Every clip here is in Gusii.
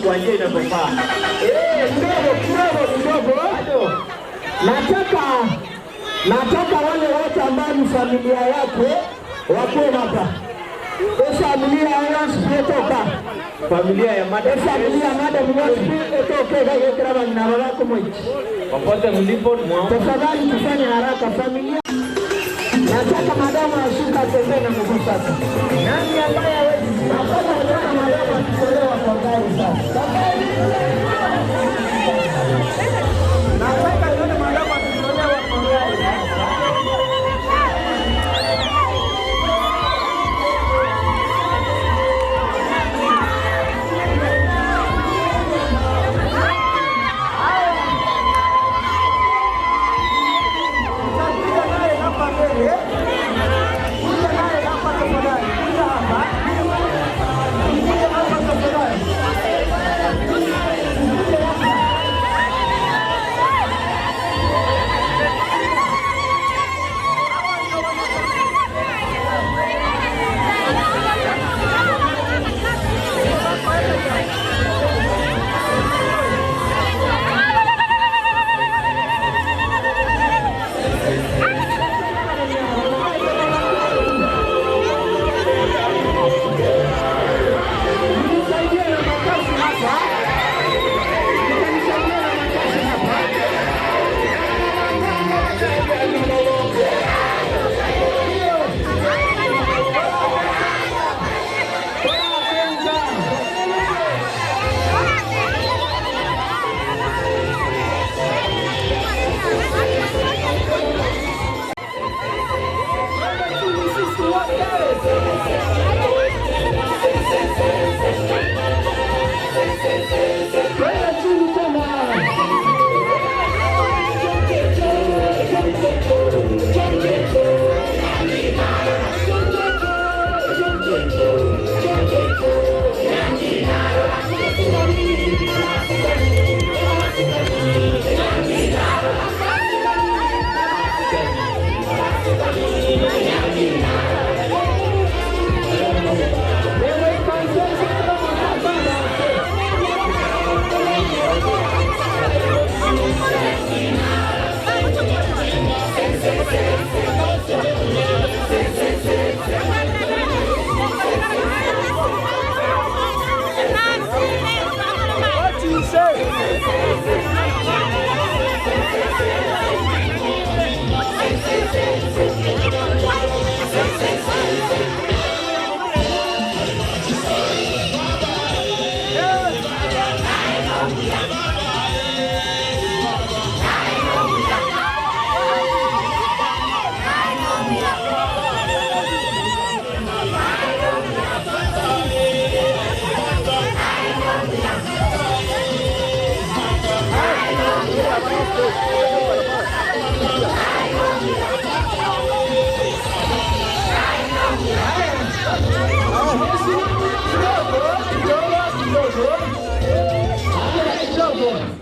kwa njia inavyofaa. Eh, kidogo kidogo kidogo. Nataka nataka wale wote ambao ni familia yake wakuwe hapa. Efamilia yonsi etoka. Familia ya Madam Efamilia madam yonsi etoke gagekera bang'ina babako moichi. Popote mlipo mwa Tafadhali tufanye haraka familia. Nataka madamu ashuka atembee na mguu sasa. Nani ambaye hawezi? Nataka kuona madamu akitolewa kwa gari sasa. Nataka nione madamu akitolewa kwa gari sasa. Kuja naye hapa mbele. Kuja naye hapa tafadhali. Kuja hapa. Kuja hapa tafadhali. Kuja hapa. Nisaidie na makasi hapa. Mtanisaidia na makasi hapa. Kwenda chini tena.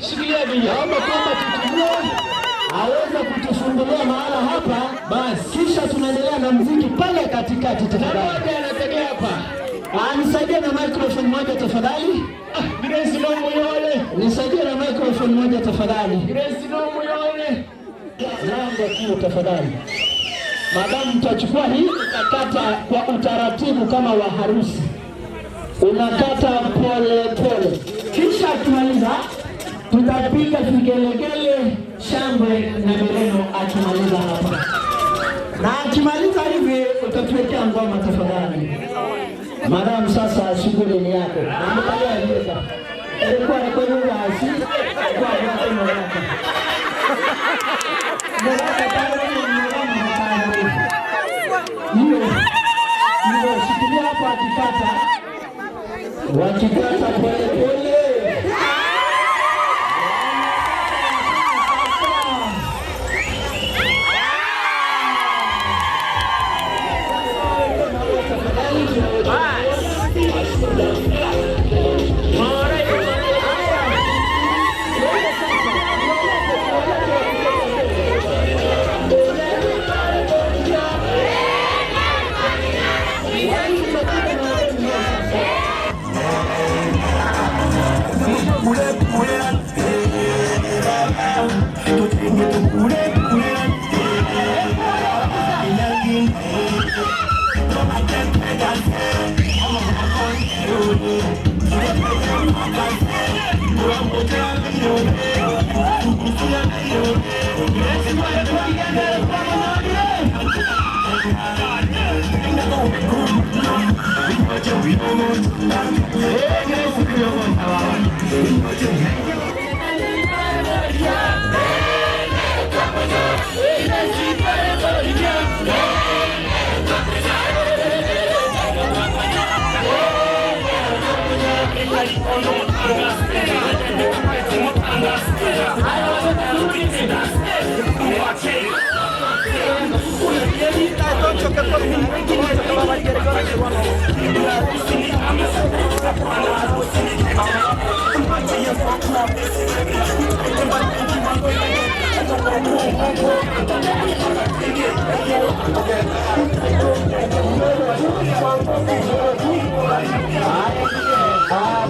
Shikilia Biblia. Naomba kwamba tutulie, aweze kutufungulia mahala hapa Basi. kisha tunaendelea na mziki pale katikati Na tafadhali. moja anategea hapa. Ah, nisaidie na microphone moja tafadhali. Ah, Grace no muyole. Nisaidie na microphone moja tafadhali. Grace no muyole. Lango kuu tafadhali. Madamu mtachukua hii utakata kwa utaratibu kama wa harusi, unakata pole pole, kisha akimaliza tutapiga vigelegele, shangwe na nderemo akimaliza hapa, na akimaliza hivi utatuwekea ngoma tafadhali. Madamu, sasa shughuli ni yako. Namkalia ilikuwa ni kwenye asi kwa kwa mwaka hiyo hiyo, shikilia hapo, akikata wakikata pole pole.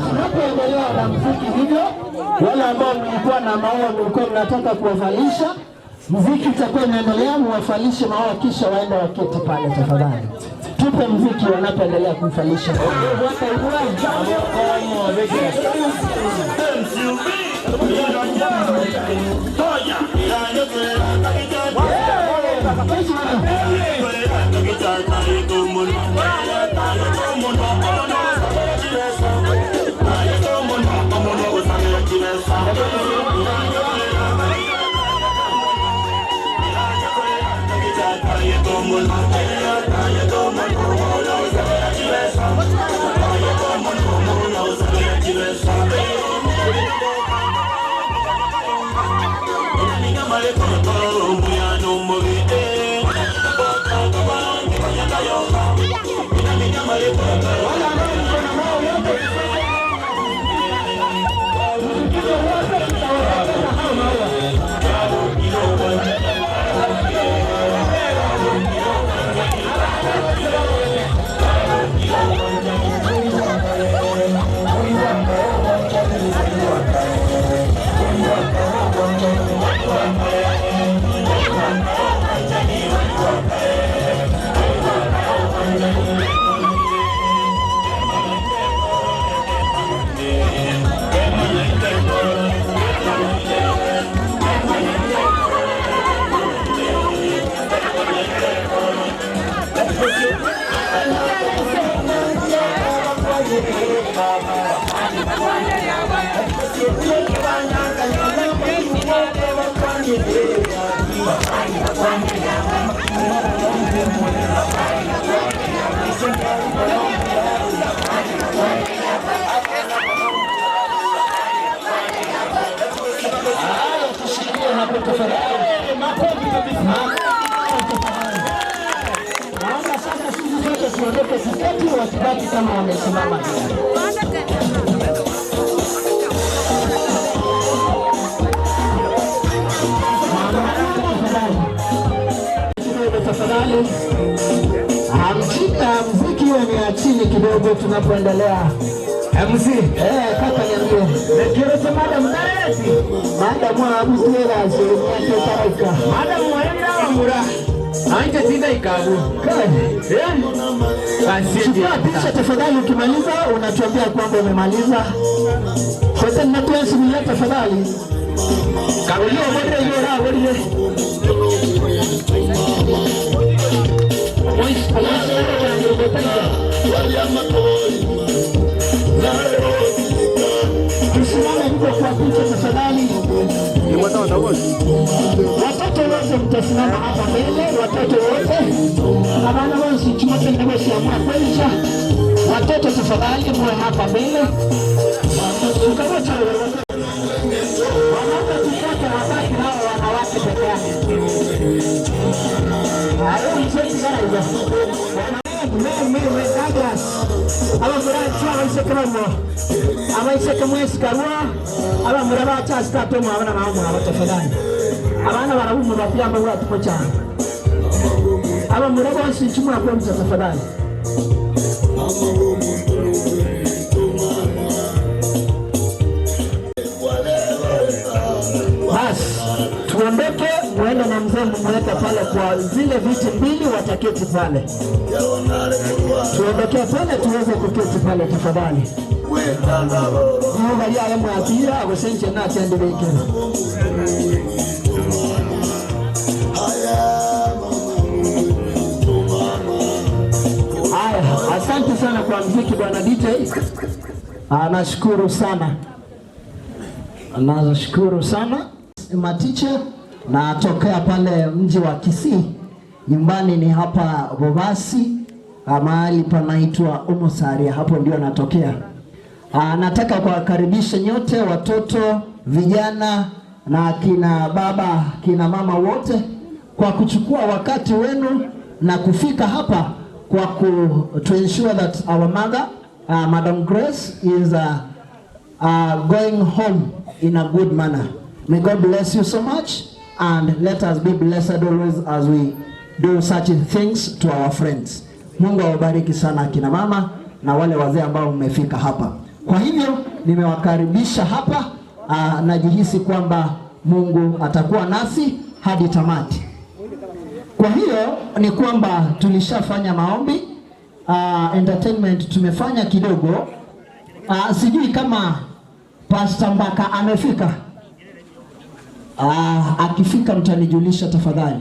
Tunapoendelea na mziki hivyo, wale ambao mlikuwa na maua mlikuwa mnataka kuwavalisha, mziki utakuwa unaendelea, muwavalishe maua kisha waende waketi pale tafadhali. Tupe mziki wanapoendelea kumvalisha. Haya, tushikilie hapo tafadhali. Makofi kabisa. Naomba sasa sisi sote tuondoke tuketi, wasibaki kama wamesimama. Tafadhali mziki huo ni ya chini kidogo tunapoendelea. MC Kaka niambie. Nekirese madam nareti. Madam wa Abutera asilimia tarika. Madam waenda wamura. Anje tinda ikabu. Kani. Basi Chukua picha tafadhali, ukimaliza unatuambia kwamba umemaliza. Sasa ninatuansimulia tafadhali. Ulio wende hiyo raha wende. Tusimame huko kwa picha tafadhali. Watoto wote mtasimama hapa mbele, watoto wote. Abana bonsi chumote ndabosiamua kwenja. Watoto tafadhali muwe hapa mbele. Tukawacha wanaume tutoke, wabaki hao wanawake peke yake. Hayo mzee sana hiyo. Abaiseke mwesikarwa abamura bachasitata omwabo na mama mwabo tafadhali abana barabumva bakuyamba bwatuko cyane abamura bonse nchimwakwemza tafadhali. Basi tuondoke, muende na mzee mumweke pale kwa zile viti mbili, wataketi pale. Tuondokee pale tuweze kuketi pale tafadhali. Riuga riaye mwatira gose inche nachendire ikere. Haya, asante sana kwa mziki bwana DJ. Ah, nashukuru sana, nashukuru sana Matiche, natokea pale mji wa Kisii, nyumbani ni hapa Bobasi, mahali panaitwa Umusaria, hapo ndio natokea. Ah, nataka kuwakaribisha nyote, watoto, vijana na kina baba, kina mama wote kwa kuchukua wakati wenu na kufika hapa kwa ku, to ensure that our mother Madam Grace is going home in a good manner. May God bless you so much and let us be blessed always as we do such things to our friends. Mungu awabariki sana akina mama na wale wazee ambao mmefika hapa. Kwa hivyo nimewakaribisha hapa najihisi kwamba Mungu atakuwa nasi hadi tamati. Kwa hiyo ni kwamba tulishafanya maombi entertainment tumefanya kidogo. Sijui kama Pastor Mbaka amefika. Akifika mtanijulisha tafadhali.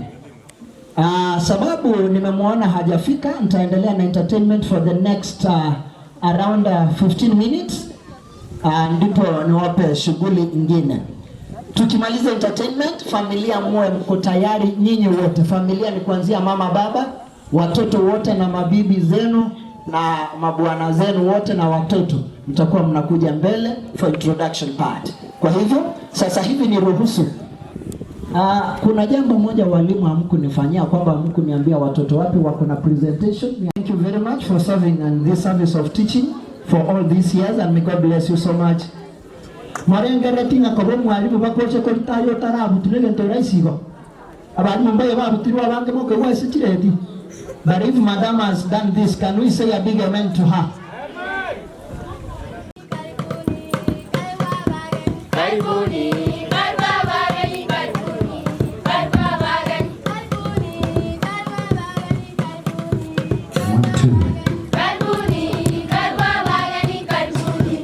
Sababu nimemwona hajafika, nitaendelea na entertainment for the next around 15 minutes ndipo niwape shughuli ingine. Tukimaliza entertainment, familia muwe mko tayari nyinyi wote. Familia ni kuanzia mama, baba, watoto wote na mabibi zenu na mabwana zenu wote na watoto, mtakuwa mnakuja mbele for introduction part. Kwa hivyo sasa hivi ni ruhusu. Kuna jambo moja walimu hamkunifanyia kwamba hamkuniambia watoto wapi wako na presentation. Thank you very much for serving and this service of teaching for all these years and may God bless you so much. Mwarengereti ng'a koba omwalimu bakoche koritayo otarabutire egento raisigo abarimu mbaye babutirwe abange mokegwa ase chiredi. But if madam has done this, can we say a big amen to her? Karibuni, karibuni, karibuni, karibuni, One, two. karibuni, karibuni, karibuni.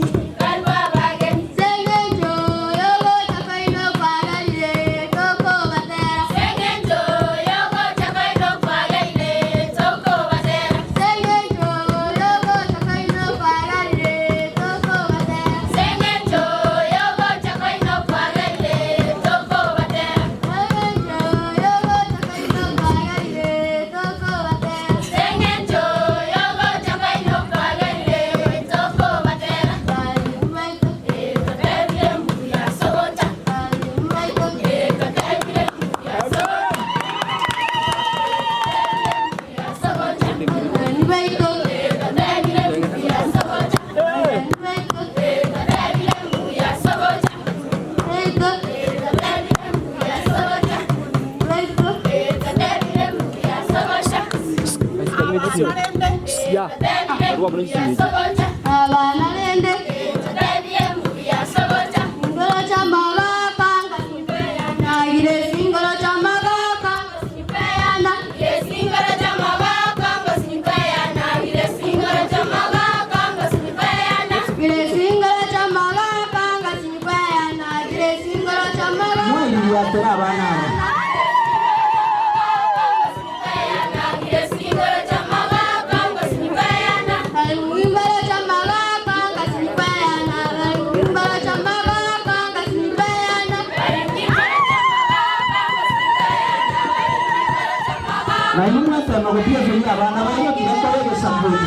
Sengenjo yogo chakaino kwagalile toko batera. Sengenjo yogo chakaino kwagalile toko batera. Sengenjo yogo chakaino kwagalile toko batera. Sengenjo yogo chakaino kwagalile toko batera. Sengenjo yogo chakaino kwagalile toko batera. Sengenjo yogo chakaino kwagalile toko batera. Bali maito, Ekatebile mbuya sogota. bali maito. Ekatebile mbuya sogota. Sogota. Bali maito, Ekatebile mbuya sogota. bali maito, Ekatebile mbuya sogota. maito, Ekatebile mbuya sogota. maito. Ekatebile mbuya sogota. Ekatebile mbuya sogota. Abana bende, Ekatebile mbuya sogota. singolo cha magaka nagire singolo cha magaka Sinyipeyana, ile singolo cha magaka ngo sinyipeyana, ile singolo cha magaka ngo sinyipeyana. Gire singolo cha magaka ngasinyipayana gire singolo cha magaka Mwiririatera abana aba. Ile singolo cha magaka ngo sinyipeyana. Bali cha magaka ngasinyipayana bali cha magaka ngasinyipayana Na imwe atema gupia zuia abana bayo tigakorege sabuni.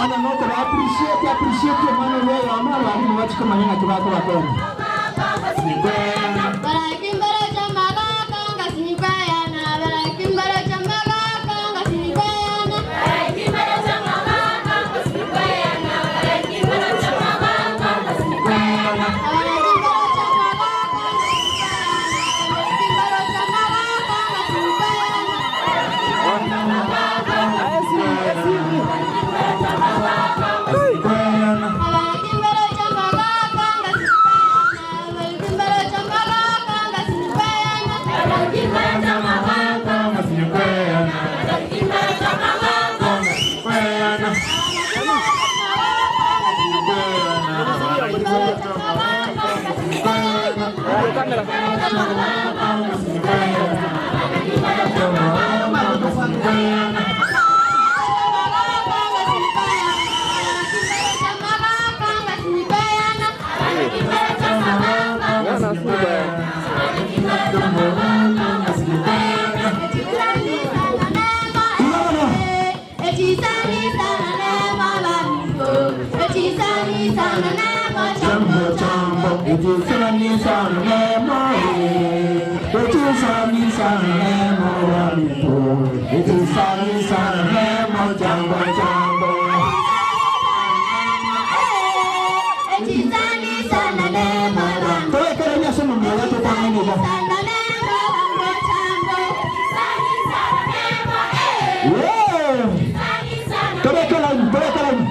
Ana noko ba appreciate appreciate mwana wewe ama abarimu bachikomanya ng'aki bakobakona. Kimbaro cha magaka ngo sinyipeyana, kimbaro cha magaka ngo sinyipeyana. Kimbaro cha Toekereria ase omonwa oyo totang'ani iga. Tobeke line, tobeke line.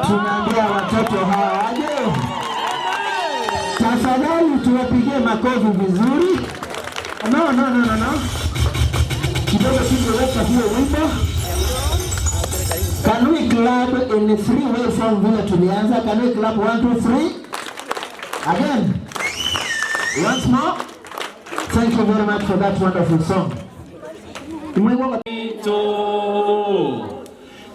Tunaambia watoto hawa waje, tafadhali tuwapigie makofi vizuri. No, no, no, no, no. Kidogo tungeweka hiyo wimbo. Can we clap in three way from vile tulianza? Can we clap one, two, three? Again. Once more. Thank you very much for that wonderful song.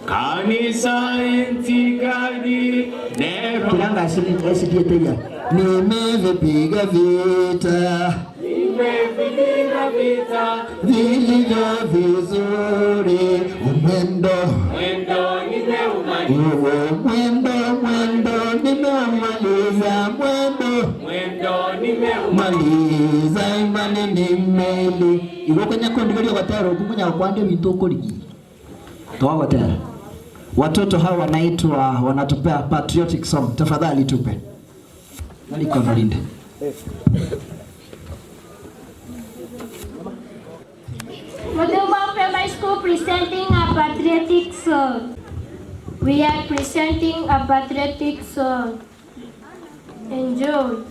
Kanisa intikadi nero Kilanga asili SDA Nimevipiga vita nimevipiga vita vilivyo vizuri, mwendo mwendo nimeumaliza uwe mwendo mwendo nimeumaliza mwendo mwendo nimeumaliza maliza imani nimeli igo kenya kondigeria gotera okungunya kwande bintu okorigi twagotera. Watoto hawa wanaitwa wanatupea patriotic song, tafadhali tupe Malikono linde. Modumba Primary School presenting a patriotic song. We are presenting a patriotic song. Enjoy.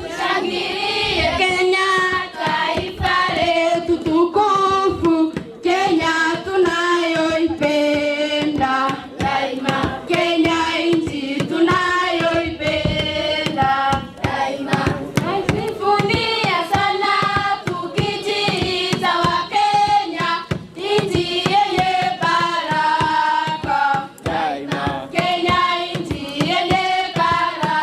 Tushangilie Kenya, taifa letu tukufu, Kenya tunayoipenda daima, Kenya nchi tunayoipenda daima. Tunajivunia sana tukijiita Wakenya, nchi yenye baraka daima, Kenya nchi yenye baraka.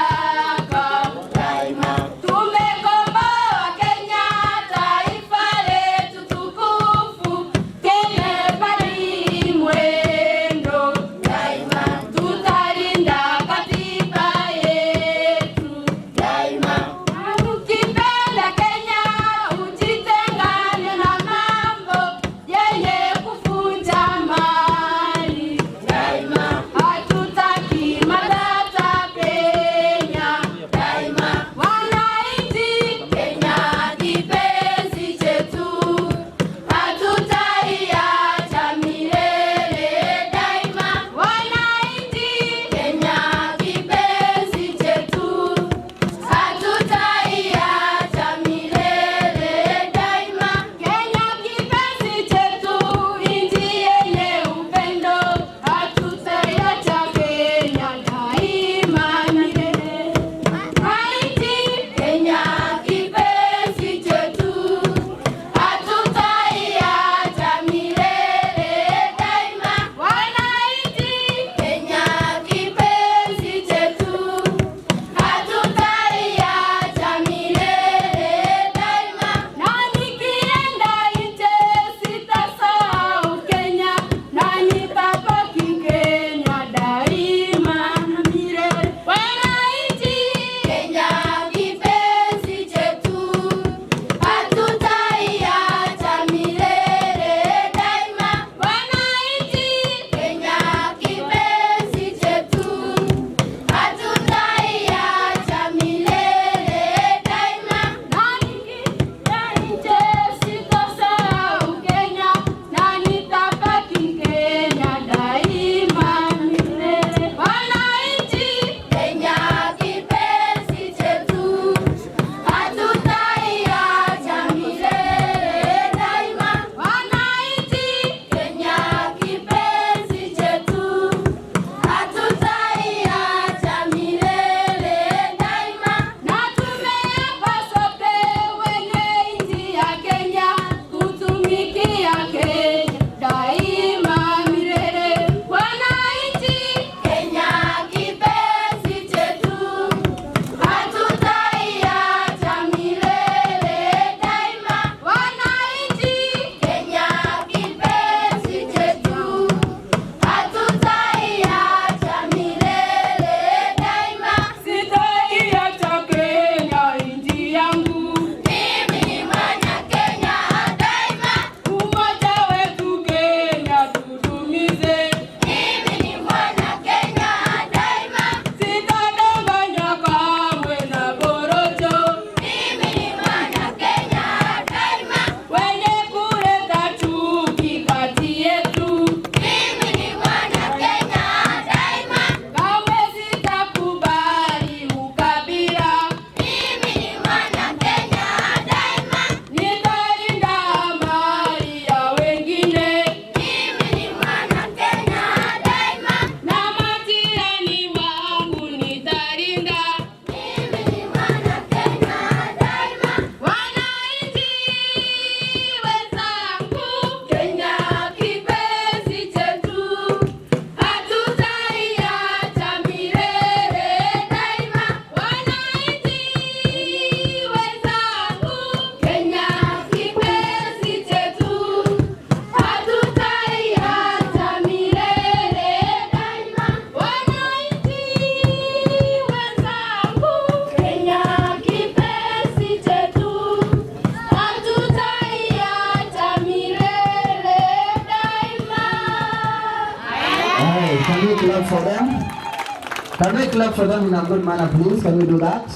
Can we clap for them in a good manner please? Can we do that?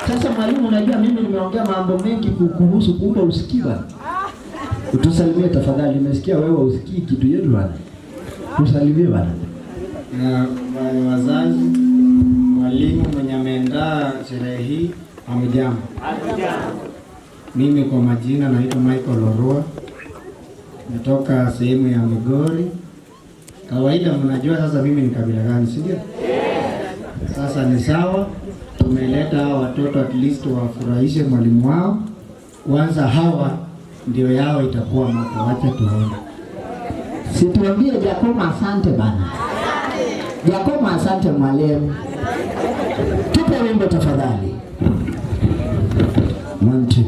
Sasa mwalimu, unajua mimi nimeongea mambo mengi kuhusu kumbe usikii bwana. Utusalimie tafadhali, nimesikia wewe usikii kitu yetu bwana. Tusalimie bwana. Na wazazi, mwalimu mwenye ameandaa sherehe hii, hamjambo. Mimi kwa majina naitwa Michael Orua, natoka sehemu ya Migori. Kawaida mnajua sasa mimi ni kabila gani, si ndio? Sasa ni sawa, tumeleta hawa watoto at least wafurahishe mwalimu wao. Kwanza hawa ndio yao itakuwa moto, wacha tuone. Situambie Jakoma asante bana. Jakoma asante mwalimu. Tupe wimbo tafadhali. One, two.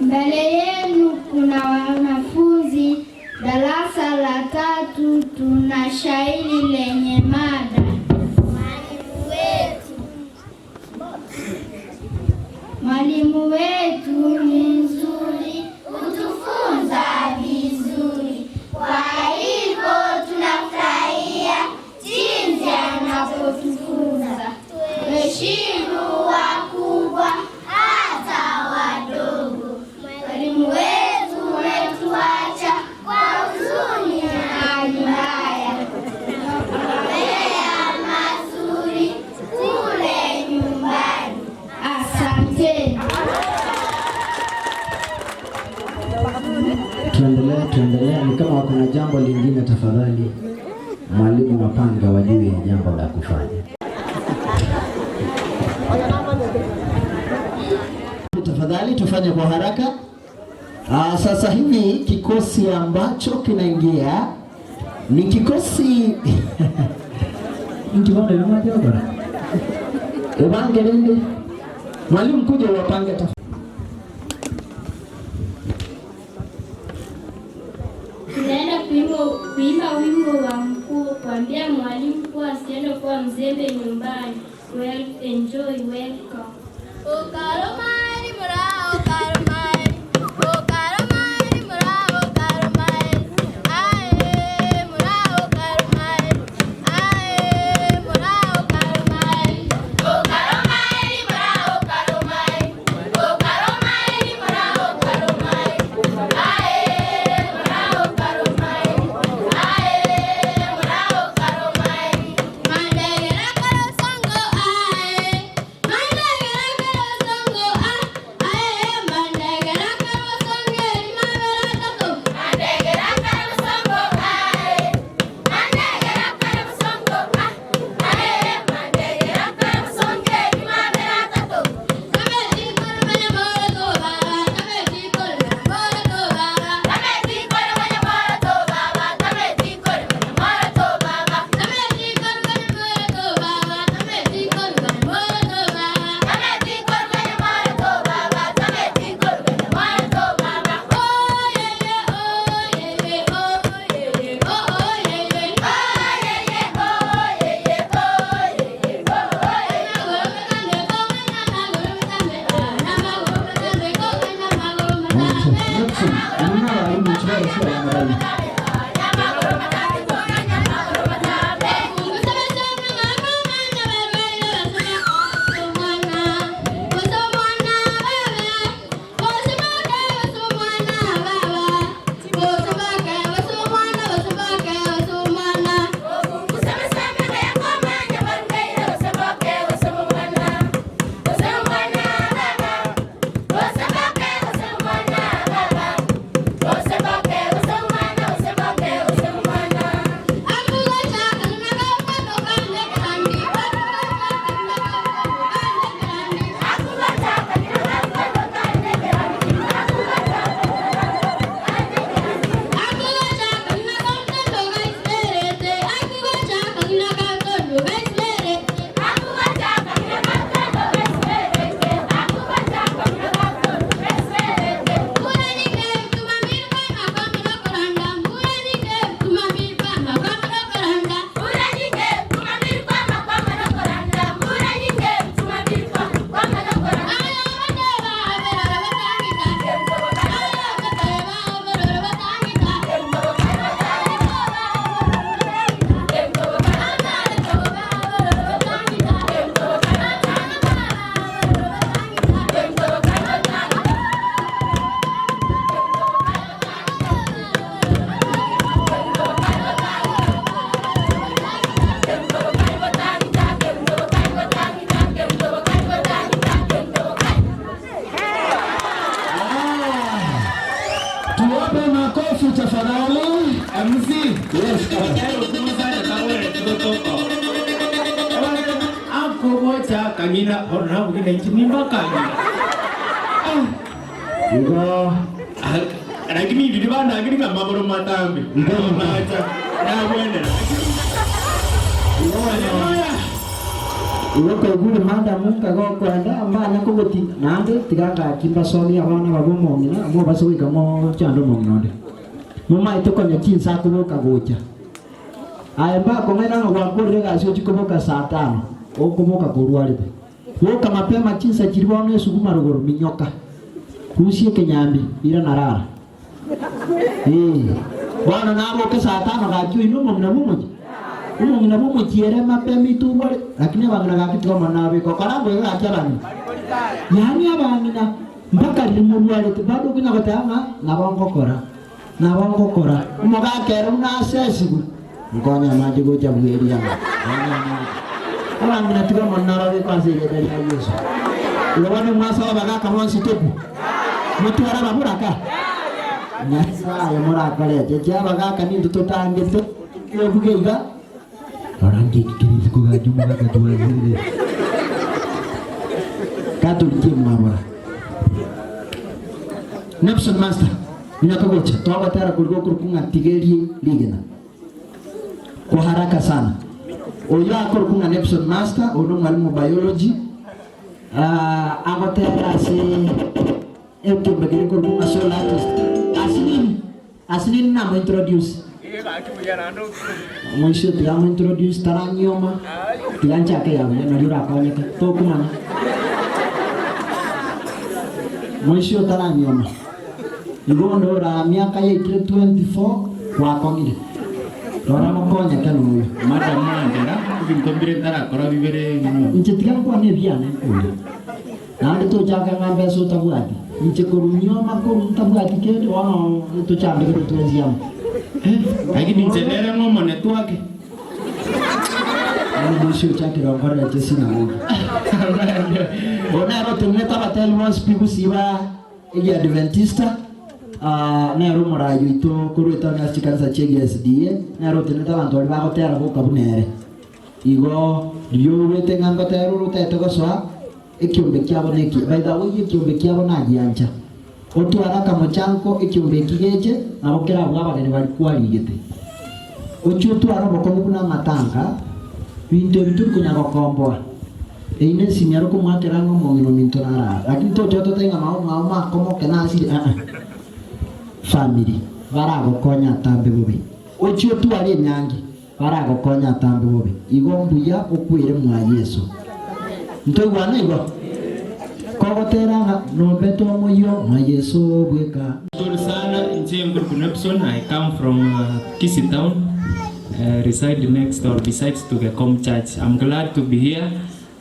Mbele yenu kuna wanafunzi darasa la tatu, tuna shairi lenye mada mwalimu wetu. Mwalimu wetu ni mzuri, hutufunza vizuri, kwa hivyo tunafurahia jinsi anapotufunza. Tuheshimu wakubwa hata wadogo. Mwalimu wetu umetuacha kwa huzuni na hali mbaya. Tunaombea mazuri kule nyumbani. Asanteni. Tuendelee, tuendelee. Ni kama wako na jambo lingine, tafadhali mwalimu wapange wajue jambo la kufanya. Tafadhali tufanye kwa haraka. Sasa hivi kikosi ambacho kinaingia ni kikosi mtu. Ubange lindi. Mwalimu kuja uwapange tafadhali. Tunaenda kuimba wimbo wa mkuu kuambia mwalimu kuwa asiende kuwa mzembe nyumbani. Well, enjoy, welcome. Okaromari mura okaromari okaromari mura okaromari ae mura okaromari ae mura okaromari okaromari mura okaromari okaromari mura okaromari ae mura okaromari ae mura okaromari Mandegera karo sango ae mandegera karo sango ae. Yes. Ogotera okwo Nyasae tagwenereti gotoka oo. Akogocha akang'ina, bono nabugire inche nimbe akang'ina. Ah! Igo Lakini riria bandangire ng'a magoro matambe, nacha nagwenera. Haleluya! Igo kwaigure madam nkaga okoenda mbanya kogotinga naende tiga ngaki mbasomie abana babe omong'ina mobase goika mochande omong'ina onde. Momaete konya chinsa akoboka gocha. Aye mbakong'aina ng'a gwakorire egasi ochie koboka saa tano, okoboka korwarete. Boka mapema chinsa chiria bono esuguma rogoro minyoka. Rusia ekenyambi, irana rara. Ee, bono naboke saa tano gaki oino omong'ina bw'omochie. Omong'ina bw'omochie ere mapema iturware, lakini abang'ina gaki tiga Omonene abeke okora ngoiga gaki abang'ina. Yaani abang'ina mpaka riria morwarete bado okonya goteba ng'a nabo ngokora, nabo ngokora. Omogaka ere buna asesigwe, nkonye amache gocha bweria ng'a nkonye amache. Abang'ina tiga Omonene ababeke ase erieta ria Yeso. Igo bono mwasaba abagaka bonsi toku. Motware ababoraka? Nyasae morakore echeche abagaka nintwe totangete ebuge iga. Rora ngeki kere isiko gaki omogaka twasirire. Katolikie mwabora. Nepson Master, minyoka gocha twagotera koria gokorokwa ng'a tigerie rigena. Kwa haraka sana. Oyo akorokwa ng'a Nepson Master, oyo nomwalimu o biology. Agotera ase ekeombe keria korokwa ng'a Soul Artist. Asinini, asinini namo introduce. Moisio tiga amo introduce taranyioma, tiga nchake ya buya nario orakonyeke, tokomanya. Moisio taranyioma. Igo onde ora miaka yaikire 24 gwakong'ire. Rora mokonyeke noyo. Madam Angela, ebinto mbire ntarakora bibere ng'o. Inche tiga nkwane ebiane nkore. Naende tochake ng'a mbesa otabwati. Inche korwa nyoma korwa ntabwati kende bono tochandekete twensi amo. Lakini inche nere ng'o omonetwake. Bono moisio ochakire gonkorera inche sinagogi. Oyo nere otenenete abatebi bonsi pi gusii ba Egiadventista, nere omoraai oito korwa etaoni ase chikanisa chia SDA, nere otenenete abanto baria bagotera boka buna ere. Igo riria oigwete ng'a ngotera ore otagete gosoa, ekiombe kiabo neki, by the way ekiombe kiabo nagiancha. Otware akamochanko ekiombe eki geche, nabo kerabue abageni baria kwarigete. Ochie otware obokong'u buna amatanga, binto ebi tori konya gokomboa. Eyio nesimi ere okomoakera ng'a omong'ina ominto nare aa. Lakini tocha ototebie ng'a mama omwabo makomoke nasire aa. Family baragokonye atambe bobe. Ochie otware enyangi baragokonye atambe bobe. Igo mbuya okwere mwa Yeso. Ntoigwane igo? Kogotera ng'a nombete omoyio mwa Yeso bweka. Sorry sana, inche nkorokwa Nepson, I come from Kisii town, reside next or besides to Gekom church. I'm glad to be here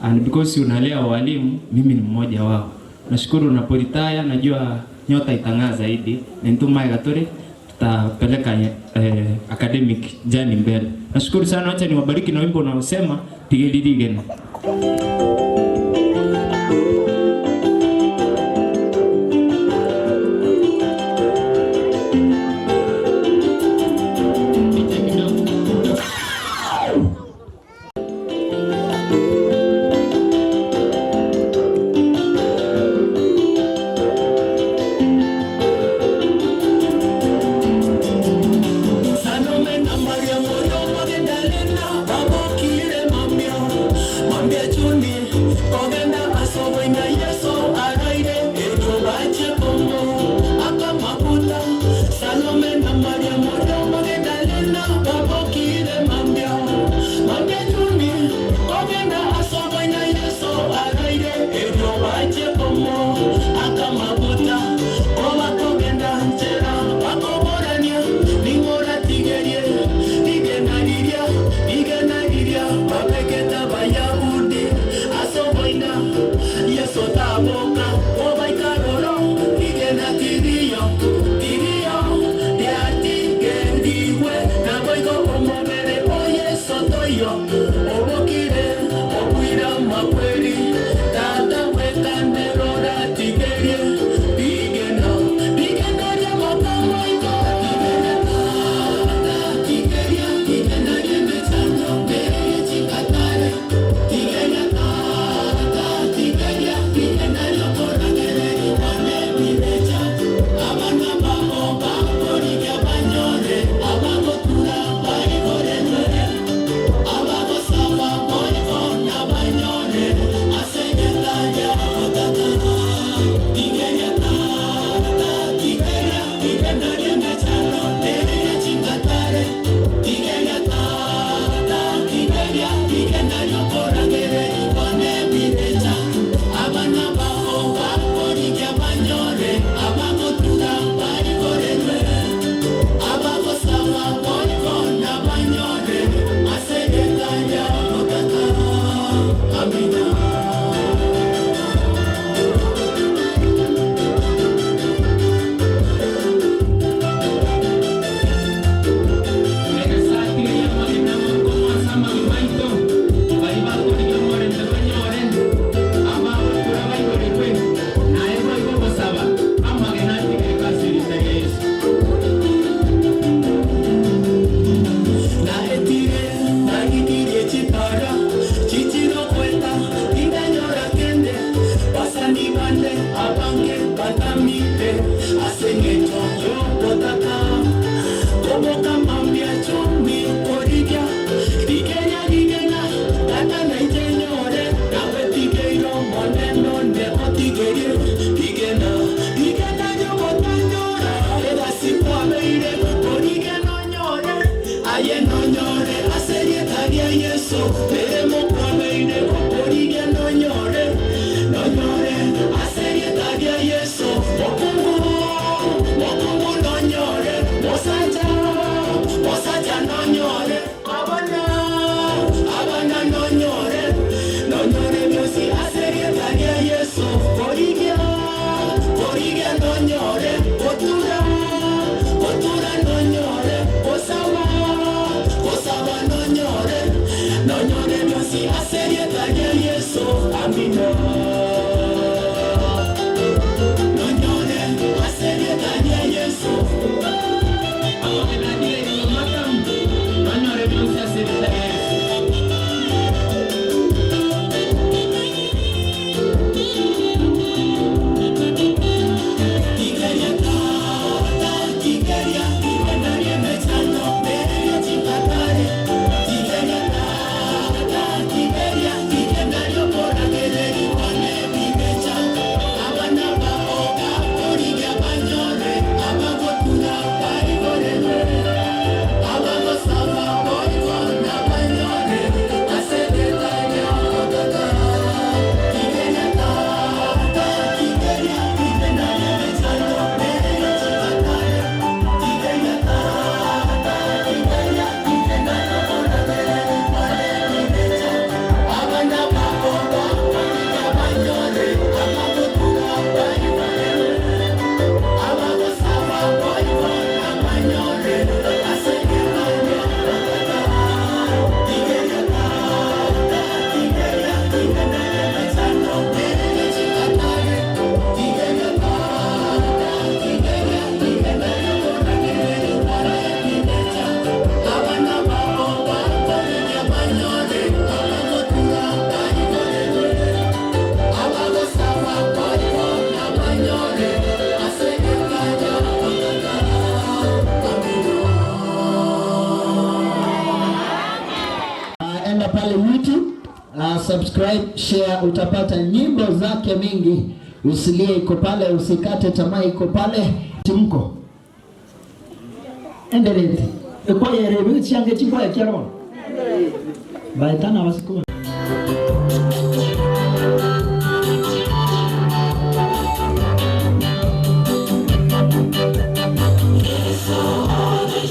and because unalea walimu, mimi ni mmoja wao. Nashukuru unaporetire, najua nyota itang'aa zaidi, na intwe magega tore tutapeleka academic journey mbele. Nashukuru sana, wacha niwabariki na wimbo unaosema Tigeri rigena. Salome na Mariamu oria Magdalena babokire mambia, mambia chuni. natamire ase eng'encho y'obotaka. Koboka mambia chumbi korigia, rigeria rigena, tata nainche nyore, nawe tigeire omonene one otigerie. Rigena, rigena ri'ogotanyora, egasi kwabeire, korigena onyore, aye nonyore ase erieta ria Yeso, meremo kwabeire, gokorigena onyore, nonyore ase erieta ria Yeso. Mokungu, mokungu nonyore, mosacha, mosacha nonyore, abana, abana nonyore, nonyore bionsi ase erieta ria Yeso. Korigia, korigia nonyore, gotura, gotura nonyore, gosaba, gosaba nonyore, nonyore bionsi ase erieta ria Yeso. Amina. Nonyore ase erieta ria Yeso. Nonyore bionsi ase erieta ria Yeso. Tigeria tata, tigeria, igenda riemechando, merio chikatare. Tigeria tata, tigeria, igenda riokoragereri kwane bimecha. Abana baoga, korigia banyore, abagotura baigorerwe. Abagosaba boigona banyore, ase erieta ria tata. Tigeria tata, tigeria, igenda riemechando, merio chikatare. Tigeria tata, tigeria, igenda riokoragereri kwane bimecha. Abana baoga, korigia banyore, abagotura baigorerwe. Abagosaba boigona banyore, ase erieta ria tata. Tigeria tata, tigeria, igenda riemechando, merio chikatare. Tigeria tata, tigeria, igenda riokoragereri kwane bimecha. Abana baoga, korigia banyore, abagotura baigorerwe. Abagosaba boigona banyore, ase erieta ria tata. Enda pale YouTube, subscribe, share, utapata nyimbo zake mingi. Usilie iko pale, usikate tamaa iko pale. Timko endelete ekoyere ebichange chikwaye kiarona baetana basikuba. Yes,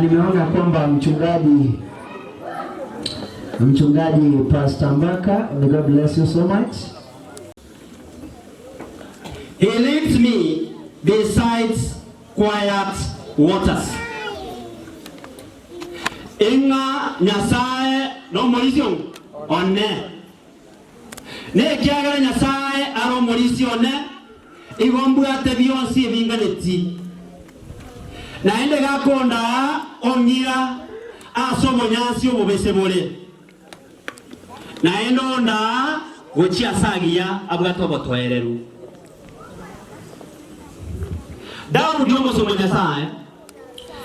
Nimeona kwamba mchungaji mchungaji Pastor Mbaka, may God bless you so much. He leads me besides quiet waters. Ing'a Nyasae nomorisia one. Nekiagera Nyasae are omorisia one, igo mbwate bionsi ebinganeti. Naende gakondaa ong'ira ase obonyansi obobese bore. Naende ondaa gochia ase agiya abwate obotoereru. Daudi omosomba o Nyasae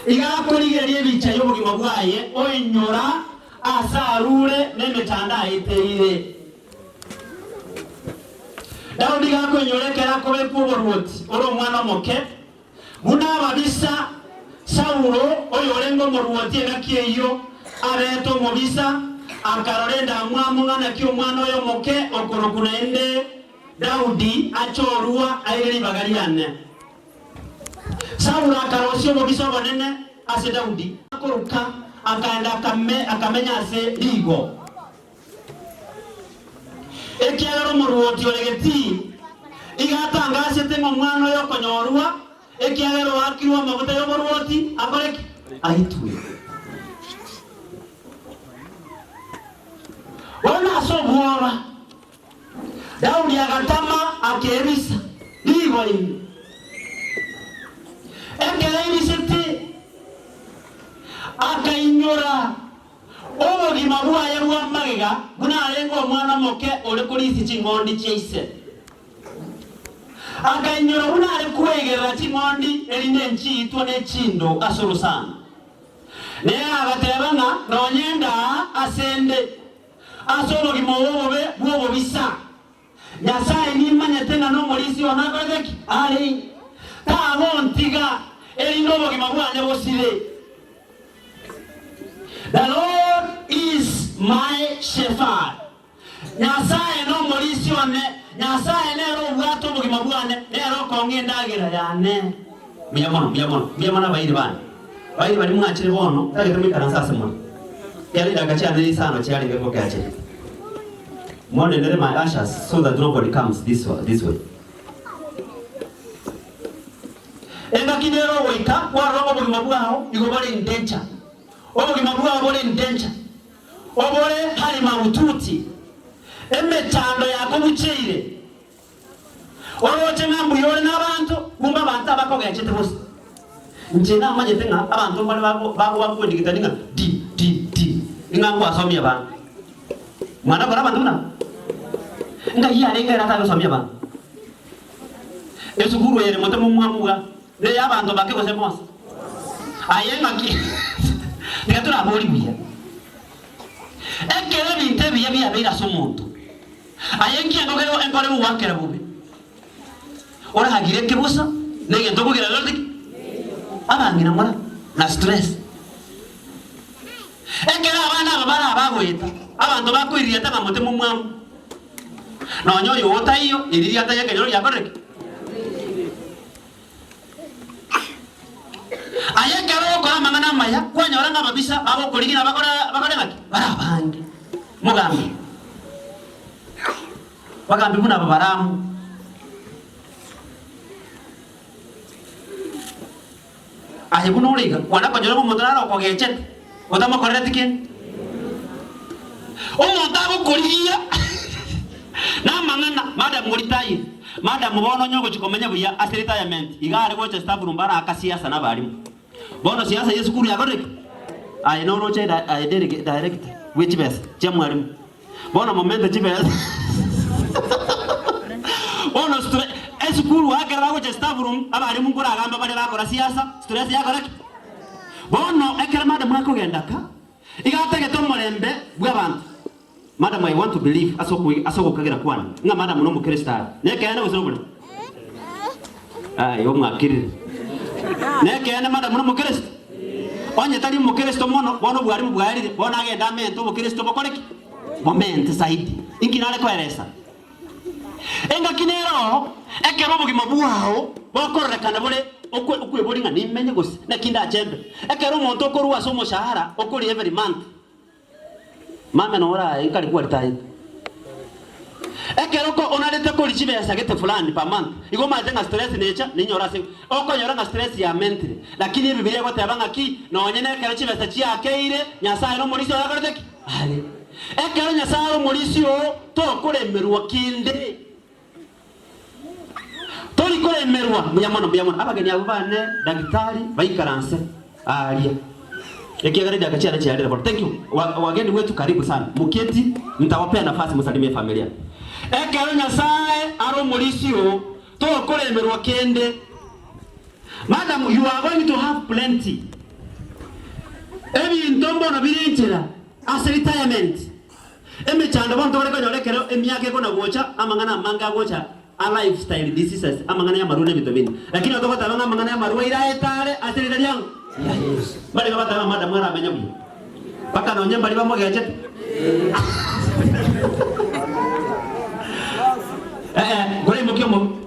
iga akorigereria ebicha y'obogima bwaye oinyora aase arure nemechando aeteire. Daudi iga akoinyora ekero akobekwa oboruoti ore omwana omoke, Buna ababisa, Saulo, oyorenge omoruoti engaki eyio, abeete omobisa, akarora endamwamu ng'a naki omwana oye omoke okorokwa naende Daudi achorua aire ribaga riane. Saulo akarosia obobisa obonene ase Daudi. Akoruka, akaenda akamenya ase riigo. Ekiagera omoruoti ore getii iga atangasete ng'a omwana oyo okonyorwa, ekiagera oakirwe amaguta y'oboruoti, akore ki? Aitwe. Bono ase obwoba, Daudi agatama akebisa riigo ime. Ekero aibisete, akainyora Obogima bwaye bwa magega buna arenge omwana omoke ore korisia ching'ondi chia ise. Akainyora buna are kweigerera ching'ondi erinde nchiitwe ne chindo ase orosana. Nere agateba ng'a nonye ndaa ase 'nde ase obogima obo obobe bw'obobisa, Nyasae nimanyete ng'a nomorisia one akorete ki? Are. Tagontiga, erinde obogima bwane bosire. The Lord is my shepherd. Nyasae nomorisia one, Nyasae nere obwate obogima bwane, nere okong'a endagera yane. Mbuya mono, mbuya mono, mbuya mono abairi bane. Abairi baria mwachire bono, ntagete moikaranse ase more. Ekiagera chidakika chiane isano chiarenge gokeachire. Monendere my ushers so that nobody comes this, this way. Engaki nere ogoika kwarora ng'a obogima bwao igo bore in danger. Obogima bwao bore in danger. Obore hali mahututi. Emechando yakobucheire. Oroche ng'a mbuya ore nabanto, kumbe abanto abakogechete bosa. Inche namanyete ng'a abanto mbare bagobakwendikitani ng'a di di di, ing'a ngwasomia abana. Mwana kore abanto buna aba? Ngai arenge ere atagosomia abana? Esukuru eye ere mote momwamu iga, neya abanto bake gose bonsi? Aye ng'aki? Tiga torabori buya. Ekero ebinto ebiya biabeire ase omonto, Aye nkiango kere enkore gogwakera bobe, oragire eke bosa na egento okogera rero ki? Abang'ina mora na stress. Ekero abana aba bare abagoeta, abanto bakoiririata ng'a mote momwamu, nonya oyo otaiyo, eririata y'ekenyoro riakorire ki? Aye ekero ogokora amang'ana amaya, kwanyora ng'a ababisa bagokorigia na bakore bakore ng'aki? Bare abange. Mogambi. Bagambi buna aba bare amo. Aye buna ore iga, kwana konyora ng'a omonto nare okogechete, otamokorereti kende. Omonto agokorigia namang'ana, madam oritayire, madam bono onye ogochia komenya buya ase retirement, iga are gocha staff room bare aka siasa na abalimu. Bono siasa ye esukuru yakorire ki? Aye noroche aye director bwe chibesa chia mwalimu. Bono momente chibesa bono esukuru ekero bagocha staff room abalimu nkoragamba bare bakora siasa, stress yakora ki? Bono ekero madam akogenda ka, Iga atagete omorembe bw'abanto. Madam I want to believe ase ase ogokagera kwane ng'a madam nomokristo are. Nekeene gose nobore? Aye omwakirire. Nekeene madam nomokristo? Onye tari omokristo mono bono obwarimu bwaerire bono agende amente obokristo bokore ki? Bomente zaidi. Inki nare koeresa? Engaki nero ekero obogima bwao bokororekana bore. okwe okweboria ng'a nimenye gose naki ndache mbe. Ekero omonto okorwa ase omoshahara okoria every month, mame noro aye nkare kwaritayete. Ekero ko onarete koria chibesa gete fulani per month, igo omanyete ng'a stress necha ninyore ase okonyora ng'a stress yamentire. Lakini ebibilia egoteba ng'a ki? Nonye nekero chibesa chiakeire, Nyasaye nomorisia oye akorete ki? Are. Ekero Nyasaye are omorisia oo, tokoremerwa kende. Tori koremerwa mbuya mono, mbuya mono. Abageni abwo bane daktari baikaranse aaria. Ekiagera edaka chiane chiarire bono. Thank you. Wa, wageni wetu karibu sana. Muketi, nitawapea nafasi musalimie familia. Ekero Nyasae are omorisia oo, tokoremerwa kende. Madam, you are going to have plenty. Ebinto mbono bire nchera ase retirement. Emechando bono tore konyora ekero emiaka ekona gocha, amang'ana amange agocha a lifestyle diseases, amang'ana y'amarwa na ebinto binde. Lakini togoteba ng'a amang'ana y'amarwa aire aete are ase rieta riang'o? Ria Yeso. Mbare iga bateba ng'a madam aramenye buya. Mpaka nonye mbaria bamogechete. Eh eh, kore imokia omo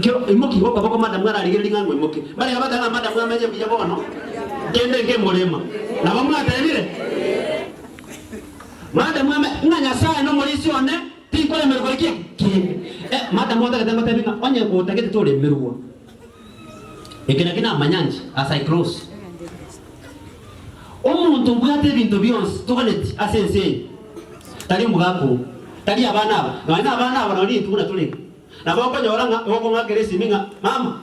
kero imoki okoboko madam ararigereria ng'a ngoimoke. Mbare iga bateba ng'a madam amenye buya bono, kende nkemorema. Nabo mwatebire? Madam ame, ng'a Nyasae nomorisia one, tinkoremerwa ki? Kende. Eh, madam otagete ngotebi ng'a onye gotagete toremerwa. Eke nakio namanya inche as I close. Omonto obwate ebinto bionsi toganeti ase ense eye, tari omogaka oo, tari abana aba, nonya na abana aba nonya intwe buna tore iga. Nabo okonyora ng'a okong'akera esimi ng'a mama,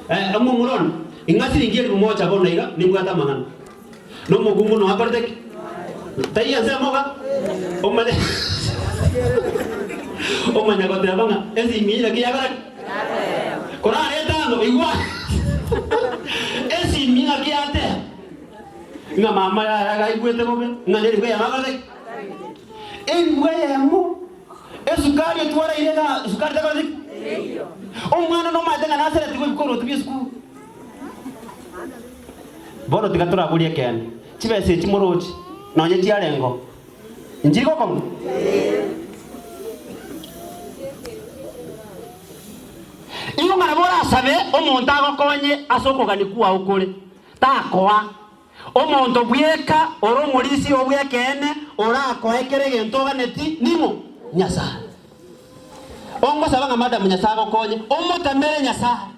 eh, omomura one, ing'a siringi elifu moja bono iga nimbwate amang'ana. Nomokungu noyo akorete ki? Taiyo ensemo iga? Omanye omanya goteba ng'a esimi eye naki yakora ki? Korarete amo igwa esimi naki yateba ng'a mama yaya iga aigwete bobe ng'a nerigwe eyemo akorete ki? Erigwe eyemo esukari etwaraire iga esukari tekoreti ki? Omwana nomanyete ng'a naseretigwe ebikoroto bia esukuru. Bono tiga toraborie ekeene, chibesa echi moroche, nonye chiarengeo, inchiri gokong'a? Igo ng'a nabo orasabe omonto agokonye ase okogania kwao kore, takoa. Omonto bweka ore omorisia oo bw'ekeene orakoe kera egento oganeti, ning'o? Nyasae. Ongosaba ng'a madam Nyasae agokonye, omotamere Nyasae.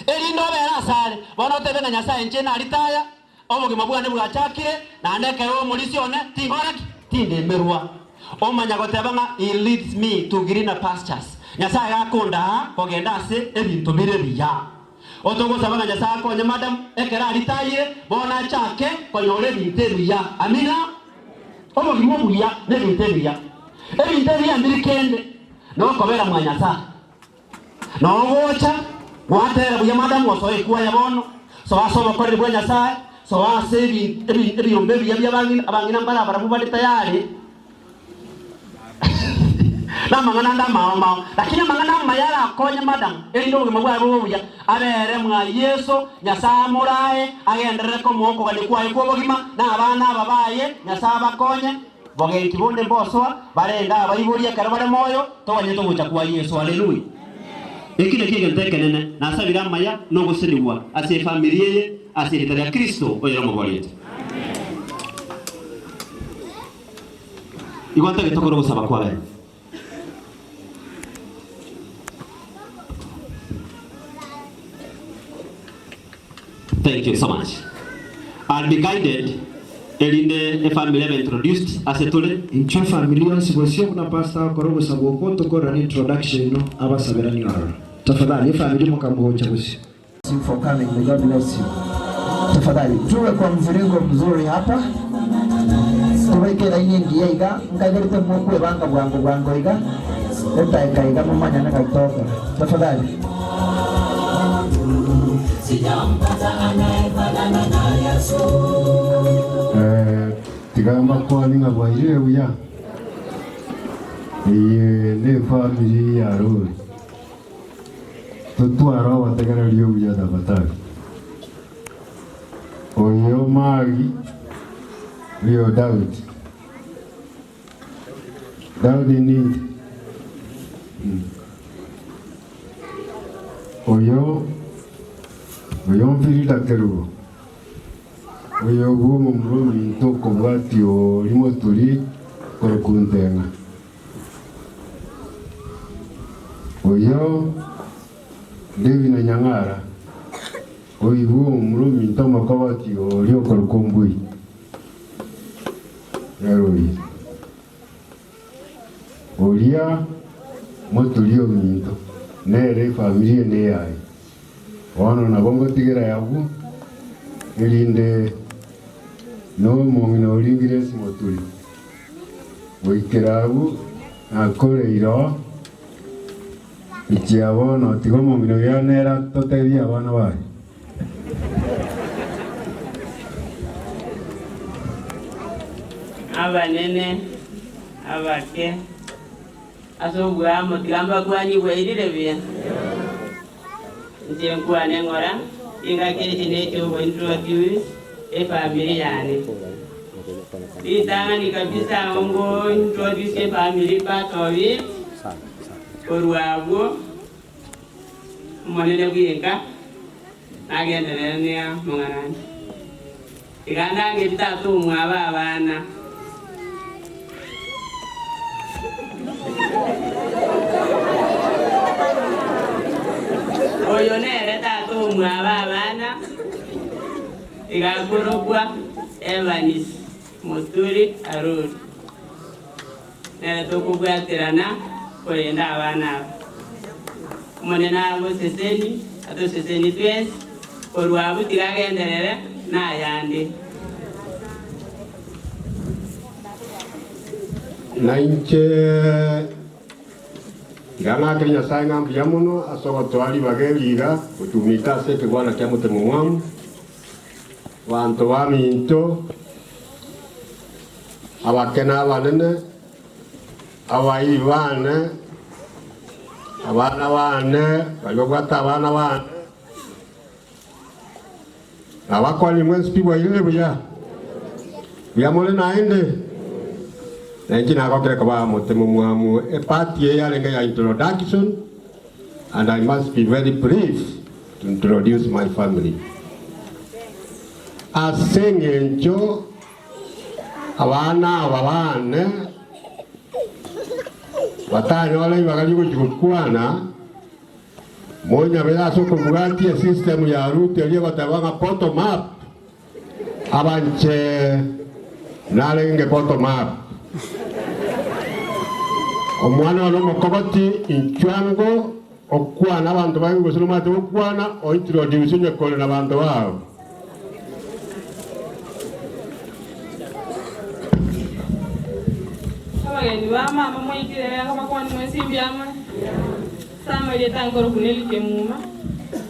Erinde obeere asare. Bono otebe ng'a Nyasae inche naritaya, obogima bwane bwachakire, naende ekero omorisia one tinkora ki? Tindemerwa. Omanya goteba ng'a He leads me to greener pastures. Nyasae gakondaa kogenda ase ebinto bire buya. Otogosaba ng'a Nyasae akonye madam ekero aritayire, bono achake konyora ebinto ebiya. Amina. Obogima obuya nebinto ebiya. Ebinto ebiya mbiri kende nokobera mwa Nyasae. Nogocha gwatera buya madam osoe ekwaya bono, soa ase obokoreri bwa Nyasae, soa ase ebiombe ebiya bia abang'ina, abang'ina mbare abarabwo bare tayari namang'ana ande amao mao, lakini amang'ana amaya arakonye madam erinde obogima bwaye bobe obuya, abere mwa Yeso, Nyasae amorae, agenderere komoa okogania kwaye kw'obogima, na abana aba baye, Nyasae abakonye. Bogenki bonde mbosoa, barende abaibori ekero bare moyo, toganyete ogocha kwa Yeso. Haleluya! Eki nakio egento ekenene nasabire amaya na ogosenigwa ase efamiri eye ase erieta ria Kristo oyore omoboria oito. Igo ntagete tokore ogosaba kwa bene. Thank you so much. I'll be guided erinde efamily ebe introduced ase tore. Inchwe efamily yonsi bosio buna pastor agokora ogosaba okwo tokorerane introduction abasaberani ororo. Tafadhali efamily mokamogocha bosio. you for coming. May God bless you. Tafadhali tuwe kwa mviringo mzuri hapa tubeke elaini engiya iga nkagerete mokwebanga bwango bwango iga etaeka iga momanyane ng'aki togokora tafadhali. Tiga mbakwani ng'a bwairire buya. Eye nefamiri ya Rori. Totware obotegereri obuya tafadhali. Oyo Magi, oyo Daudi. Daudi ninki? Oyo Oyo Mfirida Kerubo, oyo bw'omomura ominto okobwatia oria moturi korokwa Nteng'a. Oyo Davina Nyang'ara, oyo bw'omomura ominto omokogoti oria okorokwa Ombui. Nere oyo. Oria moturi ominto, nere efamiri eye neyaye. Bono nabo ngotigera abwo, erinde nomong'ina oria Grace Moturi, goikera abwo nakoreire oo, gochia bono tiga omong'ina oria nere atotebie abana baye. Abanene, abake, ase oboamo tiga mbakwanie bwairire buya. Inche nkwane ng'ora, chingaki echi nechi'obointroduce efamiri yane. Ritang'ani kabisa ngo introduce efamiri part of it, korwa abwo Omonene bweka nagenderere namang'ana ande. Tiga ndangerie tata omwabo abana. Oyo nere tata omwabo abana, iga akorokwa Evans Muturi Arori. Nere tokobwaterana korenda abana aba. Omonene agoseseni, atoseseni twensi, korwa abwo tiga agenderere nayande. Na inche tiga ng'akere Nyasae ng'a mbuya mono ase ogotoa ribaga eri iga gotumita ase ekegwana kia motemomwamu, abanto baminto, Abake na abanene, abairi baane, abana baane, baria babwate abana baane, nabakwanire mwensi pi bwairire buya, buya more naende. Na inche nagokire koba omotemomwamu epart eye yarenge ya introduction and I must be very brief to introduce my family. Ase eng'encho Abana aba baane batanyore ribaga ri'ogochia gokwana, monyabere ase okobwatia esystem ya Ruto eria egoteba ng'a bottom up, abanche narenge bottom up. Omwana one omokogoti inchuo ango okwane abanto baigwe gose nomanyete gokwana o introduce onye kore nabanto bao. Abageni ba mama mwaikire ere bakwani mwensi mbuya more? Ase amarieta nkoroku Nelly Kemuma,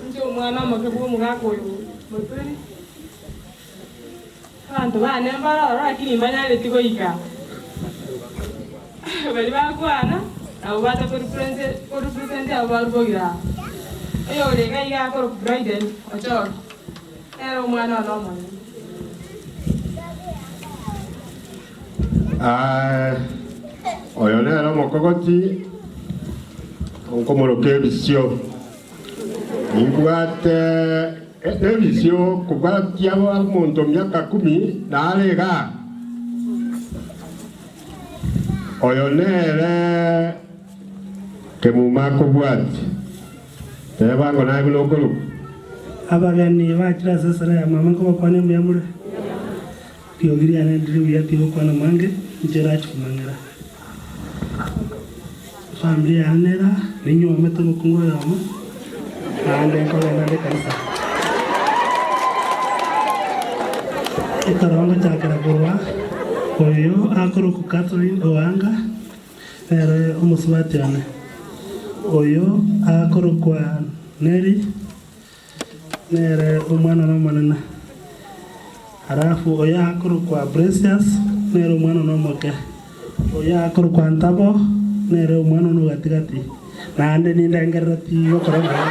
inche omwana omoke bwa omogaka oyo Moturi. Abanto bane mbare ororo lakini mbanyareti goika. Baria bakwana nabwo bacha korepresent abwo barubogire aa. Oyore iga iga akorokwa Bryden Ochoro, nere omwana one omonene. Oyo nere omokogoti nkomoroka ebisio. Nimbwate ebisio kobwatia omonto miaka kumi nare igaa. Oyo nere kemuma akobwatia. Teba ng'o naye buna okorokwa. Abageni bachire ase esera ya mama nkobakwania mbuya more? Riogi riane ndiri buya tigokwana mange, inche rachi komang'era. Efamiri yane nere aa, ninyuomete omokungu oyomo, naende nkogenda nde ekanisa. Ekero ngochakera korwa oyo akorokwa Catherine Oanga, nere omosubati one. Oyo akorokwa Nelly, Nere omwana nomonene. Alafu oyo akorokwa Precious nere omwana one omoke. Oyo akorokwa Ntabo nere omwana one ogatigati. Naende nindengerereti gokora ng'a.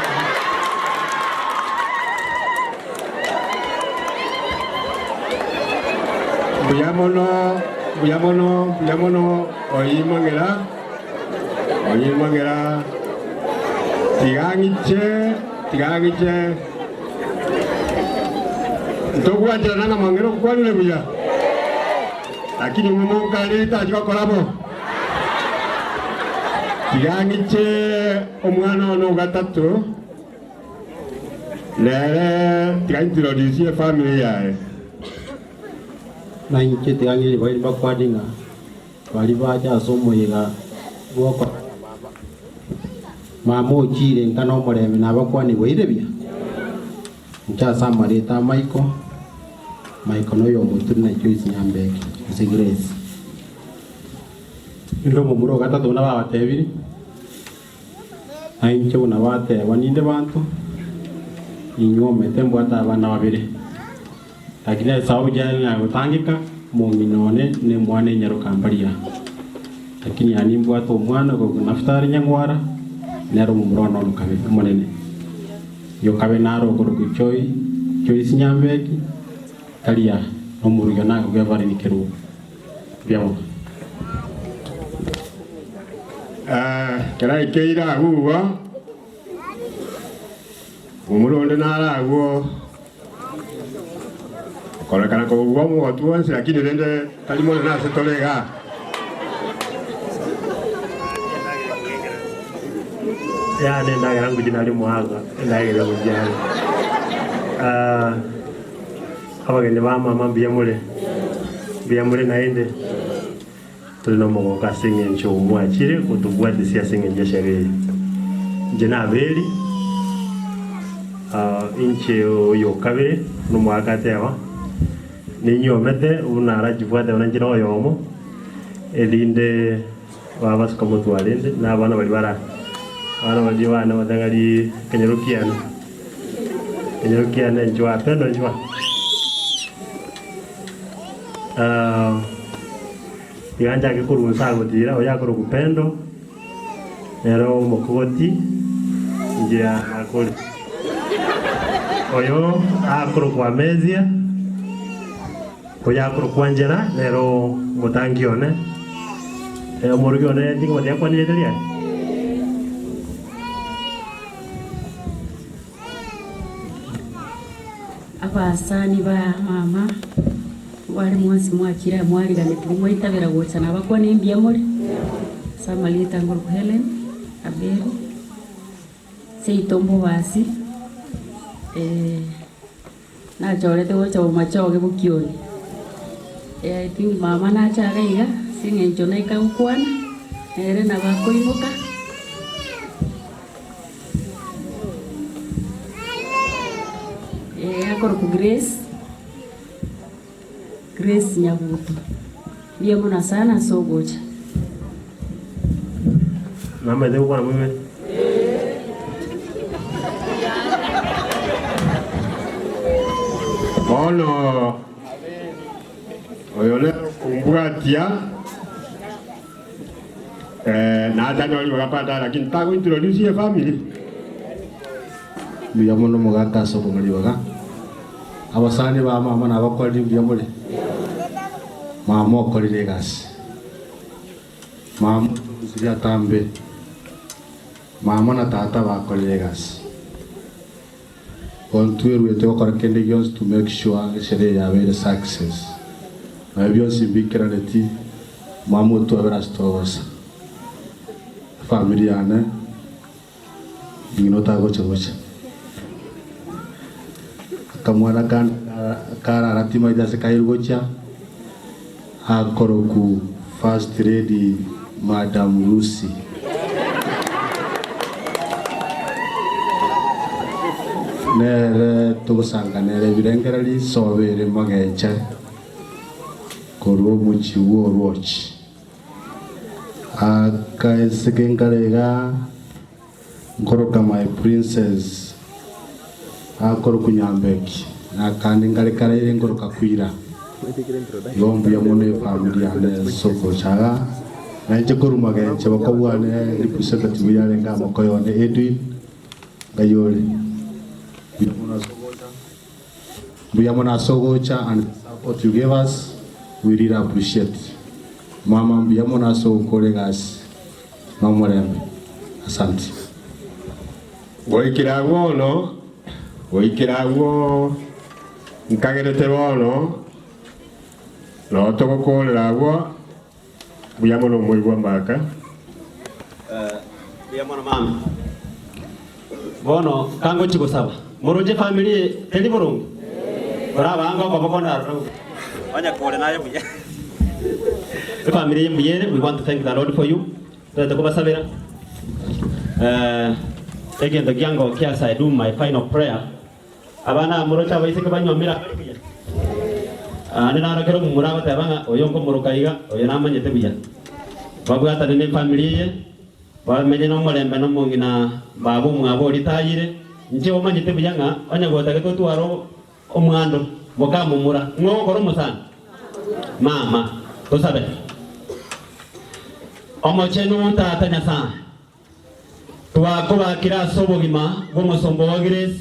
Mbuya mono, mbuya mono, mbuya mono oyimang'era, oyimang'era, tiga ng'iche. Tiga ng'iche. Ntogwancherana ng'a mang'ina okwanire buya, lakini inwe monkanete achia gokora bo. Tiga ng'iche omwana one o gatato, nere tiga introduce efamiri yaye. Na inche tiga ng'ire ribaga eri mbakwanie ng'a baria bacha ase omoyega bw'okorora ng'a baba mama ochiire nka nomorembe nabakwanie boire buya. Inche ase amarieta a Michael, Michael noyo omoturi na Joyce Nyambeki, gose Grace. Ninde omomura o gatato buna babatebirie, na inche buna bateba ninde banto, ninywe omete mbwate abana babere. Lakini Esau yare nagotangeka, omong'ina one nemwana enyaroka mbaria. Lakini yaani nimbwate omwana okorokwa Nafutali nyang'wara, nere omomura one omokabe omonene. Yokabe naro okorokwa Joy, Joyce Nyambeki, karia nomorugi one agokwa Evelyn Kerubo. Mbuya mono. Ekero aikeire agwo igo, Momura onde nare agwo, okorekana kobua omogotu bwonsi, lakini rende tari monene ase tore igaa. Yaani endagera ngochia naria omoaka, endagera egochia are. Ah, abageni ba mama mbuya more, mbuya more naende, tore na omogoko ase eng'encho mwachire gotobwatisia ase eng'encho y'esherehe eye. Inche naberi, ah, inche oyo okabere buna omoaka ateba, ninyomete buna arachibwate buna inche na oyomo, erinde Babasuka motwarende, na abana baria bara abana baria bane batang'ari ekenyoro kiane, ekenyoro kiane inchuo Pendo inchuo. Ah, iga nchake korwa inse agotira, oyo akorokwa Pendo, nere omokogoti, inche nakore. Oyo akorokwa Amezia. Oyakorokwa Angela nere omotangi one, omorogi one tingomanya yakwanire riaye. Abasani ba mama bare mwensi mwachire aa mwariganetigwe mwaitabera gocha nabakwane mbuya more, ase amarieta nkorokwa Hellen Aberi, seito Mbobasi. Nachorete gocha bomachoge bokioni. I think mama nache iga iga ase eng'encho naika gokwana, nere nabo akoimoka. Akorokwa Grace, Grace Nyabuto. Mbuya mono sana ase ogocha. Namanyete gokwana moime. Bono oyo nere okombwatia, eh, natanyori ribaga baadaye, lakini tago introduce efamiri. Mbuya mono omogaka ase okong'a ribaga. Abasani ba mama nabakorire mbuya more? Mama okorire egasi. Mama otorusirie atambe. Mama na tata bakorire egasi. Bono tweruete gokora kende gionsi to make sure esherehe yabeire success. Naye bionsi mbikeraneti mama otwabere ase togosa. Efamiri yane. Ng'ina otagocha gocha. Akamwana kande karara timaeti ase kairwe gochia, akoroku First Lady Madam Lucy. Nere togosanga nere ebirengereri sobe ere magecha korwa omochie bw'orwochi. Akaeseke nkare iga nkoroka my princess akorokwa Nyambeki na akande nkare karaire nkoroka Kwira. Igo mbuya mono efamiri yane ase ogocha iga. Na inche korwa magenche bakobwane representative yarenge amoko yone Edwin ngai ore. Mbuya mono ase ogocha. Mbuya mono ase ogocha and the support you gave us we really appreciate. Mama mbuya mono ase ogokora egasi nomorembe. Asante. Goikera agwo bono, goikera agwo. Nkagerete bono noo togokoorera agwo buya mono omoigwa mbaka. Mbuya mono mama. Bono kangochi gosaba. Moroche family eye teri boronge? Orabange okoboko ndarora bobe. Onye kore naye buya. Efamily eye mbuya ere, we want to thank the Lord for you. Totagete kobasabera. Eh, egento giangokia as I do my final prayer. Abana aba moroche abaiseke banywomire abare buya? Aande naro kera omomura agoteba ng'a oyo nkomoroka iga, oyo namanyete buya. Babwatane nefamiri eye, bamenye nomorembe na omong'ina baba omwabo oria tayire. Inche omanyete buya ng'a onye gotagete otware omwando, mokamomura, ng'o ogokora omosani? Mama. Tosabe. Omochenu Tata Nyasae. Twakobakire ase obogima bw'omosomba oo Grace,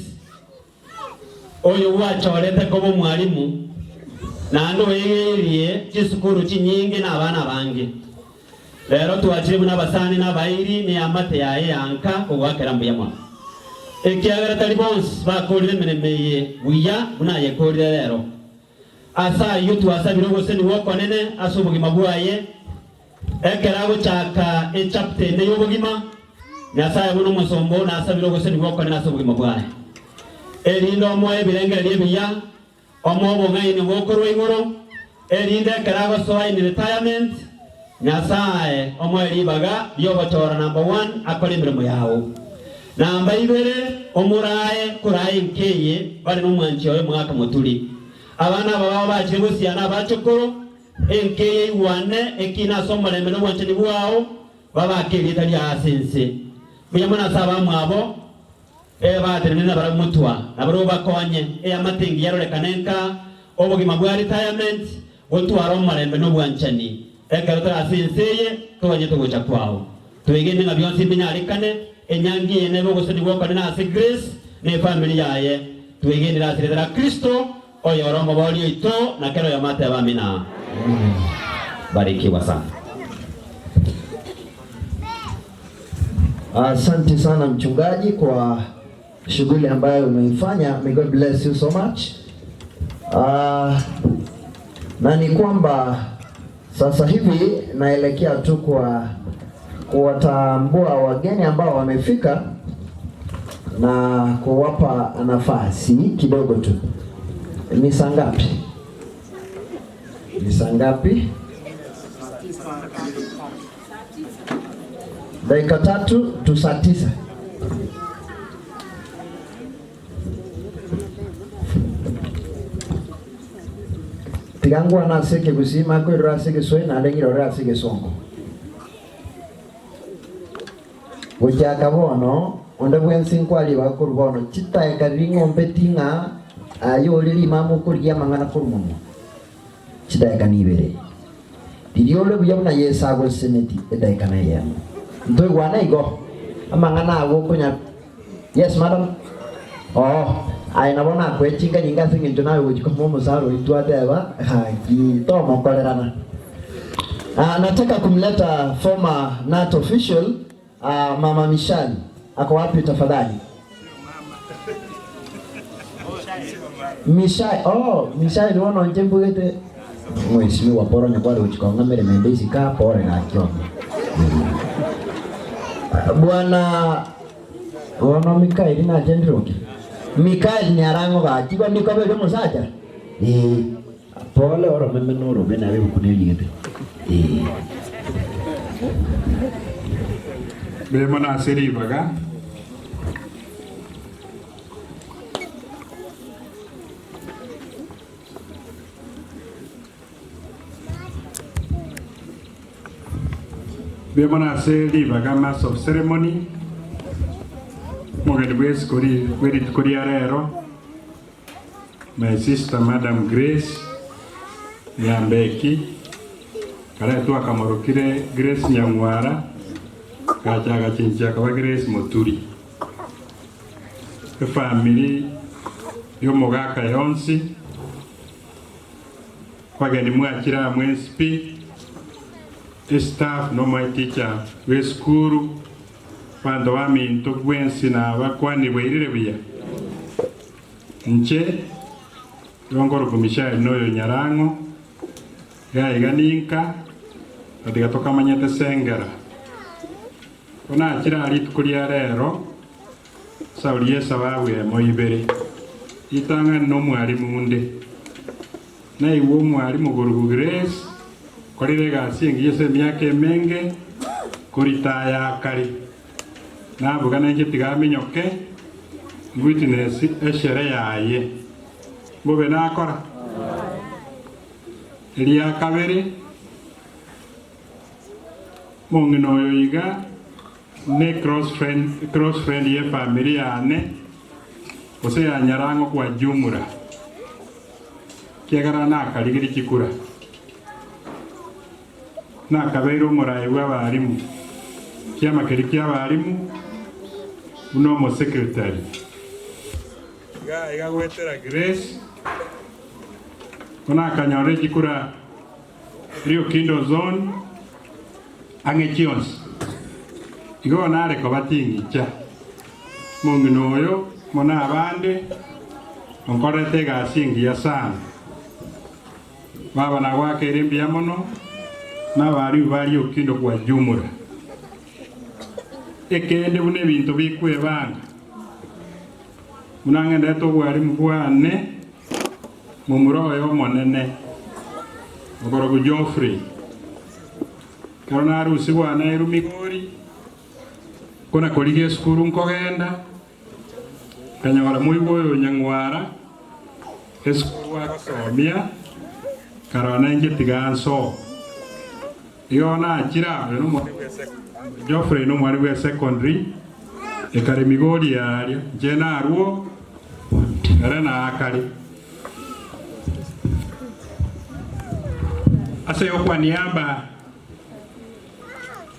oyo gwachorete koba omwalimu, naende oegeirie chisukuru chinyinge na abana abange. Rero twachire buna abasani na abairi neamate yaye ya nka kogoakera mbuya mono, ekiagera tari bonsi bakorire emeremo eye buya buna ayekorire rero. Ase ayio twasabire ogosenigwa okonene ase obogima bwaye, Ekero agochaka echapter ende y'obogima, Nyasae buna omosomba oo nasabire ogosenigwa okonene ase obogima bwaye, erinde omoe ebirengererio ebiya, omoe obong'aini bokorwa igoro, erinde ekero agosoa in retirement, Nyasae omoe ribaga riogochora number one akore emeremo yao. Namba ibere omorae koraa enka eye bare nomwanchi oye omogaka moturi. Abana aba bao bachire gosiana abachokoro, Enka eye eigwane ekiina ase omorembe na obwanchani bwao, babake erieta riao ase ense. Mbuya mono ase abamwabo, ebatenenere nabarabwo motwa, nabarabwo bakonye eamate engiya erorekane nka obogima bwa retirement, gotwara omorembe na obwanchani ekero tore ase ense eye toganyete ogocha kwao. Twegene ng'a bionsi mbinyarekane, enyangi eye nebe ogosenigwa okonene ase Grace na efamiri yaye. Twegenire ase erieta ria Kristo, Oyore omoboria oito, na kera oyomo atebe Amina. Barikiwa sana. Asante sana mchungaji kwa shughuli ambayo umeifanya. May God bless you so much. Uh, na ni kwamba sasa hivi naelekea tu kwa kuwatambua wageni ambao wamefika na kuwapa nafasi kidogo tu. Ni saa ngapi? Ni saa ngapi? Dakika tatu tu saa tisa. Tiga ngwane ase ekegusii makoirora ase egeswahili naende ng'irorere ase egesongo. Gochaka bono, onde bwensi nkwarie ribaga korwa bono, chitaeka ring'ombeti ng'a aye ore rimama okorigia amang'ana korwa monwa, chidaeka nibere. Riria ore buya buna Yeso agoseseneti, edaeka neyemo. Ntoigwane igo? Amang'ana agwo okonya Yes, madam? Oo, aye nabo nakoe chinka nyinge ase engencho naye ogochia komoa omosara oyio twateba, gaki tomokorerana. Ah, nataka kumleta former KNUT official ah, Mama Mishali. Ako wapi tafadhali? Mishai, oh, Mishai bono inche mbugete Mheshimiwa pore onye kware gochia kong'a emeremo ende isiko aa pore gaki onye. Bwana bono Mikaeli nachendire oki? Mikaeli niarang'o gaki igo ndikoberia omosacha? Ee. Pole oromeme norobe nabe ebuku nerigete. Ee. Mbuya mono ase ribaga. Mbuya mono ase ribaga Master of Ceremony, omogeni bw'esiko ri- bwe rituko ria rero, my sister Madam Grace Nyambeki, kare twakamorokire Grace Nyang'wara, gacha agachenchia akaba Grace Moturi. Efamiri y'omogaka yonsi, abageni mwachire aa mwensi pi, estaff na omoe teacher bw'esukuru, abanto baminto bwensi na abakwani bwairire buya. Inche. Igo nkorokwa Mishaeli na oyo Nyarang'o, iga iga ninka, na tiga tokamanyete Sengera. Bono achire aa rituko ria rero, Sauli esababu emo ibere, ritang'ani nomwalimu onde. Naigwe omwalimu okorokwa Grace, okorire egasi engiya ase emiaka emenge, koritaya akare. Naboga nainche tiga aminyoke, witness eshere yaye. Mbobe nakora? Eria kabere, omong'ina oyo iga ne close friend, close friend ye family yane, gose ya Nyarang'o kwa jumla, ekiagera nakarigeria chikura. Nakabeire omoraai bw'abalimu, kiama keria ki'abalimu, buna omosekretari. Iga iga goetera Grace, bono akanyora echikura Riokindo Zone ang'e chionsi. Igo bono are koba ting'icha. Omong'ina oyo mono abande onkorerete egasi engiya sana. Baba nagoakeire mbuya mono nabariu baria okindo kwa jumla. Ekende buna ebinto bikwebanga, buna ng'endete obwarimu bwane momura oye omonene okorokwa Geoffrey, ekero narusigwe nairwe Migori, kona korigia esukuru nkogenda, Nkanyora moigwa oyo onyang'wara esukuru agosomia, nkarora nainche tiga nsoe. Igo nachire aa, oyo nomwalimu bwe Geoffrey nomwalimu bwe secondary, ekare Migori aaria, inche narwo, ere naakare. Ase igo kwa niaba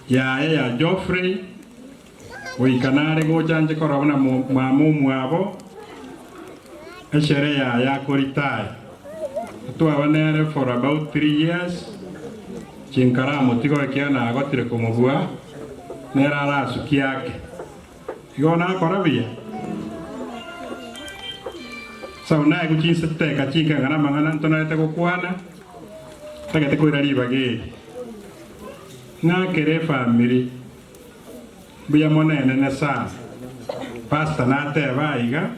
yaye ya Geoffrey, Goika nare gocha inche korora buna mama omwabo eshere yaye akoritaya. Twaba nere for about 3 years, chinkaramotiga ekiagera nagotire komobua, nere arasukie ake. Igo nakora buya? Saul naegwe chinse chiteka chinke ng'a namang'ana ntonarete gokwana, ntagete koira ribaga eri. Ng'akere efamiri. Mbuya mono enene sana. Pastor nateba aiga,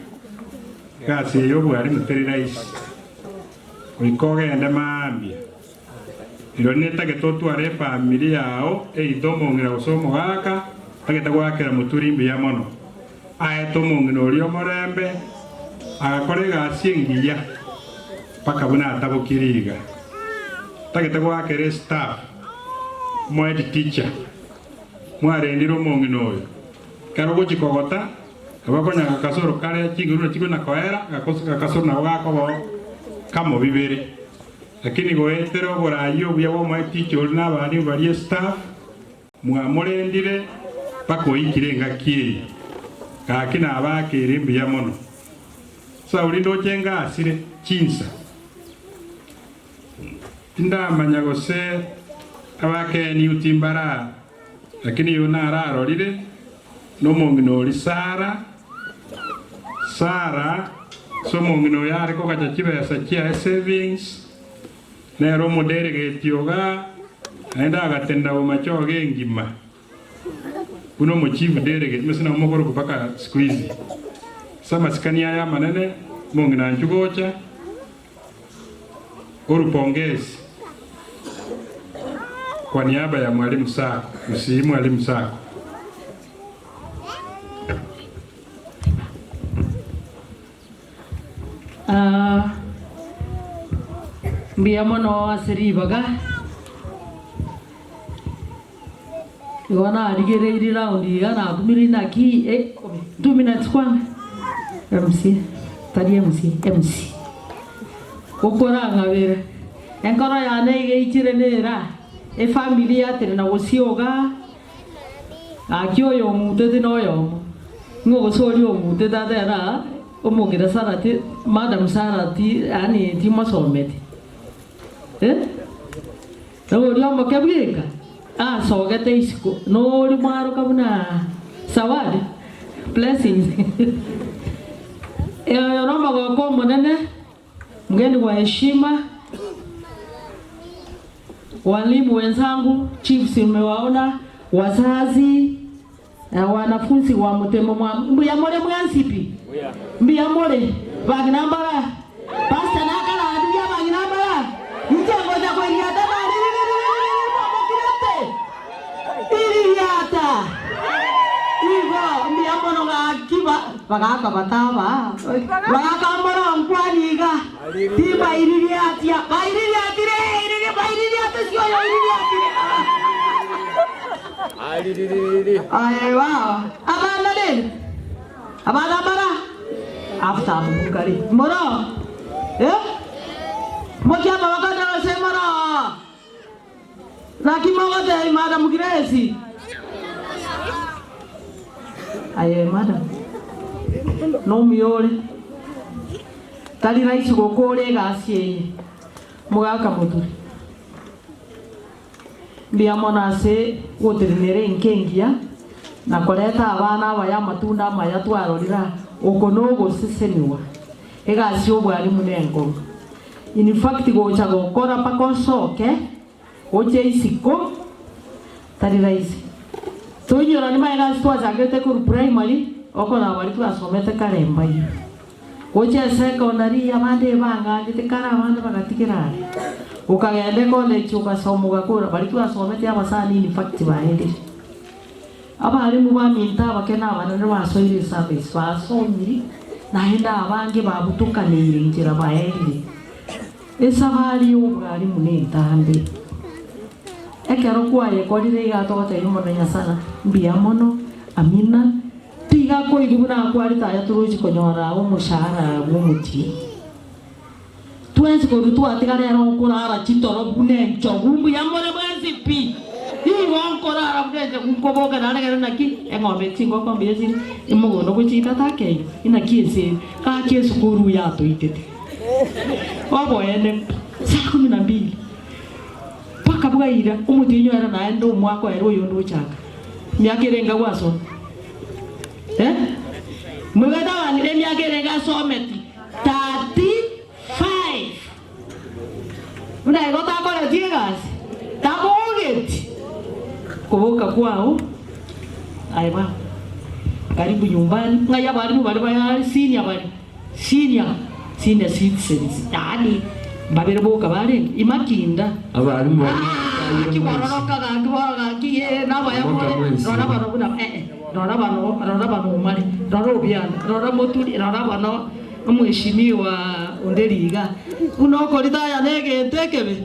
egasi eye y'obwarimu teri rahisi. Goika ogende maambia. Rirorio netagete otware efamiri yao either omong'ina gose omogaka, tagete goakera moturi mbuya mono. Aete omong'ina oria omorembe, agakora egasi engiya mpaka buna atabokire iga. Tagete goakera estaff, omo head teacher. Mwarendire omong'ina oyo. Ekero ogochia kogota, nabo okonyora agakasoro kare chinguru na chikona koera, agakasoro nabo gakoba kamo bibere. Lakini goetera oboraai obuya bw'omoetichi oria na abarimu baria estaff, mwamorendire mpaka oikire engaki eye. Gaki nabakeire mbuya mono. Sauli ndoche ngasire chinsa. Tindamanya gose abakeniu timbaraa, lakini oyo nararorire nomong'ina oria Sara. Sara ase omong'ina oyo are kogacha chibesa chiaye savings, nere omodelegate ogaa, naende agatenena bomachoge engima buna omochief delegate, mese nabo mokorokwa mpaka siku hizi. Ase amasikani aya amanene, omong'ina anchwe gocha. Orupongezi kwa niaba ya Mwalimu Sacco, Gusii Mwalimu Sacco. Ah, mbuya mono ase ribaga. Igo narigereirie round iga nakumirie naki eh, 2 minutes kwanza MC tari MC MC okorang'abere enkoro yane iga eichire nera efamiri yatenena gosioga gaki oyo ong'uteti na oyomo ng'o gose oria ong'utete ateba omong'ina Sarah ti madam Sarah ti yaani timosometi eh. Na oria omoke bweka asogete isiko, na oria mwaroka buna Zawadi, Blessings. Oyo nomogoko omonene. Mgeni wa heshima, walimu wenzangu, chiefs mmewaona, wazazi na wanafunzi wa Mutemo mwa mbuya more mwansipi mbuya more bagina mbara pastor nakala aduya bagina mbara ichengo cha kweriata bari iririata igo mbuya mono gaki bagaka bataba bagaka mono nkwaniga ti baiririatia baiririatire iriri baiririate sioyo iririatire Aye wa abana rero abana bara after mukari moro eh mokiama wakata se moro nakimogote madam Grace aye madam no muyore tari rahisi gukura egasi eye mugaka muthuri mbia mono ase goterenera enkengia na koreta abana abaya amatunda amaya twarorera oko nogoseseniwa egasi ya obwarimu na enkoru in fact gocha gokora mpaka osoke oche isiko tari rahisi toinyora nima egasi twachakete korwa primary okona bari twasomete kare mbayo gocha secondary abande bang'anyete kare abande bagatigera are ukagenda college ukasoma ugakura bari twasomete abasani in fact baendire abarimu baminta abakene abanene basoire service basomire naende abange babutukanire nchera baerire esabari ya obwarimu na entambe ekero kwayekorire iga togotebi omonenya sana mbuya mono amina tiga koigwa buna akwarete aya torochi konyora omoshahara bwa omochie twensi korwa twatigara ero nkorara chitoro buna enchogu mbuya more bwensi pi igo nkorara buna enchogu nkoboka naende ekero naki eng'ombe chingoko mbuya chire emogondo gochita takeiyo inaki ense gaki esukuru yatoitete oboene saa kumi na mbili mpaka bwaira omotienyi oere naende omwaka oere oyonde ochaka emiaka ere enga gwasoma eh mwigete abang'ina emiaka ere enga asometi 35 buna igo takoreti egasi tabogeti koboka kwao aye baba karibu nyumbani ng'ai abarimu baria bare senior bare senior senior citizens yaani mbabere boka barenge imakinda Abarimu bari kibororoka gaki bono gaki ye nabaya Boka more mwensi. rora bano buna eh eh rora bano rora bano omare rora obiana rora moturi rora bano omweshimiwa onde riga buna okoritaya na egento ekebe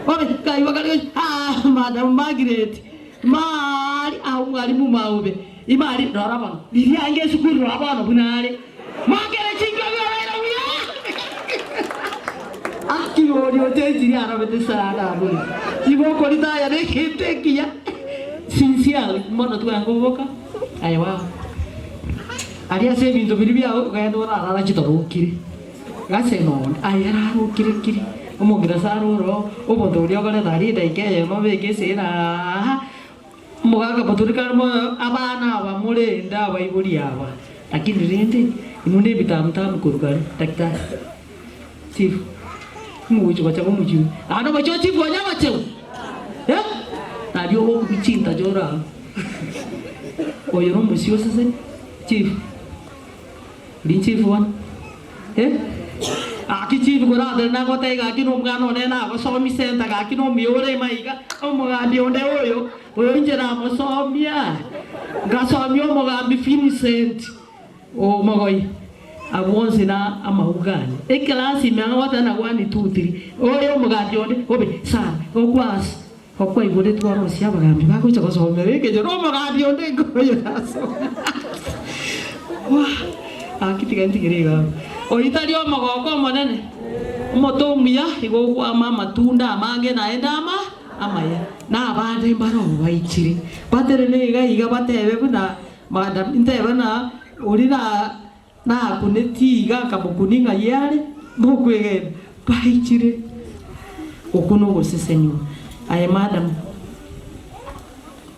obe kaiwa kari ah madam Margaret mari ah mwalimu maube imari rora bano ririange esukuru rora bano buna are mwakere chingobi obaire buya akirori ochenjirie arobete sana abori igo okoritaya na egento ekiya sincerely mono twangoboka aye wao aria ase ebinto biria biago ogenda orarara chitorokire gase nonde aye ararokire kiri omong'ina ase aroro omonto oria okoreta aria edaika eyemo obeke esere aaha omogaka moturi kare moyo abana aba morende abaibori aba lakini rende inwe na ebitamutamu korwa kare daktari chief omogochi gocha omochie oyo naende omochie o chief onya gochegwa eh nario ogokobichinta chore abwo oyo na omosie oseseni chief ri chief bono eh gaki chief koratere nagotebia gaki na omwana one nagosomia center gaki na omuya ore maiga omogambi onde oyo oyo inche namosomia ngasomia omogambi Vincent omogoi abwo bonsi na amauga ane eclass ime agoteba na one two three oyo omogambi onde obe sana okwasa okwaigoreti orosie abagambi bagocha gosomera ekechoro omogambi onde nkoyo nasoma wah gaki tiga ntigere iga abwo. Oyio tari omogoko omonene omote omuya igo okwama amatunda amange naende ama amaya na abande mbare obaichire baterere iga iga batebe buna madam ntebe na oria na nakuneti iga akamokuni ng'ai are mokwegena baichire okwo nogoseseniwa aye madam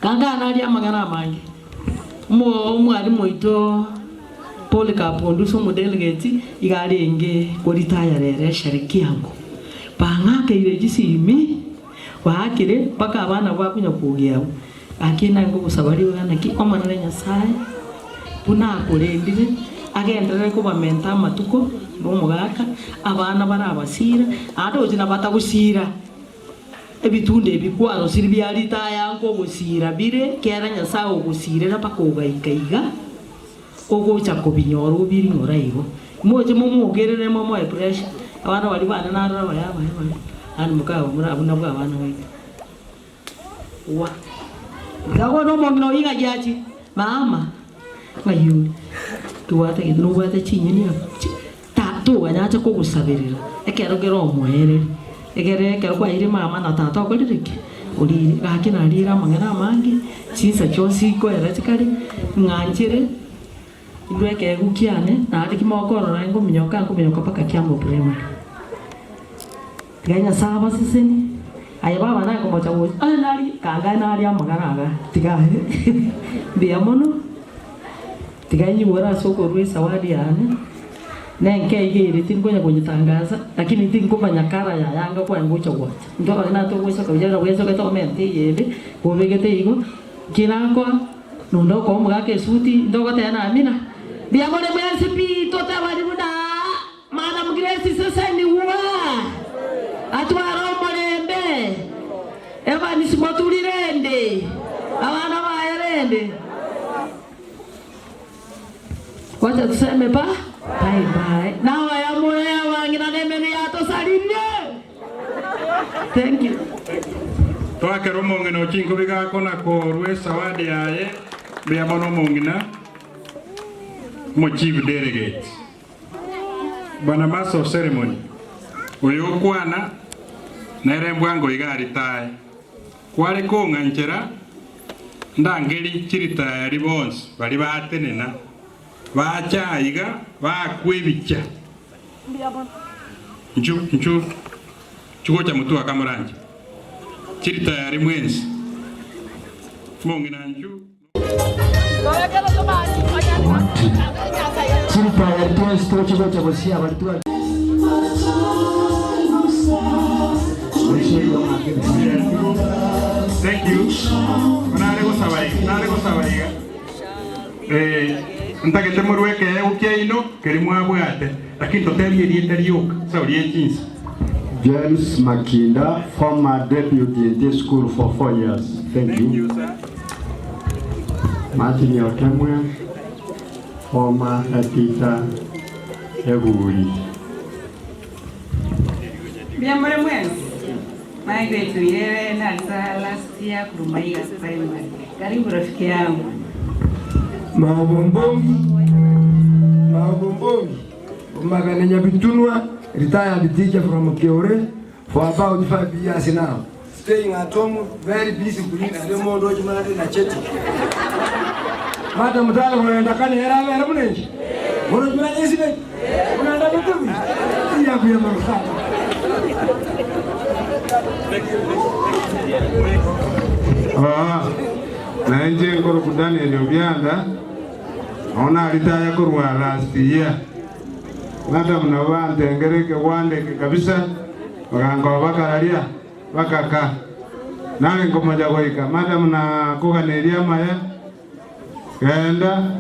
kangana aria amang'ana amange omo omwalimu oito. Polycarp Onduso omodelegate iga arenge koritaya rero eshere kiango. Bang'akeire chisimi, baakire mpaka abana bakonya kwogia abwo. Gaki naye nkogosaba ribaga naki Omonene Nyasae buna akorendire, agenderere kobamenta amatuko na omogaka, abana barabasira, naende gochia nabatagosira. Ebitunda ebi kwarosirie bia ritaya nkogosiira bire, kera Nyasae ogosiirera mpaka ogaika iga, ogocha kobinyora obiring'ora igo. Moche momwogerere momoe pressure, abana baria bane narora baria abaye baria, yaani mokaba more abwo nabwo abana baito. Wa! Iga bono omong'ina oyio ng'ai achie? Mama, ng'ai ore? Tobwate gento nobwate chinyeni abwo chi ta toganya ache kogosaberera ekero kere omoereri, egere ekero kwaeire mama na tata okorire ki? Orire. Gaki narire amang'ana amange, chinsa chionsi nkoera chikare, ng'anchere indwe ekeegwa kiane, naende ki mokorora nkominyoka nkominyoka mpaka Kiambu Primary. Tiga Nyasae abasesenie. Aye baba naye komocha gocha aye nari kanga nari amagana aga tiga mbuya mono tiga nyigwere ase okorua esawadi yane nenke iga ere tinkonya konyetangaza lakini tinkomanya kara yaye anga kwaye ngocha gwacha intwe abageni nabo togoisoka buya ekero bwesogete omente eyende kobegete igo nki nakoa nonde okoa omogaka esuti ntogoteba amina mbuya more mwensi pi totebani buna. Madam Grace sesenigwa, atware omorembe, Evans Moturi rende, abana baye rende. Wacha tuseme ba bye bye. Nabaya more abang'ina na emenu yatosaririe. Thank you. Twakera omong'ina o chinkobi gakona korwa esawadi yaye, mbuya mono omong'ina, omochief delegate. Bwana Master of Ceremony, oyo okwana nere mbwango iga aritae. Kware kong'anchera ndangeri chiritayari bonsi baria batenena bacha aiga baakwa ebicha. Nchu nchu nchu gocha motwe akamoranche. Chiritayari mwensi. Mong'ina nchu. Chiritayari twensi toche gocha bosio abari twa. Thank you. Nare gosaba iga, nare gosaba iga. Eh, ntagete morue ekeegwa kiaino keria mwabwate, lakini totebie erieta rioka, sauri echinsa. James Makinda, former deputy in this school for 4 years. Thank you. Martin Okemwe, former head teacher, Eguri. Mbuya more mwensi? Margaret Oirere nalisa last year Kurumaiga Primary. Karibu rafiki yangu. Maobombongi, Maobombongi, Omagane Nyabitunwa, retired teacher from Kiore for about 5 years now. Staying at home, very busy kulinda remondo chimande na cheti. Madam Tala unaenda kane era era munenji. Unaenda nyesi ne. Unaenda kutubi. Iya kuya marusata. Ah, nainche nkoroku Daniel Obianda, ona aritaya korwa last year. Madam nabo bantengere ekegwanda eke kabisa, bagankoba bakararia, bakaka. Nare nkomocha goika, madam nakoganeria amaya, genda,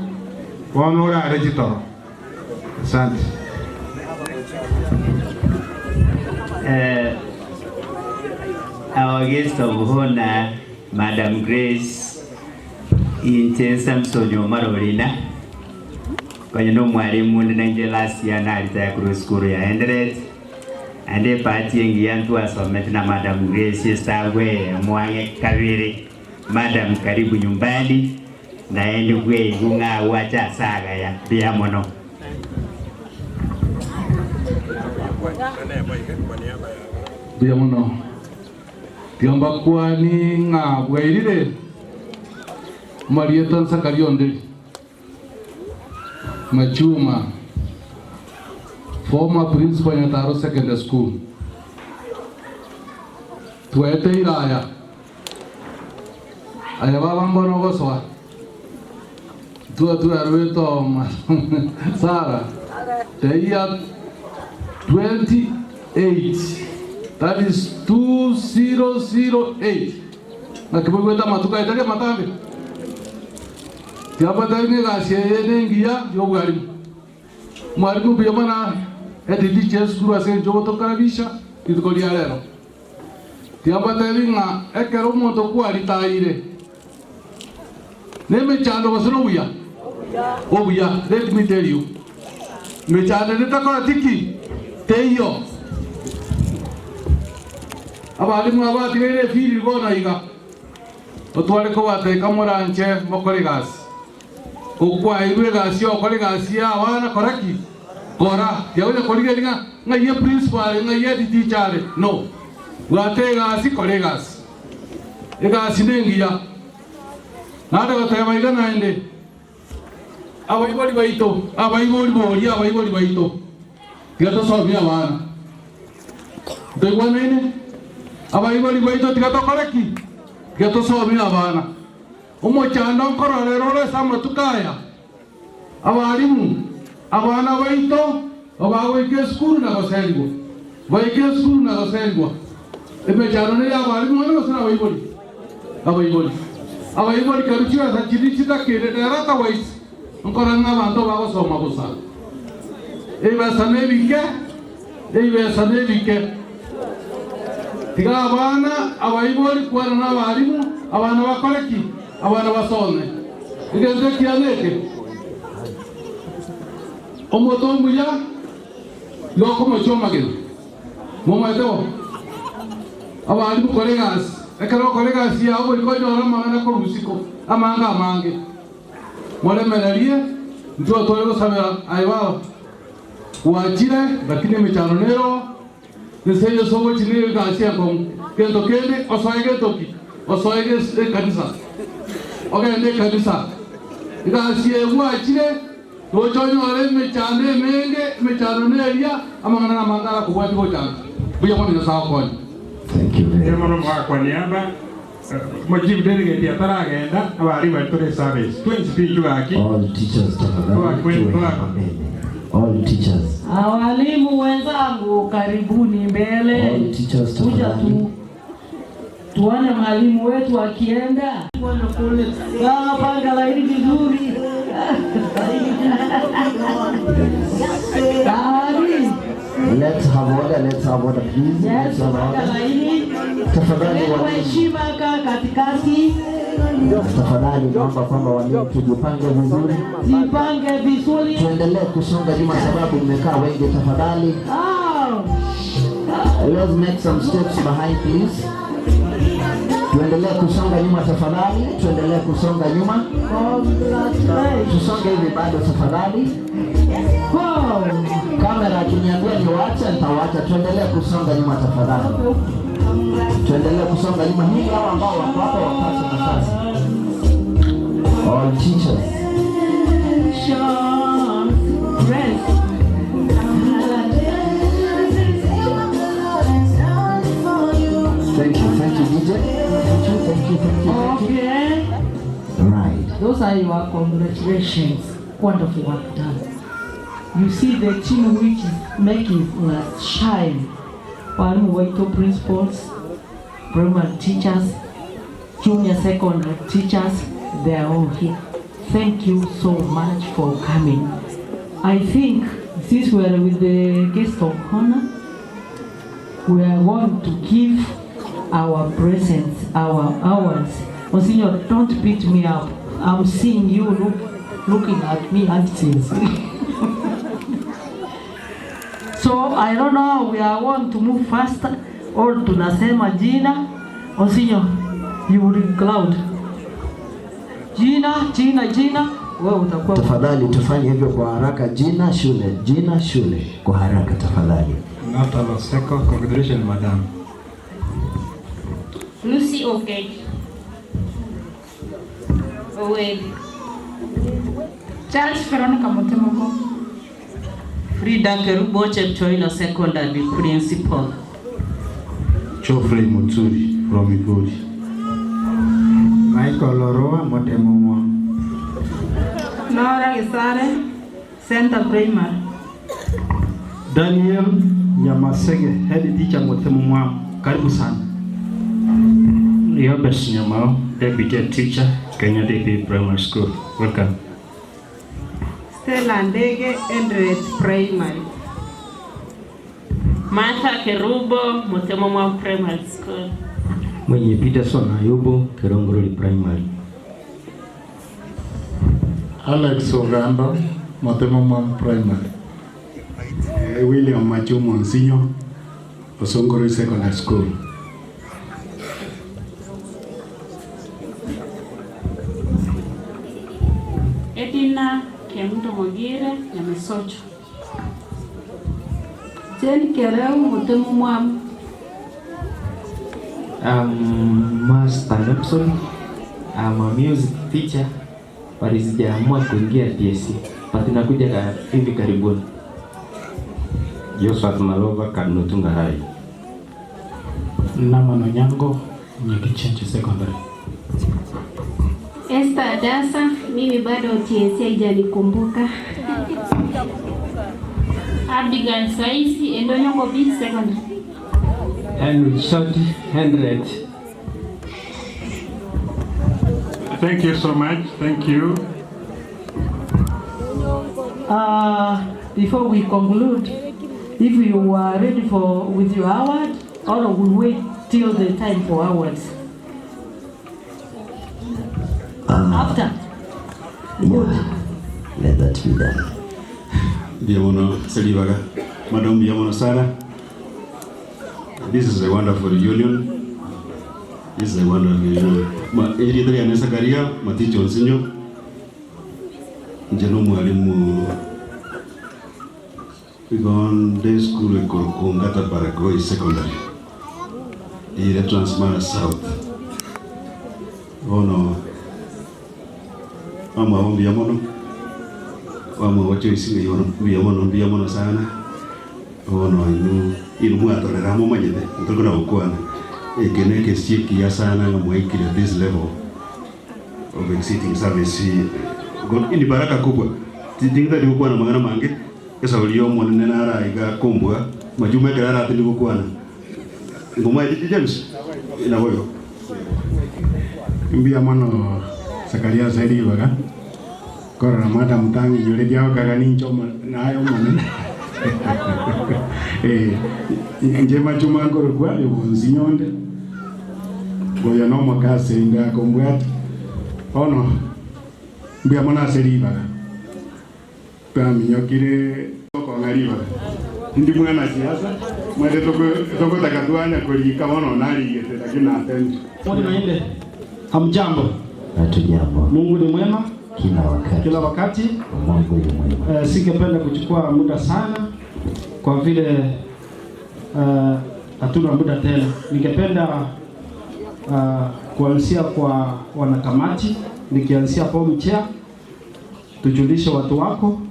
bono orare chitoro. Asante. Our guest of honor, Madam Grace Inche Samson Omar Orina, konya nomwalimu onde nainche last year naritaya korwa esukuru ya Enderet, naende ebahati engiya ntwasomete na Madam Grace esabu eyemo ang'e kabere. Madam karibu nyumbani, naende bweigwe ng'a agwache ase agaya, mbuya mono. Mbuya mono. Tiga mbakwani ng'a bwairire amarieta Nsakaria Onderi, Machuma, former principal Nyataro Secondary School. Twaeteire aya, aya baba mbono ogosoa. Twatwerwete oma Sarah, the year 28, that is 2008. Naki moigwete amatuko aye tari amatambe? Tiga mbatebi ng'a egasi eye nengiya y'obwarimu. Mwarimu mbuya mono edidi chi'esukuru ase eng'encho ogotokarabisha rituko ria rero. Tiga mbatebi ng'a ekero omonto kwaritaire nemechando gose nobuya? Obuya, let me tell you. Mechando ende takoreti ki? Teiyo. Abalimu aba batigaire efiriri bono iga, otware kobateka moranche mokore egasi. Okwaeirwe egasi y'ogokora egasi ya abana kora ki? Kora. Tiagocha korigereria ng'a ng'ai eprinciple are, ng'ai head teacher are, no. Bwata egasi, kora egasi. Egasi nengiya. Naende goteba iga naende, abaibori baito, abaibori boria abaibori baito, tiga tosomie abana. Ntoigwanaine? Abaibori baito tiga tokore ki? Tiga tosomie abana. Omochando nkororera ore ase amatuko aya, abalimu, abana baito bagoika esukuru na goserigwa, baike esukuru na goserigwa. Emechando neye abalimu bono gose nabaibori? Abaibori. Abaibori karue chibesa chiria chitakende rero otherwise nkorora ng'a abanto bagosoma bosa. Ebesa nebike, ebesa nebike. Tiga abana, abaibori kwana na abalimu, abana bakore ki? Abana basome. Egento ekiya neke, omote omuya nigo okomochia omagena. Momaete bo? Abalimu kora egasi, ekero okora egasi yao goika onyore amang'ana korwa isiko amange amange. Moremererie, intwe otware gosabera aye baba, gwachire, lakini emechando nero, Ense eye ase ogochia negasi enkong'u. Gento kende, osoe gento ki? Osoe ges ekanisa. Ogende ekanisa. Egasi eye gwachire, gocha onyore emechando emenge, emechando neria, amang'ana namange arakobwatie gocha nka. Mbuya mono Nyasae agokonye. Mbuya mono omogaka niaba omochief delegate ataragenda abarimu baria tore eservice twensi pi intwe gaki All teachers tafadhali tuwe hapa mbele. All teachers. Walimu wenzangu karibuni mbele. All teachers Kuja tafadhali. tu tuone mwalimu wetu akienda. Baba, panga laini vizuri. Tayari. Let's have order, let's have order please. Yes, Let's have panga order. laini. Tafadhali Kwa walimu. heshima kaa katikati. Tafadhali naomba kwamba walimu tujipange vizuri. Jipange vizuri. Tuendelee kusonga nyuma sababu mmekaa wengi tafadhali. Ah. Let's make some steps behind please. Tuendelee kusonga nyuma tafadhali, tuendelee kusonga nyuma. Tusonge hivi bado tafadhali. Kamera akiniambia niwaache nitawaacha. Tuendelee kusonga nyuma tafadhali. Tuendelee kusonga nyuma hivi hawa ambao wako hapa wapate nafasi. All teachers. Thank you, thank you DJ. Thank you, thank you, thank you, thank you. Okay. Right. Those are your congratulations. Wonderful work done. You see the team which is making us shine. Walimu wetu principals, primary teachers, junior secondary teachers, they are all here. Thank you so much for coming. I think since we are with the guest of honor, we are going to give our presents, our hours. Monsignor, don't beat me up. I'm seeing you looking at me anxious. So I don't know, we are going to move faster or tunasema jina. Monsignor, you will cloud. Jina, jina, jina. Wewe utakuwa Tafadhali tufanye hivyo kwa haraka. Jina shule, jina shule kwa haraka tafadhali. Nathan Oseko, congratulations madam. Lucy Okech. Oweri. Charles Veronica Mutemoko. Frida Kerubo Chepchoino Secondary Principal. Geoffrey Muturi from Migori. Michael Oroa Motemomwa. Nora Gesare, Center Primary. Daniel Nyamasege, head teacher Motemo Mwamu. Karibu sana. Yobes Nyamao, Deputy Head Teacher, Kenya DP Primary School. Welcome. Stella Ndege, Eldoret Primary. Martha Kerubo, Mutemomwa Primary School. Mwenye Peterson Ayubu, Kerongorori Primary. Alex Ogando, Motemomwam Primary. William Machumo Nsinyo, Osongoroi Secondary School. Edina Kemundo Mogire, Nyamesocho. Jane Kereu, Mutemomwa. I'm Master Nepson. I'm a music teacher but sijaamua kuingia TSC but nakuja ka, hivi karibuni. Josephat Malova, Kanutunga High. Naman Onyango, Nyakichenche Secondary. Esther Adasa, mimi bado TSC haijanikumbuka. Abigail Saisi, Endonyongo B Secondary. Henry Short, Henriette. Thank you so much. Thank you. Before we conclude, if you are ready for with your award, or we wait till the time for awards. After. Yeah, let that be done. Ndiamono Selibaga. Madam Ndiamono Sara. This is a wonderful union. This is a wonderful union. Ma eri ndari ya Zakaria Maticho Nsinyo. Nje no mwalimu Igon Day School Kongata Baragoi Secondary. Ire Transmara South. Ono mama ombi yamono wamwe wacho isinga yono mbiya mono mbiya mono sana ono inu inu mwatorera mumanyete ntukuna gukwana eke neke sikia sana nga mwaikire this level of exceeding service God ini baraka kubwa tinga ndi gukwana mangana mange esauli yo monene naraiga kumbwa majume kera arati ndi gukwana ngoma James inaboyo Mbia mono Zakaria Selibaga. Korora madam tangi yule diao kaga nincho nayo monene. Eh nje machuma ngoro kwa yo nzinyonde. Goya no makase inga kombwat. Ono mbia mono Selibaga. Twaminyokire kong'aribaga. Ndi mwana siasa mwende toko takatwanya kulika mono narigete lakini natendi. Mwende. Hamjambo. Hatujambo. Mungu ni mwema Kila wakati. kila wakati. Mungu ni mwema. Singependa kuchukua muda sana kwa vile hatuna muda tena. Ningependa kuanzia kwa wanakamati, nikianzia form chair, tujulishe watu wako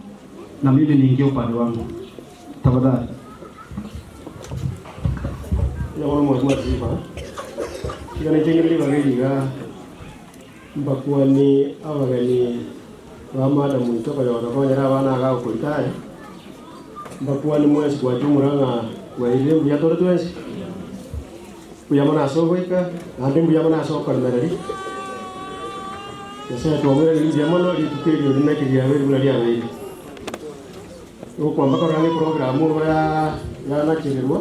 na mimi niingie upande wangu tafadhali. Yawon mwa ziba. Kigana chengeli bageliga mbakuani abageni ba madam itoka yona konyera abana aga okurikaye mbakuani mwesi gwachumura ng'a gwairire mbuya tore twensi mbuya mono ase ogoika naende mbuya mono ase okoremereri nyasaye twamwirageri mbuya mono rituko erio rinaki riabeire buna riabeire gokwamba korora na eprogram obo yanachererwa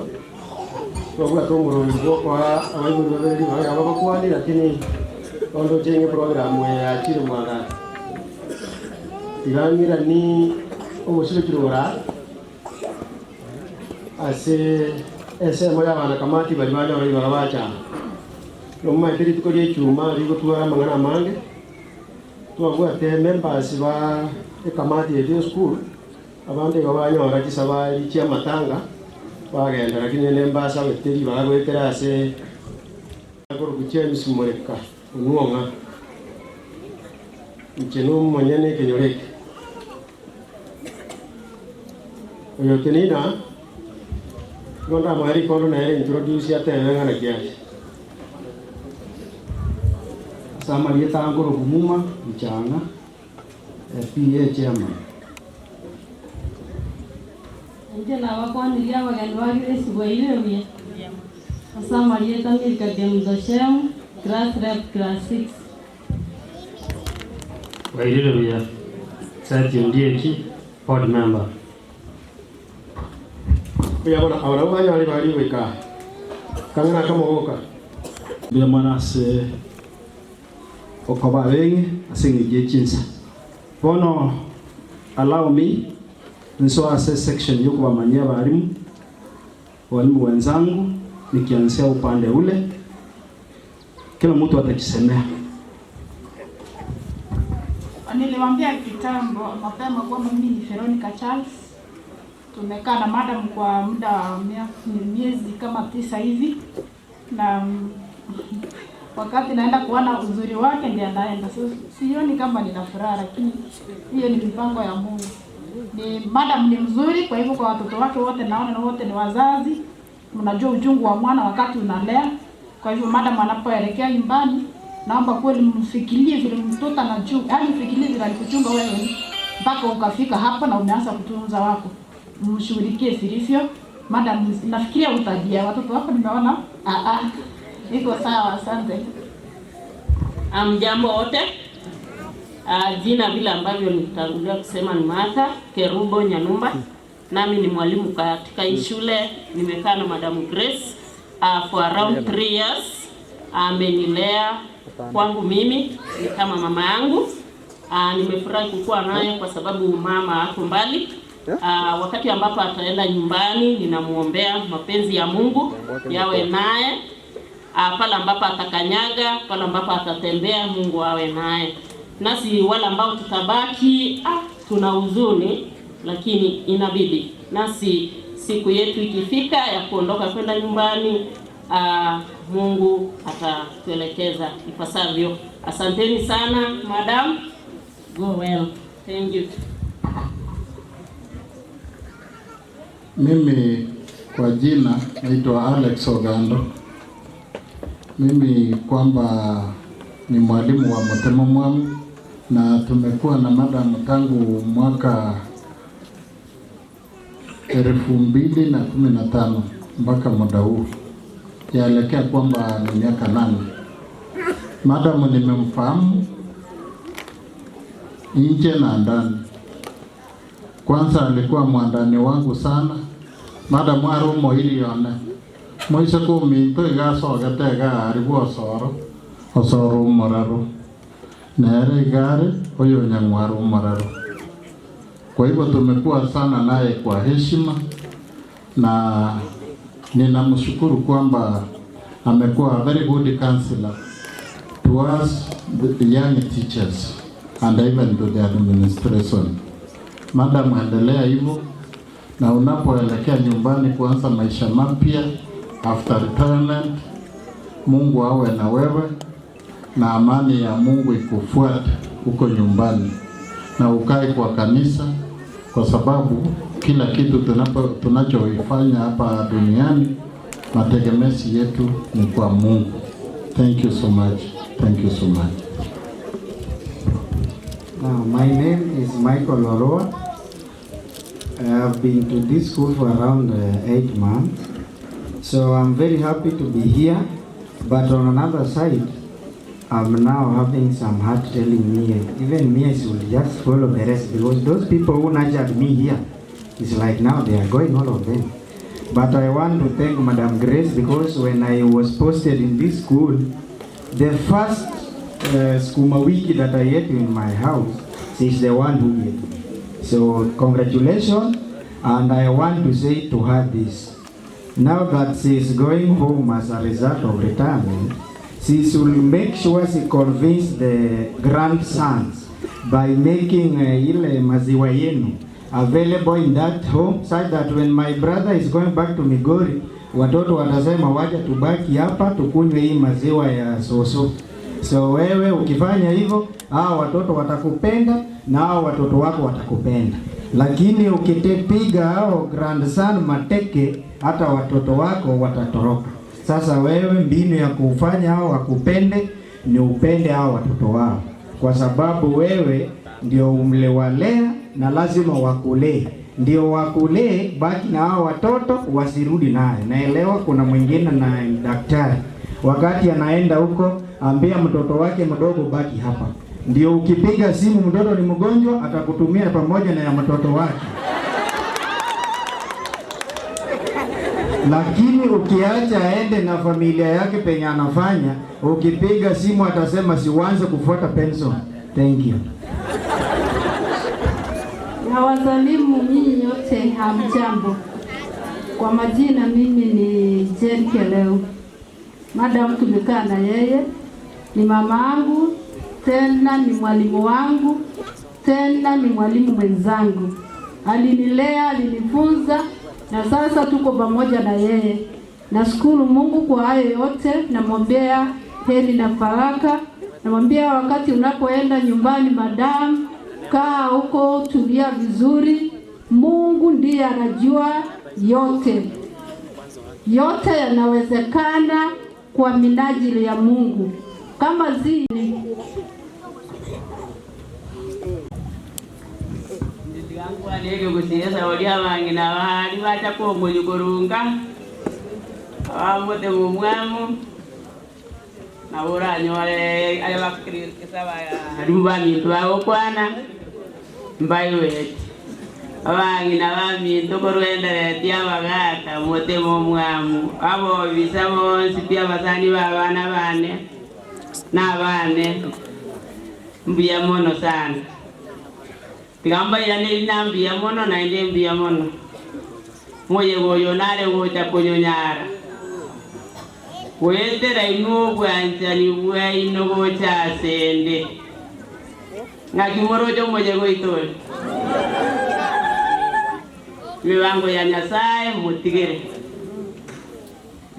twabwate omorori bwokwa abaibori babere ribaga aba bakwani lakini ondo chenge program yakire mwaga tigangira ni oboshirikirora ase esemo y'abana kamati bari banya bari barabacha nomaete rituko ria echuma rigotwara amang'ana amange twabwate members ba ekamati yetu eschool abande igo banyora chisabari chia amatanga bagenda lakini nembasa beteri bagwetera ase koruku James Mureka onuong'a inche nomonyene ekenyoro eke oyo tenina igo ndamoe rikondo nere introduce atebe ng'ana kiasi Sama lieta ngoro kumuma mchanga. PA chairman. Inche nabakwanirie abageni ba Grace bwairire buya. Ase amarieta Milka Kemunto Shem, class rep class 6. Bwairire buya. Seth Ondieki, board member. Mbuya mono, aba nabwo banyare baria goika kang'ana akamogoka. Mbuya mono ase okoba abeng'e ase eng'encho ye chinsa. Bono allow me nsoe ase section yokobamanyia abalimu, walimu wenzangu, nikianzia upande ule, kila mtu atajisemea. Niliwaambia kitambo mapema kwamba mimi ni Veronica Charles. Tumekaa na madam kwa muda wa miezi kama 9 hivi, na wakati naenda kuona uzuri wake ndiye anaenda. So, sioni kama nina furaha, lakini hiyo ni mipango ya Mungu. Ni madam ni mzuri, kwa hivyo kwa watoto wake wote naona na wote ni wazazi. Mnajua uchungu wa mwana wakati unalea. Kwa hivyo madam anapoelekea nyumbani, naomba kweli mfikirie vile mtoto anachunga, yaani mfikirie vile alikuchunga wewe mpaka ukafika hapa na umeanza kutunza wako. Mshughulikie vilivyo. Madam, nafikiria utajia watoto wako, nimeona. Iko sawa, asante. Amjambo wote. Jina vile ambavyo nilitangulia kusema ni Martha Kerubo Nyanumba. Nami ni mwalimu katika hii shule. Nimekaa na Madam Grace for around 3 years. Amenilea kwangu mimi ni kama mama yangu. Nimefurahi kukua naye kwa sababu mama ako mbali. Wakati ambapo ataenda nyumbani ninamuombea mapenzi ya Mungu yawe naye. Pale ambapo atakanyaga, pale ambapo atatembea, Mungu awe naye. Nasi wale ambao tutabaki, tuna huzuni, lakini inabidi. Nasi siku yetu ikifika ya kuondoka kwenda nyumbani, Mungu atatuelekeza ipasavyo. Asanteni sana madam. Go well. Thank you. Mimi kwa jina naitwa Alex Ogando. Mimi kwamba ni mwalimu wa Mutemo Mwamu na tumekuwa na madam tangu mwaka 2015 mpaka muda huu, yaelekea kwamba ni miaka 8. Madam nimemfahamu nje na ndani. Kwanza alikuwa mwandani wangu sana. Madam arumo ilione moise kuminto igasogete igari bwosoro osoro umoraro nere igari huyo nyang'waru umoraro. Kwa hivyo tumekuwa sana naye kwa heshima, na ninamshukuru kwamba amekuwa a very good counselor to us the young teachers and even to the administration. Madam, endelea hivyo, na unapoelekea nyumbani kuanza maisha mapya after retirement, Mungu awe na wewe na amani ya Mungu ikufuate huko nyumbani, na ukae kwa kanisa, kwa sababu kila kitu tunachoifanya hapa duniani mategemezi yetu ni kwa Mungu. Thank you so much. Thank you so much. Now, my name is Michael Oroa. I have been to this school for around 8 months. So I'm very happy to be here. But on another side, I'm now having some heart telling me, even me, I should just follow the rest, because those people who nurtured me here, it's like now they are going, all of them. But I want to thank Madam Grace, because when I was posted in this school, the first skuma wiki that I ate in my house, she's the one who gave me. So congratulations, and I want to say to her this. Now that she is going home as a result of retirement, she should make sure she convinces the grandsons by making ile maziwa yenu available in that home, such that when my brother is going back to Migori, watoto watasema wacha tubaki hapa tukunywe hii maziwa ya soso. So wewe ukifanya hivyo, hao watoto watakupenda na hao watoto wako watakupenda. Lakini ukitepiga hao grandson mateke, hata watoto wako watatoroka. Sasa wewe mbinu ya kufanya hao wakupende ni upende hao watoto wao, kwa sababu wewe ndio mliwalea na lazima wakulee, ndio wakulee, baki na hao watoto wasirudi naye. Naelewa kuna mwingine na daktari, wakati anaenda huko, ambia mtoto wake mdogo baki hapa, ndio ukipiga simu mtoto ni mgonjwa, atakutumia pamoja na ya mtoto wake. Lakini ukiacha aende na familia yake penye anafanya, ukipiga simu atasema siuanze kufuata pension. Thank you. Nawasalimu nyinyi nyote, hamjambo. Kwa majina mimi ni Jane Keleu. Madam tumekaa na yeye, ni mama angu, tena ni mwalimu wangu, tena ni mwalimu mwenzangu. Alinilea, alinifunza na sasa tuko pamoja na yeye. Nashukuru Mungu kwa hayo yote, namwombea heri na baraka. Namwambia wakati unapoenda nyumbani, madam, kaa huko, tulia vizuri. Mungu ndiye anajua yote, yote yanawezekana kwa minajili ya Mungu. Kama zi Nege gusiesa oria bang'ina bari bacha kong'onyikorunga abamote mumwamu nabo oranyore aria bakirikisa barimu baminto bagokwana mbaiwete abang'ina baminto korwenderetie abagaka mote mumwamu abobisa bonsi pi abasani ba abana bane na abane mbuya mono sana. Tiga mbairane na mbuya mono naende mbuya mono moyego oyo nare gocha konyonyara gwetera inwe obwanchani bwaino gocha asende ng'aki moroche omoyego oito ore mibango ya Nyasaye mutigere